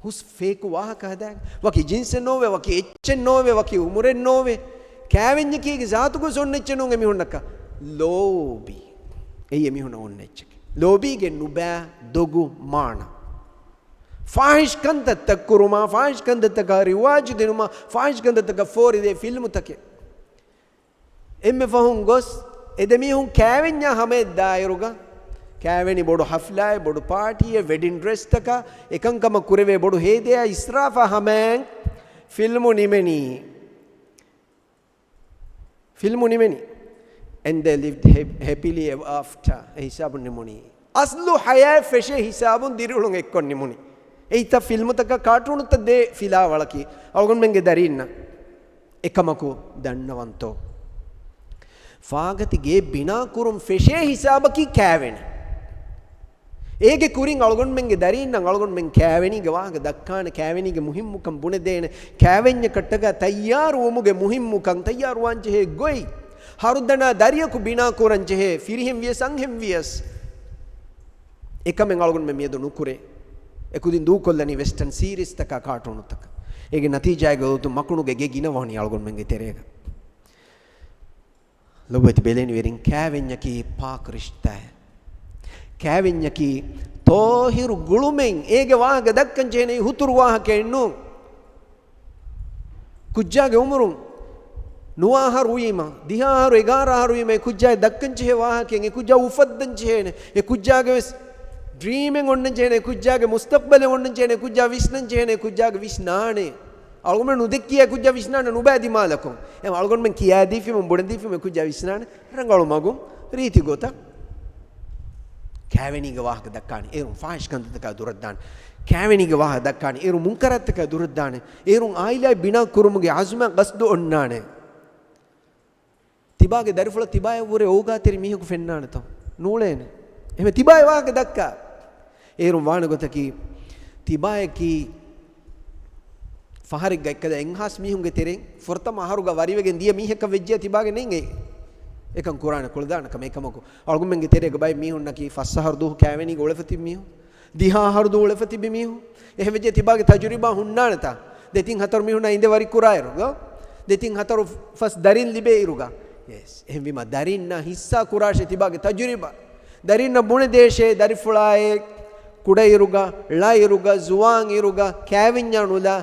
ހުސް ފޭކު ވާހަކަ ހަދާ. ވަކި ޖިންސެއް ނޯވޭ، ވަކި އެއްޗެއް ނޯވޭ، ވަކި އުމުރެއް ނޯވޭ. ކައިވެންޏަކީގެ ޒާތުގަސް އޮންނަ އެއްޗެއް ނޫން އެމީހުންނަކަށް. ލޯބި. އެއީ އެމީހުންނަށް އޮންނަ އެއްޗެކޭ. ލޯބީގެ ނުބައި ދޮގު މާނަ. ފާހިޝް ކަންތައްތައް ކުރުމާ، ފާހިޝް ކަންތައްތަކަށް ރިވާޖު ދިނުމާ، ފާހިޝް ކަންތައްތަކަށް ފޯރިދޭ ފިލްމުތަކެއް. އެންމެ ފަހުން ގޮސް އެ ދެމީހުން ކައިވެންޏާ ހަމަޔަށް ދާއިރުގަ، ކައިވެނި ބޮޑު ހަފްލާއެއް، ބޮޑު ޕާޓީއެއް، ވެޑިން ޑްރެސްތަކާ، އެކަންކަމަށް ކުރެވޭ ބޮޑު ހޭދަޔާ އިސްރާފާ ހަމަޔަށް ފިލްމު ނިމެނީ. ފިލްމު ނިމެނީ. And they lived hap-, happily ever after. އެ ހިސާބުން ނިމުނީ. އަސްލު ހަޔާތް ފެށޭ ހިސާބުން ދިރިއުޅުން އެއްކޮށް ނިމުނީ. އެއީ ތަ ފިލްމުތަކަށް ކާޓޫނުތައް ދޭ ފިލާވަޅަކީ އަޅުގަނޑުމެންގެ ދަރީންނަށް. އެކަމަކު ދަންނަވަންތޯ؟ ފާގަތި ގެއެއް ބިނާ ކުރުން ފެށޭ ހިސާބަކީ ކައިވެނި. އޭގެ ކުރިން އަޅުގަނޑުމެންގެ ދަރީންނަށް އަޅުގަނޑުމެން ކައިވެނީގެ ވާހަކަ ދައްކާނެ، ކައިވެނީގެ މުހިއްމުކަން ބުނެދޭނެ، ކައިވެންޏަކަށްޓަކާ ތައްޔާރުވުމުގެ މުހިއްމުކަން، ތައްޔާރުވާން ޖެހޭ ގޮތް، ހަރުދަނާ ދަރިޔަކު ބިނާ ކުރަން ޖެހޭ ފިރިހެން ވިޔަސް އަންހެން ވިޔަސް. އެކަމެއް އަޅުގަނޑުމެން މިއަދު ނުކުރޭ. އެކުދިން ދޫކޮށްލަނީ ވެސްޓަން ސީރީސްތަކާ ކާޓޫނުތަކަށް. އޭގެ ނަތީޖާއެއްގެ ގޮތުން މަކުނުގެ ގެ ގިނަ ވަނީ އަޅުގަނޑުމެންގެ ތެރޭގަ. ލޮބުވެތި ބެލެނިވެރިން، ކައިވެންޏަކީ ޕާކް ރިޝްތާއެއް. ކައިވެންޏަކީ ތޯހިރު ގުޅުމެއް. އޭގެ ވާހަކަ ދައްކަން ޖެހޭނެ ހުތުރު ވާހަކައެއް ނޫން. ކުއްޖާގެ އުމުރުން ނުވަ އަހަރު ވީމަ، ދިހަ އަހަރު، އެގާރަ އަހަރު ވީމަ، އެ ކުއްޖާ ދައްކަން ޖެހޭ ވާހަކައެއް، އެ ކުއްޖާ އުފައްދަން ޖެހޭނެ، އެ ކުއްޖާގެ ވެސް ޑްރީމެއް އޮންނަން ޖެހޭނެ، އެ ކުއްޖާގެ މުސްތަޤްބަލެއް އޮންނަން ޖެހޭނެ، އެ ކުއްޖާ ވިސްނަން ޖެހޭނެ، އެ ކުއްޖާގެ ވިސްނާނެ. އަޅުގަނޑުމެން ނުދެއްކިޔާ ކުއްޖާ ވިސްނާނެ ނުބައި ދިމާލަކުން. އެ އަޅުގަނޑުމެން ކިޔާދީފީމު ބުނެދީފީމު އެ ކުއްޖާ ވިސްނާނެ ރަނގަޅު މަގުން ރީތި ގޮތަށް. ކައިވެނީގެ ވާހަކަ ދައްކާނެ އޭރުން ފާހިޝް ކަންތައްތަކާ ދުރަށްދާނެ. ކައިވެނީގެ ވާހަކަ ދައްކާނެ އޭރުން މުންކަރާތްތަކާ ދުރަށްދާނެ. އޭރުން އާއިލާއެއް ބިނާ ކުރުމުގެ އަޒުމާ ގަސްދު އޮންނާނެ. ތިބާގެ ދަރިފުޅަށް ތިބާޔަށްވުރެ އޯގާތެރި މީހަކު ފެންނާނެތޯ؟ ނޫޅޭނެ. އެހެން ތިބާޔަށް ވާހަކަ ދައްކާ. އޭރުން ވާނެ ގޮތަކީ، ތިބާޔަކީ ފަހަރެއްގަ އެއްކަލަ އެއްހާސް މީހުންގެ ތެރެއިން ފުރަތަމަ އަހަރުގަ ވަރިވެގެން ދިޔަ މީހަކަށް ވެއްޖެ ތިބާގެ ނެތް އެ. އެކަން ކުރާނެ ކުޅަދާނަ ކަމެއް. އެކަމަކު އަޅުގަނޑުމެންގެ ތެރޭގަ ބައެއް މީހުންނަކީ ފަސް އަހަރު ދުވަހު ކައިވެނީގަ އުޅެފަ ތިބި މީހުން. ދިހަ އަހަރު ދުވަހު އުޅެފަ ތިބި މީހުން. އެހެން ވެއްޖެ ތިބާގެ ތަޖުރިބާ ހުންނާނެތާ؟ ދެތިން ހަތަރު މީހުންނާ އިނދެ ވަރި ކުރާއިރުގަ، ދެތިން ހަތަރު ފަސް ދަރިން ލިބޭ އިރުގަ. ޔެސް. އެހެންވީމަ ދަރިންނާ ހިއްސާ ކުރާށޭ ތިބާގެ ތަޖުރިބާ. ދަރިންނަށް ބުނެދޭށޭ ދަރިފުޅާއޭ ކުޑައިރުގަ، ޅައިރުގަ، ޒުވާން އިރުގަ ކައިވެންޏާ ނުލާ،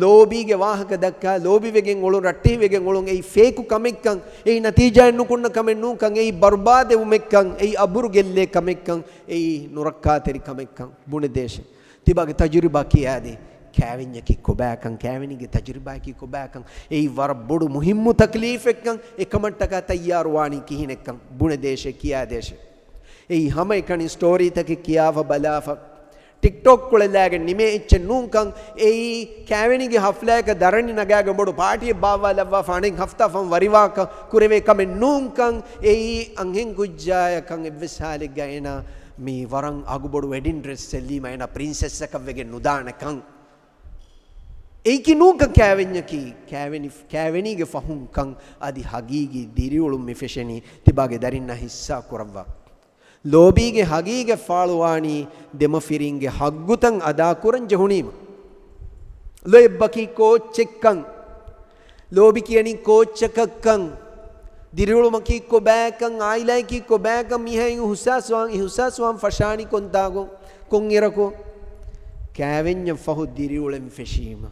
ލޯބީގެ ވާހަކަ ދައްކާ، ލޯބިވެގެން އުޅުން، ރައްޓެހިވެގެން އުޅުން، އެއީ ފޭކު ކަމެއްކަން، އެއީ ނަތީޖާއެއް ނުކުންނަ ކަމެއް ނޫންކަން، އެއީ ބަރުބާދެވުމެއްކަން، އެއީ އަބުރު ގެއްލޭ ކަމެއްކަން، އެއީ ނުރައްކާތެރި ކަމެއްކަން ބުނެދޭށޭ. ތިބާގެ ތަޖުރިބާ ކިޔާދޭ. ކައިވެންޏަކީ ކޮބާކަން، ކައިވެނީގެ ތަޖުރިބާއަކީ ކޮބާކަން، އެއީ ވަރަށް ބޮޑު މުހިއްމު ތަކްލީފެއްކަން، އެކަމަށްޓަކާ ތައްޔާރުވާނީ ކިހިނެއްކަން ބުނެދޭށޭ، ކިޔާދޭށޭ. އެއީ ހަމައެކަނި ސްޓޯރީތަކެއް ކިޔާފަ ބަލާފަ، ޓިކްޓޮކް ކުޅެލާގެން ނިމޭ އެއްޗެއް ނޫންކަން، އެއީ ކައިވެނީގެ ހަފްލާއަކަށް ދަރަނި ނަގާގެން ބޮޑު ޕާޓީއެއް ބާއްވާލައްވާފަ އަނެއް ހަފްތާ ފަހުން ވަރިވާކަން ކުރެވޭ ކަމެއް ނޫންކަން، އެއީ އަންހެން ކުއްޖާޔަކަށް އެއްވެސް ހާލެއްގަ އޭނާ މި ވަރަށް އަގުބޮޑު ވެޑިން ޑްރެސް އެއްލީމަ އޭނާ ޕްރިންސެސްއަކަށް ވެގެން ނުދާނެކަން. އެއީކީ ނޫންކަން ކައިވެންޏަކީ، ކައިވެނި-، ކައިވެނީގެ ފަހުންކަން އަދި ހަގީގީ ދިރިއުޅުން މި ފެށެނީ ތިބާގެ ދަރިންނާ ހިއްސާ ކުރައްވާ. ލޯބީގެ ހަގީގަތް ފާޅުވާނީ ދެމަފިރިންގެ ހައްގުތައް އަދާކުރަން ޖެހުނީމަ. ލޯތްބަކީ ކޯއްޗެއްކަން. ލޯބި ކިޔަނީ ކޯއްޗަކަށްކަން، ދިރިއުޅުމަކީ ކޮބާކަން، އާއިލާއަކީ ކޮބާކަން، މިހާ އިހުސާސްވާން، އިހުސާސްވާން ފަށާނީ ކޮންތާކުން، ކޮންއިރަކު؟ ކައިވެންޏަށް ފަހު ދިރިއުޅެން ފެށީމަ.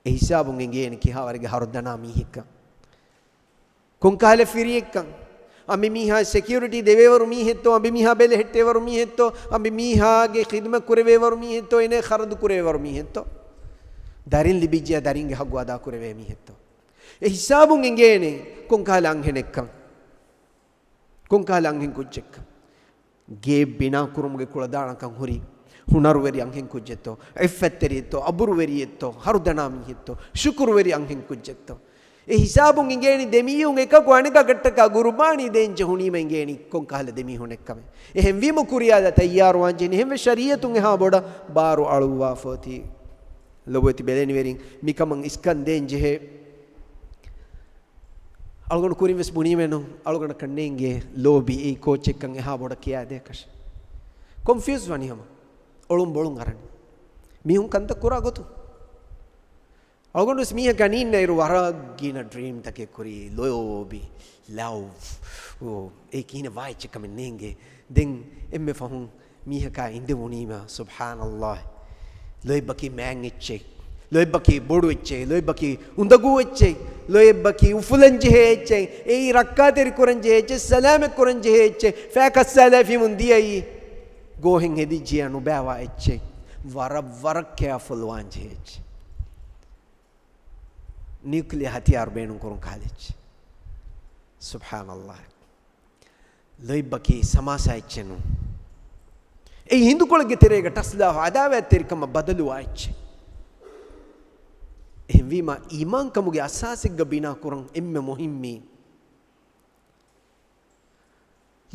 އެ ހިސާބުން އެނގޭނެ ކިހާވަރެއްގެ ހަރުދަނާ މީހެއްކަން. ކޮންކަހަލަ ފިރިއެއްކަން. އަނބިމީހާ ސެކިއުރިޓީ ދެވޭވަރު މީހެއްތޯ، އަނބިމީހާ ބެލެހެއްޓޭވަރު މީހެއްތޯ، އަނބިމީހާގެ ޚިދުމަތް ކުރެވޭވަރު މީހެއްތޯ، އޭނަ ޚަރަދު ކުރެވޭވަރު މީހެއްތޯ. ދަރިން ލިބިއްޖެޔާ ދަރިންގެ ހައްގު އަދާ ކުރެވޭ މީހެއްތޯ. އެ ހިސާބުން އެނގޭނެ ކޮންކަހަލަ އަންހެނެއްކަން. ކޮންކަހަލަ އަންހެން ކުއްޖެއްކަން. ގޭ ބިނާ ކުރުމުގެ ކުޅަދާނަކަން ހުރި ހުނަރުވެރި އަންހެން ކުއްޖެއްތޯ، އިއްފަތްތެރިއެއްތޯ، އަބުރުވެރިއެއްތޯ، ހަރުދަނާ މީހެއްތޯ، ޝުކުރުވެރި އަންހެން ކުއްޖެއްތޯ. އެ ހިސާބުން އިނގޭނީ ދެމީހުން އެކަކު އަނެކަކަށްޓަކާ ގުރުބާނީ ދޭން ޖެހުނީމަ އިނގޭނީ ކޮންކަހަލަ ދެމީހުން އެއްކަމެއް. އެހެންވީމަ ކުރިޔާލާ ތައްޔާރުވާން ޖެހެނީ. އެހެންވެ ޝަރީއަތުން އެހާ ބޮޑަށް ބާރު އަޅުއްވާފަ އޮތީ. ލޮބުވެތި ބެލެނިވެރިން މިކަމަށް އިސްކަން ދޭން ޖެހޭ. އަޅުގަނޑު ކުރިން ވެސް ބުނީމެއްނު، އަޅުގަނޑަކަށް ނޭނގޭ ލޯބި އެއީ ކޯޗެއްކަން އެހާ ބޮޑަށް ކިޔާދޭކަށް. ކޮންފިއުސް ވަނީ ހަމަ. އޮޅުން ބޮޅުން އަރަނީ. މީހުން ކަންތައް ކުރާ ގޮތުން. އަޅުގަނޑު ވެސް މީހަކާ ނީންނައިރު ވަރަށް ގިނަ ޑްރީމްތަކެއް ކުރީ. ލޯބި، ލަވް، އޯ، އެ ކިހިނެއް ވާ އެއްޗެއް ކަމެއް ނޭނގޭ. ދެން އެންމެ ފަހުން މީހަކާ އިނދެވުނީމަ، ސުބްޙާނައްﷲ. ލޯތްބަކީ މާތް އެއްޗެއް. ލޯތްބަކީ ބޮޑު އެއްޗެއް. ލޯތްބަކީ އުނދަގޫ އެއްޗެއް. ލޯތްބަކީ އުފުލަން ޖެހޭ އެއްޗެއް. އެއީ ރައްކާތެރި ކުރަން ޖެހޭ އެއްޗެއް. ސަލާމަތް ކުރަން ޖެހޭ އެއްޗެއް. ފައި ކައްސާލާފީމުން ދިޔައީ. ގޯހެއް ހެދިއްޖިޔާ ނުބައިވާ އެއްޗެއް. ވަރަށް ވަރަށް ކެއާފުލް ވާން ޖެހޭ އެއްޗެއް. ނިއުކްލިއާ ހަތިޔާރު ބޭނުން ކުރުން ކަހަލަ އެއްޗެއް. ސުބްޙާނައްﷲ. ލޯތްބަކީ ސަމާސާ އެއްޗެއް ނޫން. އެއީ ހިނދުކޮޅެއްގެ ތެރޭގަ ޓަސްލާފަ އަދާވާތްތެރިކަމަށް ބަދަލުވާ އެއްޗެއް. އެހެންވީމަ، އީމާންކަމުގެ އަސާސެއްގަ ބިނާކުރަން އެންމެ މުހިއްމީ.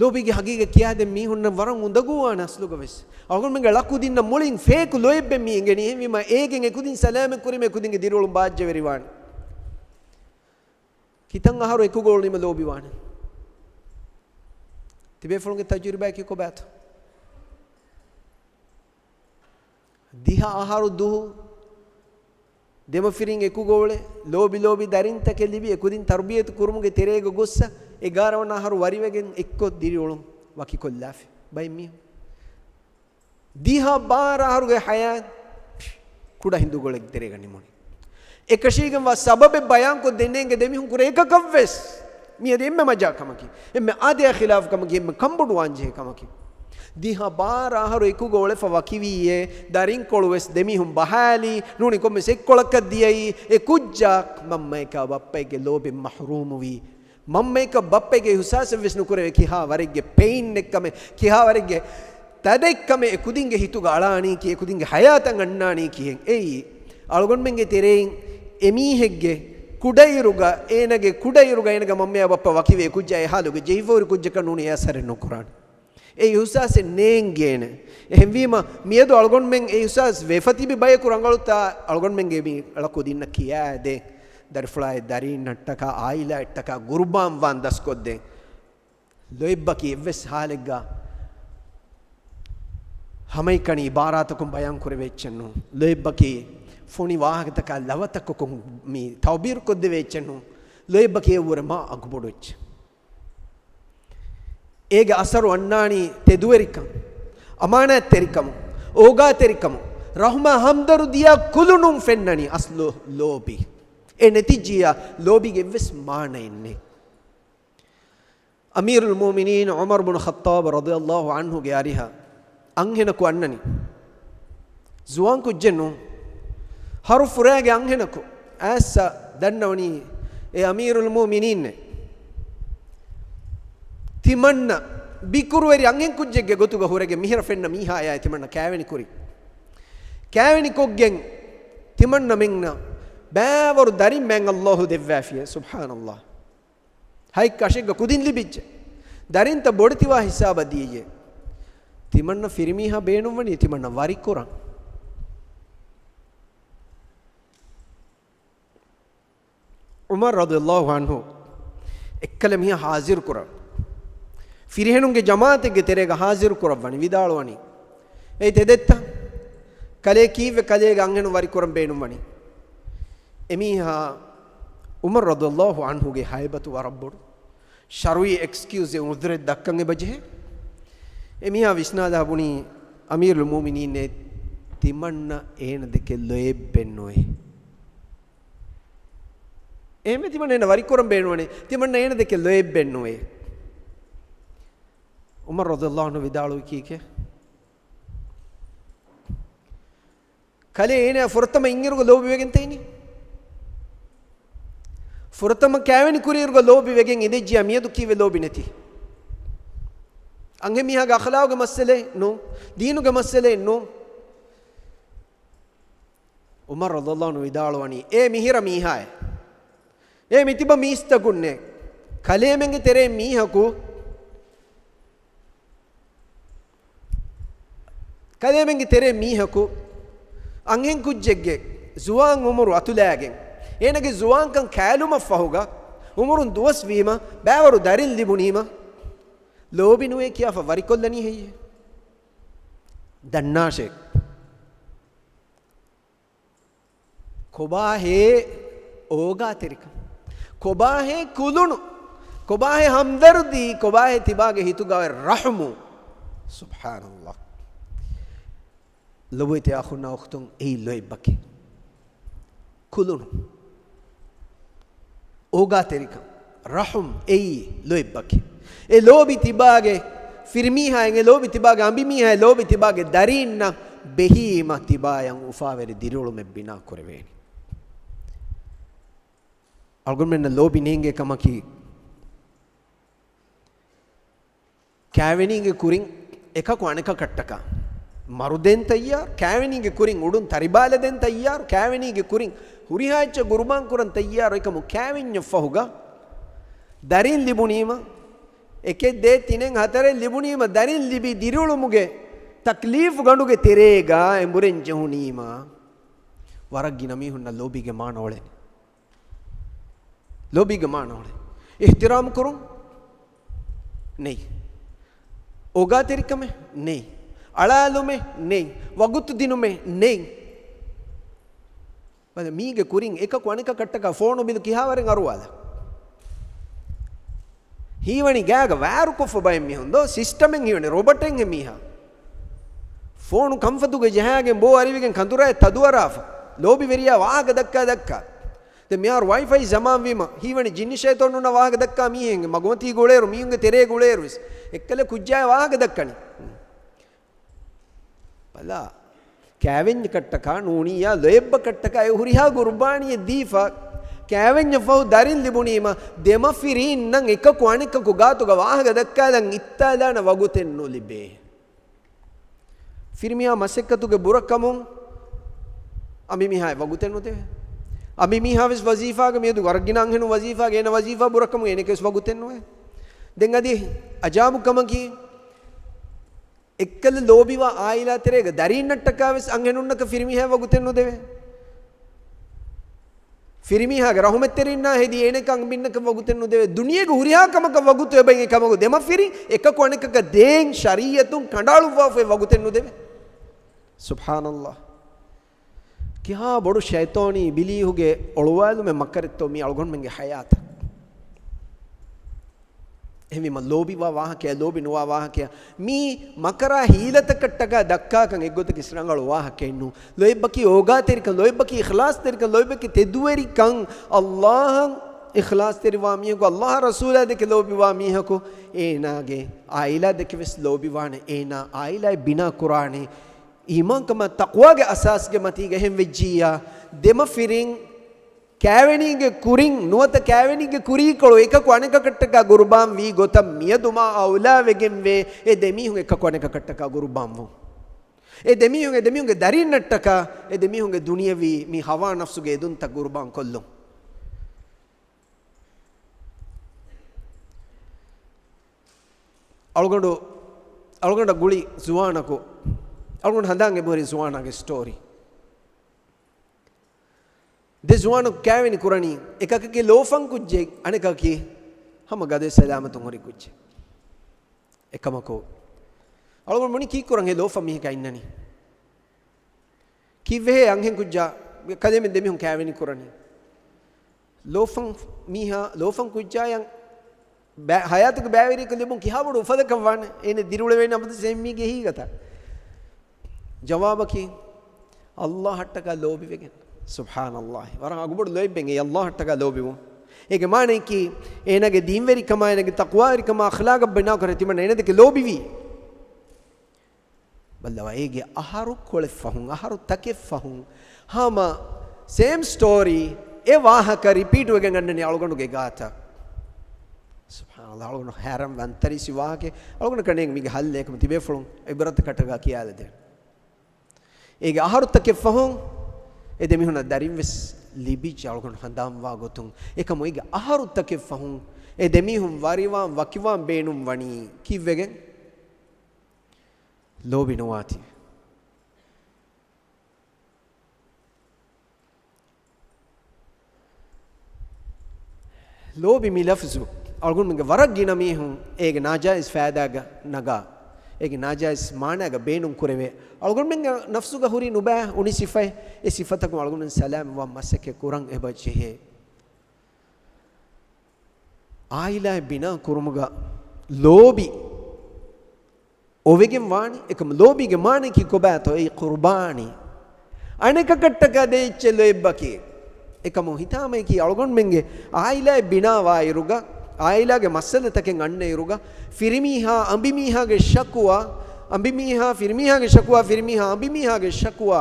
ލޯބީގެ ހަގީގަތް ކިޔާދޭން މީހުންނަށް ވަރަށް އުނދަގޫވާނެ އަސްލުގަ ވެސް. އަޅުގަނޑުމެންގެ ޅަ ކުދިންނަށް މުޅިން ފޭކު ލޯތްބެއް މި އެނގެނީ. އެހެންވީމަ، އޭގެން އެކުދިން ސަލާމަތް ކުރީމަ އެކުދިންގެ ދިރިއުޅުން ބާއްޖަވެރިވާނެ. ކިތަން އަހަރު އެކުގަ އުޅުނީމަ ލޯބިވާނެ. ތިބޭފުޅުންގެ ތަޖުރިބާއަކީ ކޮބާތޯ؟ ދިހަ އަހަރު ދުހު ދެމަފިރިން އެކުގަ އުޅެ، ލޯބި ލޯބި ދަރިންތަކެއް ލިބި، އެކުދިން ތަރުބިޔަތު ކުރުމުގެ ތެރޭގަ ގޮއްސަ، އެގާރަ ވަނަ އަހަރު ވަރިވެގެން އެއްކޮށް ދިރިއުޅުން ވަކިކޮށްލާފި. ބައެއް މީހުން ދިހަ ބާރަ އަހަރުގެ ހަޔާތް ކުޑަ ހިނދުގޮޅެއް ތެރޭގަ ނިމުނީ. އެކަށީގެންވާ ސަބަބެއް ބަޔާންކޮށް ދެންނޭނގެ ދެމީހުން ކުރެ އެކަކަށްވެސް. މިއަދު އެންމެ މަޖާ ކަމަކީ، އެންމެ އާދަޔާ ޚިލާފު ކަމަކީ، އެންމެ ކަނބޮޑުވާން ޖެހޭ ކަމަކީ. ދިހަ ބާރަ އަހަރު އެކުގަ އުޅެފަ ވަކިވީއޭ، ދަރިންކޮޅު ވެސް ދެމީހުން ބަހާލީ، ނޫނީ ކޮންމެސް އެއްކޮޅަކަށް ދިޔައީ، އެ ކުއްޖާ މަންމައަކާ ބައްޕައެއްގެ ލޯބިން މަޙްރޫމުވީ. މަންމައަކަށް ބައްޕައެއްގެ އިޙްސާސެއްވެސް ނުކުރެވޭ، ކިހާ ވަރެއްގެ ޕެއިންއެއްކަމެއް، ކިހާ ވަރެއްގެ ތަދެއްކަމެއް އެކުދިންގެ ހިތުގަ އަޅާނީކީ، އެކުދިންގެ ހަޔާތަށް އަންނާނީކީ. އެއީ އަޅުގަނޑުމެންގެ ތެރެއިން އެމީހެއްގެ ކުޑައިރުގަ، އޭނަގެ ކުޑައިރުގަ އޭނަގެ މަންމައާ ބައްޕަ ވަކިވެ އެކުއްޖާ އެހާލުގަ ޖެހިފަ ހުރި ކުއްޖަކަށް ނޫނީ އެ އަސަރެއް ނުކުރާނެ. އެ އިޙްސާސެއް ނޭނގޭނެ. އެހެންވީމަ، މިއަދު އަޅުގަނޑުމެން އެ އިޙްސާސް ވެފަ ތިބި ބަޔަކު ރަނގަޅުތާ، އަޅުގަނޑުމެންގެ މި ޅަ ކުދިންނަށް ކިޔާދޭ. ދަރިފުޅާއި ދަރީންނަށްޓަކާ، އާއިލާއަށްޓަކާ ގުރުބާން ވާން ދަސްކޮށްދޭ. ލޯތްބަކީ އެއްވެސް ހާލެއްގަ ހަމައެކަނި އިބާރާތަކުން ބަޔާން ކުރެވޭ އެއްޗެއް ނޫން. ލޯތްބަކީ ފޮނި ވާހަކަތަކާ ލަވަތަކަކުން މި ތަޢުބީރު ކޮށްދެވޭ އެއްޗެއް ނޫން. ލޯތްބަކީ އެއަށްވުރެ މާ އަގުބޮޑު އެއްޗެއް. އޭގެ އަސަރު އަންނާނީ ތެދުވެރިކަން، އަމާނާތްތެރިކަމުން، އޯގާތެރިކަމުން، ރަޙުމާ ހަމްދަރުދީއާ ކުލުނުން ފެންނަނީ އަސްލު ލޯބި. އެ ނެތިއްޖިއްޔާ ލޯބީގެ އެއްވެސް މާނައެއް ނެތް. އަމީރުލް މުއުމިނީން ޢުމަރު ބުނު ޚައްޠާބު ރަޟިޔަﷲ ޢަންހުގެ އަރިހަށް އަންހެނަކު އަންނަނީ. ޒުވާން ކުއްޖެއް ނޫން. ހަރު ފުރާގެ އަންހެނަކު. އައިސް ދަންނަވަނީ އެ އަމީރުލް މުއުމިނީންނޭ. ތިމަންނަ ބިކުރުވެރި އަންހެން ކުއްޖެއްގެ ގޮތުގަ ހުރެގެން މިހިރަ ފެންނަ މީހާޔާ ތިމަންނަ ކާވެނި ކުރި. ކާވެނި ކޮށްގެން ތިމަންނަ މެންނަ ބައިވަރު ދަރިން މާތް ﷲ ދެއްވާފިޔޭ. ސުބްޙާނައްﷲ. ހަތް ކަށެއްގަ ކުދިން ލިބިއްޖެ. ދަރިންތައް ބޮޑެތިވާ ހިސާބަށް ދިޔައޭ. ތިމަންނަ ފިރިމީހާ ބޭނުންވަނީ ތިމަންނަ ވަރިކުރަން. ޢުމަރު ރަޟިޔަﷲ ޢަންހު އެއްކަލަ މީހާ ޙާޟިރު ކުރަން. ފިރިހެނުންގެ ޖަމާޢަތެއްގެ ތެރޭގަ ޙާޟިރު ކުރައްވަނީ، ވިދާޅުވަނީ. އޭ ތެދެއްތަ؟ ކަލޭ ކީއްވެ ކަލޭގެ އަންހެނުން ވަރިކުރަން ބޭނުންވަނީ؟ އެމީހާ ޢުމަރު ރަޟިޔަﷲ ޢަންހުގެ ހައިބަތު ވަރަށް ބޮޑު. ޝަރުޢީ އެކްސްކިއުޒެއް، ޢުޛުރެއް ދައްކަން އެބަޖެހޭ. އެމީހާ ވިސްނާލާ ބުނީ، އަމީރުލް މުއުމިނީން ތިމަންނަ އޭނަ ދެކެ ލޯތްބެއް ނުވޭ. އެހެންވެ ތިމަންނަ އޭނަ ވަރިކުރަން ބޭނުންވަނީ، ތިމަންނަ އޭނަ ދެކެ ލޯތްބެއް ނުވޭ. ޢުމަރު ރަޟިޔަﷲ ޢަންހު ވިދާޅުވި ކީކޭ؟ ކަލޭ އޭނާ ފުރަތަމަ އިންއިރުގަ ލޯބިވެގެން ތެއިނީ. ފުރަތަމަ ކާވެނި ކުރިއިރުގަ ލޯބިވެގެން އިނދެއްޖިޔާ މިއަދު ކީއްވެ ލޯބި ނެތީ؟ އަންހެން މީހާގެ އަޚްލާގުގެ މައްސަލައެއް ނޫން، ދީނުގެ މައްސަލައެއް ނޫން. ޢުމަރު ރަޟިޔަﷲ ޢަންހު ވިދާޅުވަނީ، އޭ މިހިރަ މީހާއޭ، އޭ މިތިބަ މީސްތަކުންނޭ، ކަލޭމެންގެ ތެރޭ މީހަކު، ކަލޭމެންގެ ތެރޭ މީހަކު އަންހެން ކުއްޖެއްގެ ޒުވާން އުމުރު އަތުލާގެން، އޭނަގެ ޒުވާންކަން ކައިލުމަށްފަހުގަ، އުމުރުން ދުވަސްވީމަ، ބައިވަރު ދަރިން ލިބުނީމަ، ލޯބި ނުވޭ ކިޔާފަ ވަރިކޮށްލަނީ ހެއްޔޭ؟ ދަންނާށޭ. ކޮބާހޭ އޯގާތެރިކަން؟ ކޮބާހޭ ކުލުނު؟ ކޮބާހޭ ހަމްދަރުދީ؟ ކޮބާހޭ ތިބާގެ ހިތުގައި ރަޙުމު؟ ސުބްޙާނަﷲ. ލޮބުވެތި އަޚުންނާ އުޚްތުން، އެއީ ލޯތްބަކީ. ކުލުނު. އޯގާތެރިކަން، ރަޙުމް، އެއީ ލޯތްބަކީ. އެ ލޯބި ތިބާގެ ފިރިމީހާއިން، އެ ލޯބި ތިބާގެ އަނބިމީހާއިން، ލޯބި ތިބާގެ ދަރީންނަށް ބެހީމަ ތިބާޔަށް އުފާވެރި ދިރިއުޅުމެއް ބިނާ ކުރެވޭނެ. އަޅުގަނޑުމެންނަށް ލޯބި ނޭނގޭ ކަމަކީ، ކާވެނީގެ ކުރިން އެކަކު އަނެކަކަށްޓަކާ މަރުދޭން ތައްޔާރު، ކާވެނީގެ ކުރިން އުޑުން ތަރިބާލަދޭން ތައްޔާރު، ކާވެނީގެ ކުރިން ހުރިހާ އެއްޗެއް ގުރުބާން ކުރަން ތައްޔާރު، އެކަމު ކާވެންޏަށްފަހުގަ ދަރިން ލިބުނީމަ، އެކެއް ދޭއް ތިނެއް ހަތަރެއް ލިބުނީމަ، ދަރިން ލިބި ދިރިއުޅުމުގެ ތަކްލީފު ގަނޑުގެ ތެރޭގަ އެނބުރެން ޖެހުނީމަ، ވަރަށް ގިނަ މީހުންނަށް ލޯބީގެ މާނަ އޮޅެނީ. ލޯބީގެ މާނަ އޮޅެ. އިޙްތިރާމް ކުރުން؟ ނެތް. އޯގާތެރިކަމެއް؟ ނެތް. އަޅާލުމެއް؟ ނެތް. ވަގުތު ދިނުމެއް؟ ނެތް. ބަލަ، މީގެ ކުރިން އެކަކު އަނެކަކަށްޓަކާ ފޯނު ބިލު ކިހާވަރެއް އަރުވާލާ؟ ހީވަނީ ގާގަ ވާރުކޮށްފަ ބައެއް މީހުން ދޯ، ސިސްޓަމެއް ހީވަނީ، ރޮބޮޓެއް އެ މީހާ. ފޯނު ކަންފަތުގަ ޖަހާގެން ބޯ އަރިވިގެން ކަނދުރާއެއް ތަދުއަރާފަ، ލޯބިވެރިޔާ ވާހަކަ ދައްކާ ދައްކާ. ދެން މިހާރު ވައިފައި ޒަމާން ވީމަ، ހީވަނީ ޖިންނި ޝައިޠާނުންނާ ވާހަކަ ދައްކާ މީހެއް މަގުމަތީގަ އުޅޭއިރު، މީހުންގެ ތެރޭގަ އުޅޭއިރުވެސް އެއްކަލަ ކުއްޖާއެއް ވާހަކަ ދައްކަނީ. ބަލާ، ކާވެންޏަކަށްޓަކާ ނޫނިއްޔާ ލޯތްބަކަށްޓަކާ އެ ހުރިހާ ގުރުބާނީއެއް ދީފަ، ކާވެންޏަށް ފަހު ދަރިން ލިބުނީމަ، ދެމަފިރީންނަށް އެކަކު އަނެކަކު ގާތުގަ ވާހަކަ ދައްކާލަން އިއްތާލާނެ ވަގުތެއް ނުލިބޭ. ފިރިމީހާ މަސައްކަތުގެ ބުރަކަމުން އަނބިމީހާއަށް ވަގުތެއް ނުދެވޭ. އަނބިމީހާ ވެސް ވަޒީފާގަ، މިއަދު ވަރަށް ގިނަ އަންހެނުން ވަޒީފާގަ، އޭނަ ވަޒީފާ ބުރަކަމުން އޭނައަކަށް ވެސް ވަގުތެއް ނުވޭ. ދެން އަދި އަޖާބު ކަމަކީ، އެއްކަލަ ލޯބިވާ އާއިލާ ތެރޭގަ ދަރީންނަށްޓަކާ ވެސް އަންހެނުންނަކަށް ފިރިމީހާއަށް ވަގުތެއް ނުދެވޭ. ފިރިމީހާގެ ރަހުމަތްތެރިންނާ ހެދި އޭނައަކަށް އަނބިންނަކަށް ވަގުތެއް ނުދެވޭ. ދުނިޔޭގެ ހުރިހާ ކަމަކަށް ވަގުތު އެބައި އެކަމަކު ދެމަފިރިން އެކަކު އަނެކަކަށް ދޭން ޝަރީއަތުން ކަނޑައަޅުއްވާފައި ވަގުތެއް ނުދެވޭ. ސުބްޙާނަﷲ. ކިހާ ބޮޑު ޝައިޠާނީ އިބިލީހުގެ އޮޅުވާލުމެއް މަކަރެއްތޯ މީ އަޅުގަނޑުމެންގެ ޙަޔާތަށް. އެހެންވީމަ ލޯބިވާ ވާހަކައެއް، ލޯބި ނުވާ ވާހަކައެއް، މީ މަކަރާ ހީލަތަކަށްޓަކާ ދައްކާކަން އެއްގޮތަކީ ރަނގަޅު ވާހަކައެއް ނޫން. ލޯތްބަކީ އޯގާތެރިކަން، ލޯތްބަކީ އިޚްލާޞްތެރިކަން، ލޯތްބަކީ ތެދުވެރިކަން، ﷲ އަށް އިޚްލާޞްތެރިވާ މީހަކު، ﷲ އާ ރަސޫލާ ދެކެ ލޯބިވާ މީހަކު، އޭނާގެ އާއިލާ ދެކެ ވެސް ލޯބިވާނެ، އޭނާ އާއިލާއެއް ބިނާ ކުރާނެ. އީމާންކަމާ ތަޤްވާގެ އަސާސްގެ މަތީގަ އެހެން ވެއްޖިއްޔާ، ދެމަފިރިން ކާވެނީގެ ކުރިން ނުވަތަ ކާވެނީގެ ކުރީކޮޅު އެކަކު އަނެކަކަށްޓަކާ ގުރުބާން ވީ ގޮތަށް މިއަދު މާ އައުލާވެގެންވޭ އެ ދެމީހުން އެކަކު އަނެކަކަށްޓަކާ ގުރުބާންވުން. އެ ދެމީހުން އެ ދެމީހުންގެ ދަރީންނަށްޓަކާ އެ ދެމީހުންގެ ދުނިޔަވީ މި ހަވާ ނަފްސުގެ އެދުންތައް ގުރުބާން ކޮށްލުން. އަޅުގަނޑު، އަޅުގަނޑަށް ގުޅި ޒުވާނަކު، އަޅުގަނޑު ހަނދާން އެބަހުރި ޒުވާނާގެ ސްޓޯރީ. ދެ ޒުވާނަކު ކާވެނި ކުރަނީ، އެކަކަކީ ލޯފަން ކުއްޖެއް، އަނެކަކީ ހަމަ ގަދަ ސަލާމަތުން ހުރި ކުއްޖެއް. އެކަމަކު، އަޅުގަނޑު ބުނި ކީއްކުރަން އެ ލޯފަން މީހަކާ އިންނަނީ؟ ކީއްވެހޭ އަންހެން ކުއްޖާ ކަލޭމެން ދެމީހުން ކާވެނި ކުރަނީ؟ ލޯފަން މީހާ، ލޯފަން ކުއްޖާޔަށް ބައި-، ޙަޔާތުގެ ބައިވެރިޔަކު ލިބުން ކިހާ ބޮޑު އުފަލަކަށް ވާނެ؟ އޭނަ ދިރިއުޅެވޭނެ އަބަދު ސެމީގެ ހީގަތަ؟ ޖަވާބަކީ، ﷲ އަށްޓަކާ ލޯބިވެގެން. ސުބްޙާނަﷲ. ވަރަށް އަގުބޮޑު ލޯތްބެއް އެ ﷲ އަށްޓަކާ ލޯބިވުން. އޭގެ މާނައަކީ، އޭނާގެ ދީންވެރިކަމާ، އޭނާގެ ތަޤްވާވެރިކަމާ، އަޚްލާޤަށް ބިނާކޮށް ތިމަންނަ އޭނާ ދެކެ ލޯބިވީ. ބައްލަވާ، އޭގެ އަހަރު ކޮޅެއް ފަހުން، އަހަރު ތަކެއް ފަހުން، ހަމަ ސޭމް ސްޓޯރީ، އެ ވާހަކަ ރިޕީޓް ވެގެން އަންނަނީ އަޅުގަނޑުގެ ގާތަށް. ސުބްޙާނަﷲ، އަޅުގަނޑު ހައިރާން ވަންތަރީސް ވާހަކަ އަޅުގަނޑަކަށް ނޭނގެ މީގެ ހައްލެއް އެކަމަ ތިބޭފުޅުން އިބްރަތަކަށްޓަކާ ކިޔާލަދޭން. އޭގެ އަހަރުތަކެއް ފަހުން އެ ދެމީހުންނަށް ދަރިން ވެސް ލިބިއްޖެ އަޅުގަނޑު ހަނދާންވާ ގޮތުން. އެކަމު އޭގެ އަހަރުތަކެއް ފަހުން އެ ދެމީހުން ވަރިވާން ވަކިވާން ބޭނުން ވަނީ ކީއްވެގެން؟ ލޯބި ނުވާތީ. ލޯބި މި ލަފްޒު އަޅުގަނޑުމެންގެ ވަރަށް ގިނަ މީހުން އޭގެ ނާޖާއިޒް ފައިދާގަ ނަގާ، އޭގެ ނާޖާއިޒް މާނާގަ ބޭނުން ކުރެވޭ. އަޅުގަނޑުމެންގެ ނަފްސުގަ ހުރި ނުބައި އުނި ސިފައެއް، އެ ސިފަތަކުން އަޅުގަނޑުމެން ސަލާމަތްވާން މަސައްކަތް ކުރަން އެބަ ޖެހޭ. އާއިލާއެއް ބިނާ ކުރުމުގަ ލޯބި އޮވެގެން ވާނީ. އެކަމު ލޯބީގެ މާނައަކީ ކޮބާތޯ؟ އެއީ ޤުރުބާނީ. އަނެކަކަށްޓަކާ ދޭ އެއްޗެއް ލޯތްބަކީ. އެކަމު ހިތާމައަކީ އަޅުގަނޑުމެންގެ އާއިލާއެއް ބިނާވާއިރުގަ، އާއިލާގެ މައްސަލަތަކެއް އަންނައިރުގަ، ފިރިމީހާ އަނބިމީހާގެ ޝަކުވާ، އަނބިމީހާ ފިރިމީހާގެ ޝަކުވާ، ފިރިމީހާ އަނބިމީހާގެ ޝަކުވާ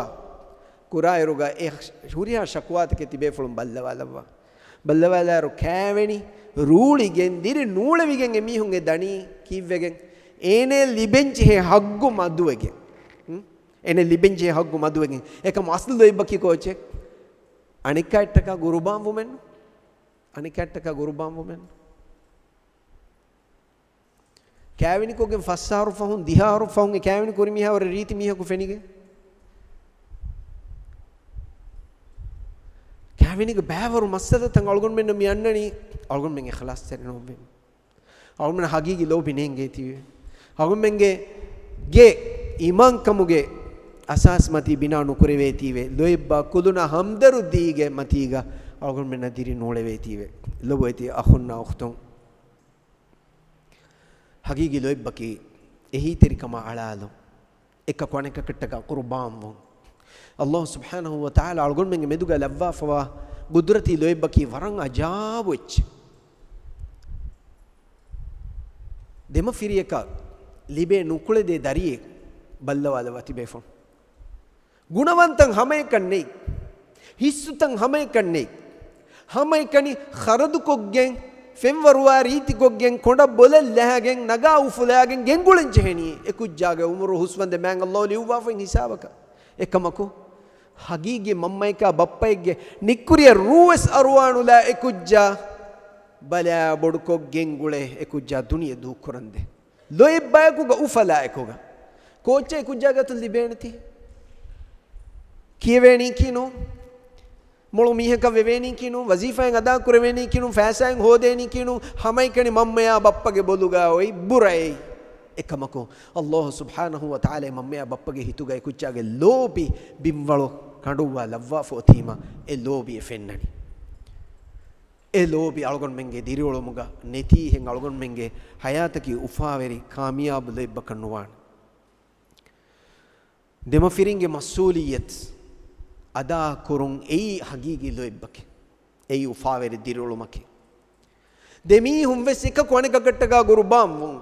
ކުރާއިރުގަ، އެ ހުރިހާ ޝަކުވާތަކެއް ތިބޭފުޅުން ބައްލަވާލައްވާ. ބައްލަވާލާއިރު ކާވެނި ރޫޅިގެން ދިރި ނޫޅެވިގެން އެމީހުން އެ ދަނީ ކީއްވެގެން؟ އޭނައަށް ލިބެންޖެހޭ ހައްގު މަދުވެގެން. އޭނައަށް ލިބެންޖެހޭ ހައްގު މަދުވެގެން. އެކަމު އަސްލު ލޯތްބަކީ ކޯއްޗެއް؟ އަނެއްކާއަށްޓަކާ ޤުރުބާންވުމެއްނު. އަނެއްކާއަށްޓަކާ ޤުރުބާންވުމެއްނު. ކާވެނިކޮށްގެން ފަސް އަހަރު ފަހުން، ދިހަ އަހަރު ފަހުން އެ ކާވެނި ކުރި މީހާ ވަރަށް ރީތި މީހަކު ފެނިގެން. ކާވެނިގެ ބައިވަރު މައްސަލަތައް އަޅުގަނޑުމެންނަށް މި އަންނަނީ އަޅުގަނޑުމެން އިޚްލާޞްތެރި ނުވެ. އަޅުގަނޑުމެން ހަގީގީ ލޯބި ނޭނގޭތީވެ. އަޅުގަނޑުމެންގެ ގެ އީމާންކަމުގެ އަސާސް މަތީ ބިނާ ނުކުރެވޭތީވެ. ލޯތްބާ ކުލުނާ ހަމްދަރުދީގެ މަތީގަ އަޅުގަނޑުމެންނަށް ދިރި ނޫޅެވޭތީވެ. ލޮބުވެތި އަޚުންނާ އުޚްތުން. ހަގީގީ ލޯތްބަކީ އެހީތެރިކަމާ އަޅާލުން، އެކަކު އަނެކަކަށްޓަކާ ޤުރުބާންވުން. އަﷲ ސުބްޙާނަހޫ ވަތަޢާލާ އަޅުގަނޑުމެންގެ މެދުގަ ލައްވާފަވާ ޤުދުރަތީ ލޯތްބަކީ ވަރަށް އަޖާބު އެއްޗެއް. ދެމަފިރިޔަކަށް ލިބޭ ނުކުޅެދޭ ދަރިއެއް ބައްލަވާލައްވާ ތިބޭފުޅުން. ގުނަވަންތައް ހަމައެކަން ނެތް. ހިއްސުތައް ހަމައެކަން ނެތް. ހަމައެކަނި ޚަރަދުކޮށްގެން، ފެންވަރުވާ ރީތިކޮށްގެން، ކޮނޑަށް ބޮލަށް ލަހަގެން، ނަގާ އުފުލާގެން ގެންގުޅެން ޖެހެނީ އެކުއްޖާގެ އުމުރު ހުސްވަންދެން މާތް ﷲ ލިޔުއްވާފައި ހިސާބަކަށް. އެކަމަކު، ހަގީގީ މަންމަޔަކާ ބައްޕައެއްގެ ނިއްކުރިއަށް ރޫ ވެސް އަރުވާނުލާ އެކުއްޖާ ބަލާ ބޮޑުކޮށް ގެންގުޅޭ އެކުއްޖާ ދުނިޔެ ދޫކުރަންދެން. ލޯތްބާއެކުގަ އުފަލާއެކުގަ ކޯއްޗެއް އެކުއްޖާގެ އަތުން ލިބޭނެތީ؟ ކިޔެވޭނީކީ ނޫން. މޮޅު މީހަކަށް ވެވޭނީކީ ނޫން. ވަޒީފާއެއް އަދާކުރެވޭނީކީ ނޫން. ފައިސާއެއް ހޯދޭނީކީ ނޫން. ހަމައެކަނި މަންމަޔާ ބައްޕަގެ ބޮލުގަ އޮތް ބުރައެއް. އެކަމަކު، ﷲ ސުބްޙާނަހޫ ވަތަޢާލާ މަންމަޔާ ބައްޕަގެ ހިތުގަ އެކުއްޖާގެ ލޯބި ބިންވަޅު ކަނޑުއްވާ ލައްވާފަ އޮތީމަ، އެ ލޯބި އެ ފެންނަނީ. އެ ލޯބި އަޅުގަނޑުމެންގެ ދިރިއުޅުމުގަ ނެތީހެން އަޅުގަނޑުމެންގެ ޙަޔާތަކީ އުފާވެރި ކާމިޔާބު ލޯތްބަކަށް ނުވާނެ. ދެމަފިރިންގެ މަސްއޫލިއްޔަތު އަދާކުރުން އެއީ ހަގީގީ ލޯތްބަކެއް. އެއީ އުފާވެރި ދިރިއުޅުމަކެއް. ދެމީހުން ވެސް އެކަކު އަނެކަކަށްޓަކާ ޤުރުބާންވުން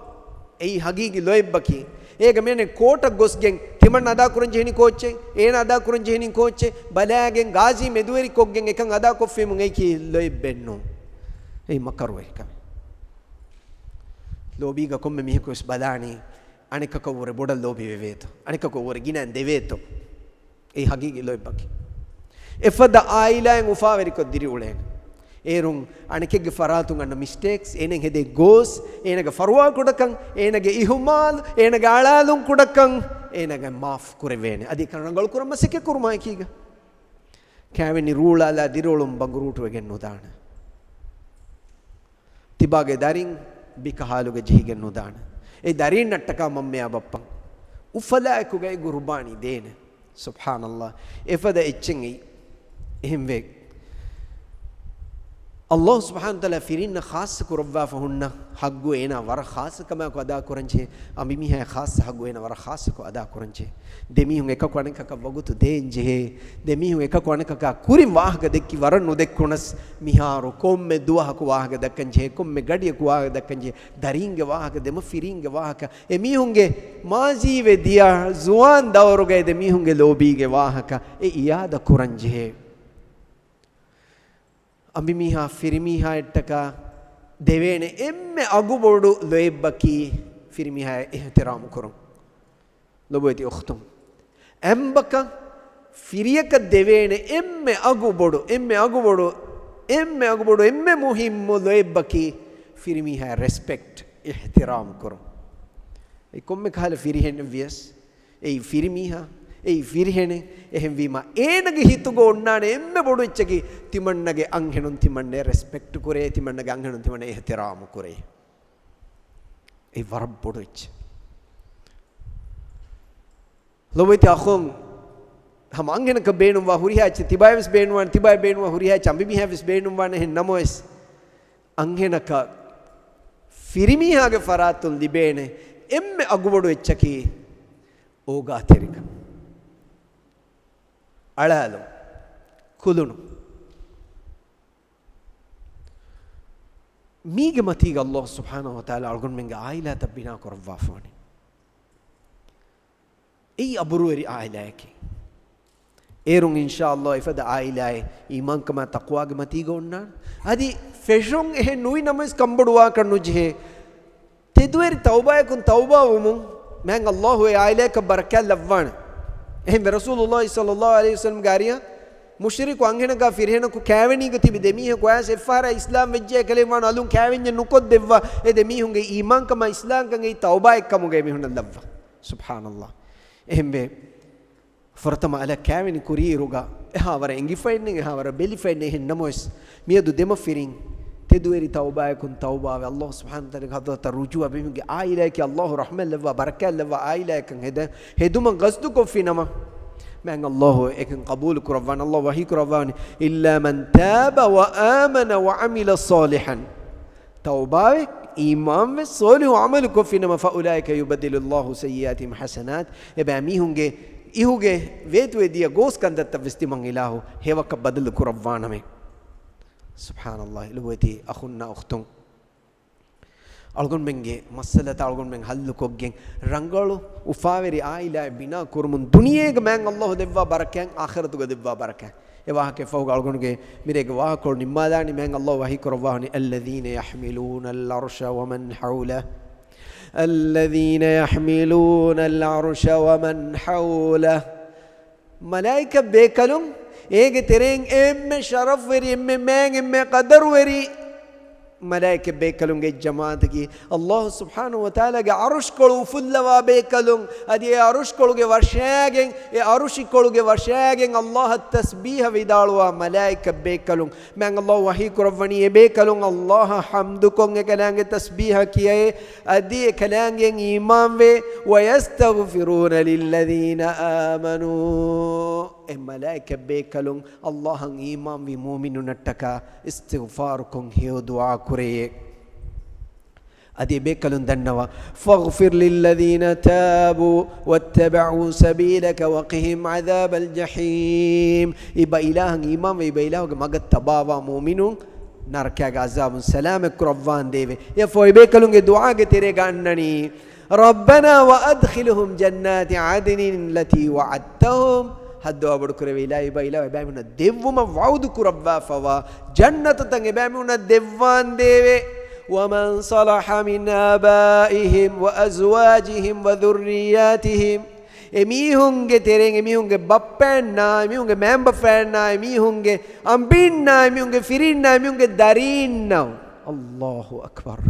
އެއީ ހަގީގީ ލޯތްބަކީ. އޭގަ މިއަނެއް ކޯޓަށް ގޮސްގެން ތިމަން އަދާކުރަން ޖެހެނީ ކޯއްޗެއް؟ އޭނަ އަދާކުރަން ޖެހެނީ ކޯއްޗެއް؟ ބަލާގެން ގާޒީ މެދުވެރިކޮށްގެން އެކަން އަދާކޮށްފީމުން އެއީކީ ލޯތްބެއްނު. އެއީ މަކަރުވެރިކަމެއް. ލޯބީގަ ކޮންމެ މީހަކު ވެސް ބަލާނީ އަނެކަކަށްވުރެ ބޮޑަށް ލޯބިވެވޭތޯ، އަނެކަކަށްވުރެ ގިނައިން ދެވޭތޯ. އެއީ ހަގީގީ ލޯތްބަކީ. އެފަދަ އާއިލާއިން އުފާވެރިކޮށް ދިރިއުޅޭނެ. އޭރުން އަނެކެއްގެ ފަރާތުން އަންނަ މިސްޓޭކްސް، އޭނައަށް ހެދޭ ގޯސް، އޭނަގެ ފަރުވާކުޑަކަން، އޭނަގެ އިހުމާލު، އޭނަގެ އަޅާލުން ކުޑަކަން، އޭނަގެ މާފު ކުރެވޭނެ. އަދި އެކަން ރަނގަޅުކުރަން މަސައްކަތް ކުރުމާއެކީގަ. ކާވެނި ރޫޅާލާ ދިރިއުޅުން ބަނގުރޫޓުވެގެން ނުދާނެ. ތިބާގެ ދަރިން ބިކަހާލުގަ ޖެހިގެން ނުދާނެ. އެ ދަރީންނަށްޓަކާ މަންމަޔާ ބައްޕަ އުފަލާއެކުގައި ޤުރުބާނީ ދޭނެ. ސުބްޙާނަﷲ. އެފަދަ އެއްޗެއް އެއީ. އެހެންވެ، ﷲ ސުބްޙާނަހޫ ވަތަޢާލާ ފިރިންނަށް ޚާއްޞަކުރައްވާފަ ހުންނަ ޙައްޤު އޭނާ ވަރަށް ޚާއްޞަ ކަމާއެކު އަދާކުރަންޖެހޭ. އަނބިމީހާ ޚާއްޞަ ޙައްޤު އޭނާ ވަރަށް ޚާއްޞަކޮށް އަދާކުރަންޖެހޭ. ދެމީހުން އެކަކު އަނެކަކަށް ވަގުތު ދޭންޖެހޭ. ދެމީހުން އެކަކު އަނެކަކާ ކުރިން ވާހަކަ ދެއްކި ވަރަށް ނުދެއްކުނަސް، މިހާރު ކޮންމެ ދުވަހަކު ވާހަކަ ދައްކަންޖެހޭ، ކޮންމެ ގަޑިއަކު ވާހަކަ ދައްކަންޖެހޭ، ދަރީންގެ ވާހަކަ، ދެމަފިރީންގެ ވާހަކަ، އެމީހުންގެ މާޒީވެ ދިޔަ ޒުވާން ދައުރުގައި ދެމީހުންގެ ލޯބީގެ ވާހަކަ އެ އިޔާދަ ކުރަންޖެހޭ. އަނބިމީހާ ފިރިމީހާއަށްޓަކާ ދެވޭނެ އެންމެ އަގުބޮޑު ލޯތްބަކީ ފިރިމީހާއަށް އިޙްތިރާމު ކުރުން. ލޮބުވެތި އުޚްތުން، އެނބަކަށް ފިރިޔަކަށް ދެވޭނެ އެންމެ އަގުބޮޑު، އެންމެ އަގުބޮޑު، އެންމެ އަގުބޮޑު، އެންމެ މުހިއްމު ލޯތްބަކީ ފިރިމީހާއަށް ރެސްޕެކްޓް، އިޙްތިރާމް ކުރުން. އެ ކޮންމެ ކަހަލަ ފިރިހެނެއް ވިޔަސް، އެއީ ފިރިމީހާ، އެއީ ފިރިހެނެއް. އެހެންވީމަ، އޭނަގެ ހިތުގަ އޮންނާނެ އެންމެ ބޮޑު އެއްޗަކީ، ތިމަންނަގެ އަންހެނުން ތިމަންނައަށް ރެސްޕެކްޓް ކުރޭ، ތިމަންނަގެ އަންހެނުން ތިމަންނައަށް އިޙްތިރާމު ކުރޭ. އެއީ ވަރަށް ބޮޑު އެއްޗެއް. ލޮބުވެތި އަޚުން، ހަމަ އަންހެނަކަށް ބޭނުންވާ ހުރިހާ އެއްޗެއް ތިބާއަށް ވެސް ބޭނުންވާނެ، ތިބާއަށް ބޭނުންވާ ހުރިހާ އެއްޗެއް އަނބިމީހާއަށް ވެސް ބޭނުންވާނެ. އެހެން ނަމަވެސް، އަންހެނަކަށް ފިރިމީހާގެ ފަރާތުން ލިބޭނެ އެންމެ އަގުބޮޑު އެއްޗަކީ އޯގާތެރިކަން، އަޅާލުން، ކުލުނު. މީގެ މަތީގަ ﷲ ސުބްޙާނަހޫ ވަތަޢާލާ އަޅުގަނޑުމެންގެ ޢާއިލާތައް ބިނާ ކުރައްވާފަވަނީ. އެއީ އަބުރުވެރި ޢާއިލާއެކޭ. އޭރުން އިންޝާﷲ އެފަދަ ޢާއިލާއެއް އީމާންކަމާ ތަޤްވާގެ މަތީގަ އޮންނާނެ. އަދި ފެށުން އެހެން ނުވި ނަމަވެސް ކަންބޮޑުވާކަށް ނުޖެހޭ. ތެދުވެރި ތައުބާއަކުން ތައުބާވުމުން މާތް ﷲ އެ ޢާއިލާއަކަށް ބަރަކާތް ލައްވާނެ. އެހެންވެ، ރަސޫލުﷲ ޞައްލަﷲ ޢަލައިހި ވަސައްލަމްގެ އަރިހަށް މުޝްރިކު އަންހެނަކާ ފިރިހެނަކު ކާވެނީގަ ތިބި ދެމީހަކު އައިސް އެއްފަހަރާ އިސްލާމް ވެއްޖެ ކަލޭގެފާނު އަލުން ކާވެންޏެއް ނުކޮށްދެއްވާ، އެ ދެމީހުންގެ އީމާންކަމާ އިސްލާމްކަން އެއީ ތައުބާއެއްކަމުގައި މީހުންނަށް ލައްވާ. ސުބްޙާނަﷲ. އެހެންވެ، ފުރަތަމަ އަލަށް ކާވެނި ކުރިއިރުގަ އެހާވަރަށް އެނގިފައެއްނެތް، އެހާވަރަށް ބެލިފައެއްނެތް. އެހެން ނަމަވެސް، މިއަދު ދެމަފިރިން ތެދުވެރި ތައުބާއަކުން ތައުބާވެ، ﷲ ސުބްޙާނަހޫ ވަތަޢާލާގެ ޙަޟްރަތަށް ރުޖޫޢަވެ، މީހުންގެ ޢާއިލާއަކީ ﷲ ރަޙްމަތް ލައްވާ، ބަރަކާތް ލައްވާ ޢާއިލާއަކަށް ހެދަ-، ހެދުމަށް ގަސްދުކޮށްފި ނަމަ، މާތް ﷲ އެކަން ޤަބޫލު ކުރައްވާނެ. ﷲ ވަޙީ ކުރައްވާނެ، إِلَّا مَنْ تَابَ وَآمَنَ وَعَمِلَ صَالِحًا. ތައުބާވެ، އީމާންވެ، ޞާލިޙު ޢަމަލު ކޮށްފިނަމަ، فَأُولَٰئِكَ يُبَدِّلُ اللَّهُ سَيِّئَاتِهِمْ حَسَنَاتٍ، އެބައިމީހުންގެ އިހުގެ ވޭތުވެދިޔަ ގޯސް ކަންތައްތައް ވެސް ތިމަން އިލާހު ހެޔޮކޮށް ބަދަލު ކުރައްވާނަމޭ. ސުބްޙާނަﷲ. ލޮބުވެތި އަޚުންނާ އުޚްތުން، އަޅުގަނޑުމެންގެ މައްސަލަތައް އަޅުގަނޑުމެން ޙައްލުކޮށްގެން، ރަނގަޅު އުފާވެރި ޢާއިލާއެއް ބިނާ ކުރުމުން ދުނިޔޭގަ މާތް ﷲ ދެއްވާ ބަރަކާތް، އާޚިރަތުގަ ދެއްވާ ބަރަކާތް. އެ ވާހަކަ ފަހުގަ އަޅުގަނޑުގެ މިރޭގެ ވާހަކަކޮޅު ނިންމާލާނީ. މާތް ﷲ ވަޙީ ކުރައްވާ ހުންނަ، الَّذِينَ يَحْمِلُونَ الْعَرْشَ وَمَنْ حَوْلَهُ، الَّذِينَ يَحْمِلُونَ الْعَرْشَ وَمَنْ حَوْلَهُ. މަލާއިކަ ބޭކަލުން، އޭގެ ތެރެއިން އެންމެ ޝަރަފްވެރި، އެންމެ މާތް، އެންމެ ޤަދަރުވެރި މަލާއިކަ ބޭކަލުންގެ ޖަމާޢަތަކީ، ﷲ ސުބްޙާނަހޫ ވަތަޢާލާގެ ޢަރުޝްކޮޅު އުފުއްލަވާ ބޭކަލުން، އަދި އެ ޢަރުޝްކޮޅުގެ ވަށައިގެން، އެ ޢަރުޝިކޮޅުގެ ވަށައިގެން ﷲ އަށް ތަސްބީޙަ ވިދާޅުވާ މަލާއިކަ ބޭކަލުން. މާތް ﷲ ވަޙީ ކުރައްވަނީ، އެ ބޭކަލުން ﷲ އަށް ޙަމްދުކޮށް، އެކަލާނގެ ތަސްބީޙަ ކިޔައޭ، އަދި އެކަލާނގެއަށް އީމާންވޭ، وَيَسْتَغْفِرُونَ لِلَّذِينَ آمَنُوا. އެ މަލާއިކަ ބޭކަލުން ﷲ އަށް އީމާންވި މުއުމިނުންނަށްޓަކާ އިސްތިޣްފާރުކޮށް ހެޔޮ ދުޢާ ކުރެޔޭ. އަދި އެ ބޭކަލުން ދަންނަވާ، فَاغْفِرْ لِلَّذِينَ تَابُوا وَاتَّبَعُوا سَبِيلَكَ وَقِهِمْ عَذَابَ الْجَحِيمِ. އިބަ އިލާހަށް އީމާންވެ، އިބަ އިލާހުގެ މަގަށް ތަބާވާ މުއުމިނުން ނަރަކައިގެ ޢަޒާބުން ސަލާމަތް ކުރައްވާނދޭވެ. އެއަށްފަހު އެ ބޭކަލުންގެ ދުޢާގެ ތެރޭގަ އަންނަނީ، رَبَّنَا وَأَدْخِلْهُمْ جَنَّاتِ عَدْنٍ الَّتِي وَعَدتَّهُمْ. ހައްދަވާ ބޮޑުކުރެވޭ އިލާހު، އިބަ އިލާހު އެބައިމީހުންނަށް ދެއްވުމަށް ވަޢުދު ކުރައްވާފަވާ ޖަންނަތުތައް އެބައިމީހުންނަށް ދެއްވާނދޭވެ. وَمَنْ صَلَحَ مِنْ آبَائِهِمْ وَأَزْوَاجِهِمْ وَذُرِّيَّاتِهِمْ. އެމީހުންގެ ތެރެއިން އެމީހުންގެ ބައްޕައިންނާ، އެމީހުންގެ މައިންބަފައިންނާ، އެމީހުންގެ އަނބީންނާ، އެމީހުންގެ ފިރީންނާ، އެމީހުންގެ ދަރީންނަށް. ﷲ އަކްބަރު.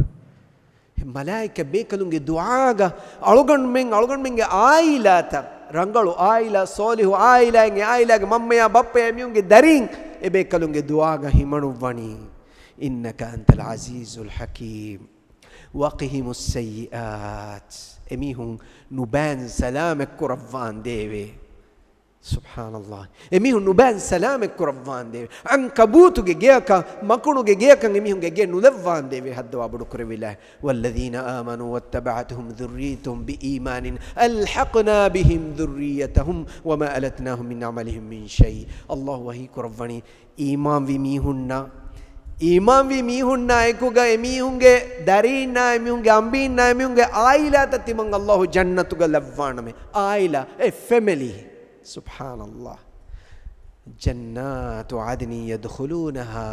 މަލާއިކަ ބޭކަލުންގެ ދުޢާގަ އަޅުގަނޑުމެން، އަޅުގަނޑުމެންގެ ޢާއިލާތައް، ރަނގަޅު ޢާއިލާ، ޞާލިޙު ޢާއިލާއިން، އެ ޢާއިލާގެ މަންމަޔާ ބައްޕަޔާ އެމީހުންގެ ދަރީން އެ ބޭކަލުންގެ ދުޢާގަ ހިމަނުއްވަނީ، إِنَّكَ أَنْتَ الْعَزِيزُ الْحَكِيمُ. وَقِهِمُ السَّيِّئَاتِ. އެމީހުން ނުބައިން ސަލާމަތް ކުރައްވާނދޭވެ. ސުބްޙާނަﷲ. އެމީހުން ނުބައިން ސަލާމަތް ކުރައްވާނދޭވެ. ޢަންކަބޫތުގެ ގެޔަކަށް، މަކުނުގެ ގެޔަކަށް އެމީހުންގެ ގެ ނުލައްވާނދޭވެ. ހައްދަވާ ބޮޑު ކުރެވިލާ. والذين آمنوا واتبعتهم ذريتهم بإيمان ألحقنا بهم ذريتهم وما ألتناهم من عملهم من شيء. ﷲ ވަޙީ ކުރައްވަނީ، އީމާންވި މީހުންނާ، އީމާންވި މީހުންނާ އެކުގަ އެމީހުންގެ ދަރީންނާ، އެމީހުންގެ އަނބީންނާ، އެމީހުންގެ އާއިލާތައް ތިމަން ﷲ ޖަންނަތުގަ ލައްވާނަމޭ. އާއިލާ، އެ ފެމިލީ. ސުބްޙާނަﷲ. جنات عدن يدخلونها.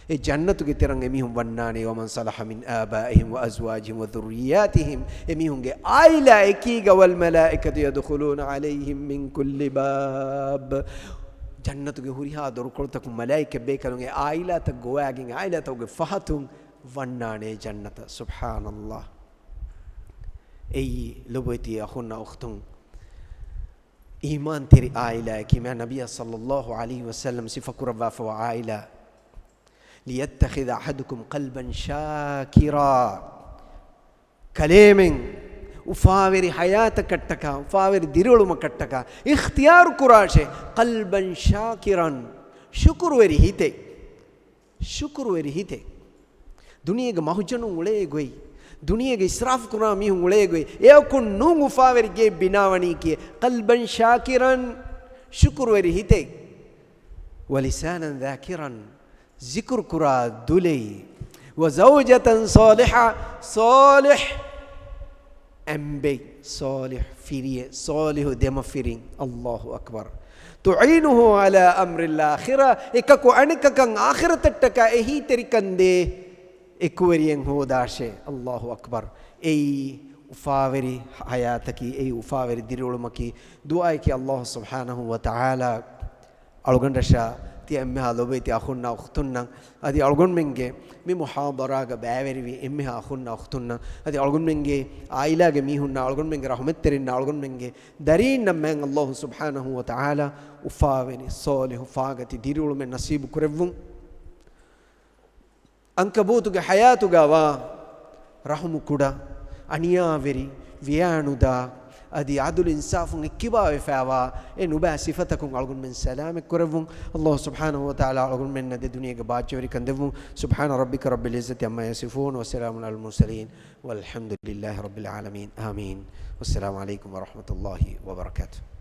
އެ ޖަންނަތުގެ ތެރަށް އެމީހުން ވަންނާނެ. ومن صلح من آبائهم وأزواجهم وذرياتهم. އެމީހުންގެ އާއިލާ އެކީގަ. والملائكة يدخلون عليهم من كل باب. ޖަންނަތުގެ ހުރިހާ ދޮރުކޮޅުތަކުން މަލާއިކަ ބޭކަލުން އެ އާއިލާތައް ގޮވާގެން، އާއިލާތަކުގެ ފަހަތުން ވަންނާނެ ޖަންނަތަށް. ސުބްޙާނަﷲ. އެއީ ލޮބުވެތި އަޚުންނާ އުޚްތުން، އީމާންތެރި އާއިލާއަކީ މާ ނަބިއްޔާ ޞައްލައްލާހު ޢަލައިހި ވަސައްލަމް ސިފަކުރައްވާފަވާ އާއިލާ. ليتخذ أحدكم قلبا شاكرا. ކަލޭމެން އުފާވެރި ޙަޔާތަކަށްޓަކާ، އުފާވެރި ދިރިއުޅުމަކަށްޓަކާ އިޚްތިޔާރު ކުރާށޭ، قلبا شاكرا، ޝުކުރުވެރި ހިތެއް. ޝުކުރުވެރި ހިތެއް. ދުނިޔޭގެ މަހުޖަނުން އުޅޭ ގޮތް، ދުނިޔޭގެ އިސްރާފު ކުރާ މީހުން އުޅޭ ގޮތް، އެއަކުން ނޫން އުފާވެރި ގެއެއް ބިނާވަނީކީ. قلبا شاكرا، ޝުކުރުވެރި ހިތެއް. ولسانا ذاكرا، ޒިކުރު ކުރާ ދުލެއް. وزوجة صالحة، ޞާލިޙް އަނބެއް، ޞާލިޙް ފިރިއެއް، ޞާލިޙު ދެމަފިރިން. ﷲ އަކްބަރު. تعينه على أمر الآخرة، އެކަކު އަނެކަކަށް އާޚިރަތަށްޓަކާ އެހީތެރިކަން ދޭ އެކުވެރިއެއް ހޯދާށޭ. ﷲ އަކްބަރު. އެއީ އުފާވެރި ޙަޔާތަކީ، އެއީ އުފާވެރި ދިރިއުޅުމަކީ. ދުޢާއަކީ ﷲ ސުބްޙާނަހު ވަތަޢާލާ އަޅުގަނޑަށާ ތިޔަ އެންމެހާ ލޮބުވެތި އަޚުންނާ އުޚްތުންނަށް، އަދި އަޅުގަނޑުމެންގެ މި މުޙާޟަރާގަ ބައިވެރިވި އެންމެހާ އަޚުންނާ އުޚްތުންނަށް، އަދި އަޅުގަނޑުމެންގެ އާއިލާގެ މީހުންނާ، އަޅުގަނޑުމެންގެ ރަޙުމަތްތެރިންނާ، އަޅުގަނޑުމެންގެ ދަރީންނަށް މާތް ﷲ ސުބްޙާނަހު ވަތަޢާލާ އުފާވެރި، ޞާލިޙު، ފާގަތި ދިރިއުޅުމެއް ނަޞީބު ކުރެއްވުން. އަންކަބޫތުގެ ޙަޔާތުގަ ވާ ރަޙުމު ކުޑަ، އަނިޔާވެރި، ވިޔާނުދާ، އަދި ޢަދުލު އިންސާފުން އެއްކިބާވެފައިވާ އެ ނުބައި ސިފަތަކުން އަޅުގަނޑުމެން ސަލާމަތް ކުރެއްވުން. ﷲ ސުބްޙާނަހު ވަތަޢާލާ އަޅުގަނޑުމެންނަށް ދެ ދުނިޔޭގެ ބާއްޖަވެރިކަން ދެއްވުން. سبحان ربك رب العزة عما يصفون وسلام على المرسلين والحمد لله رب العالمين. آمين. والسلام عليكم ورحمة الله وبركاته.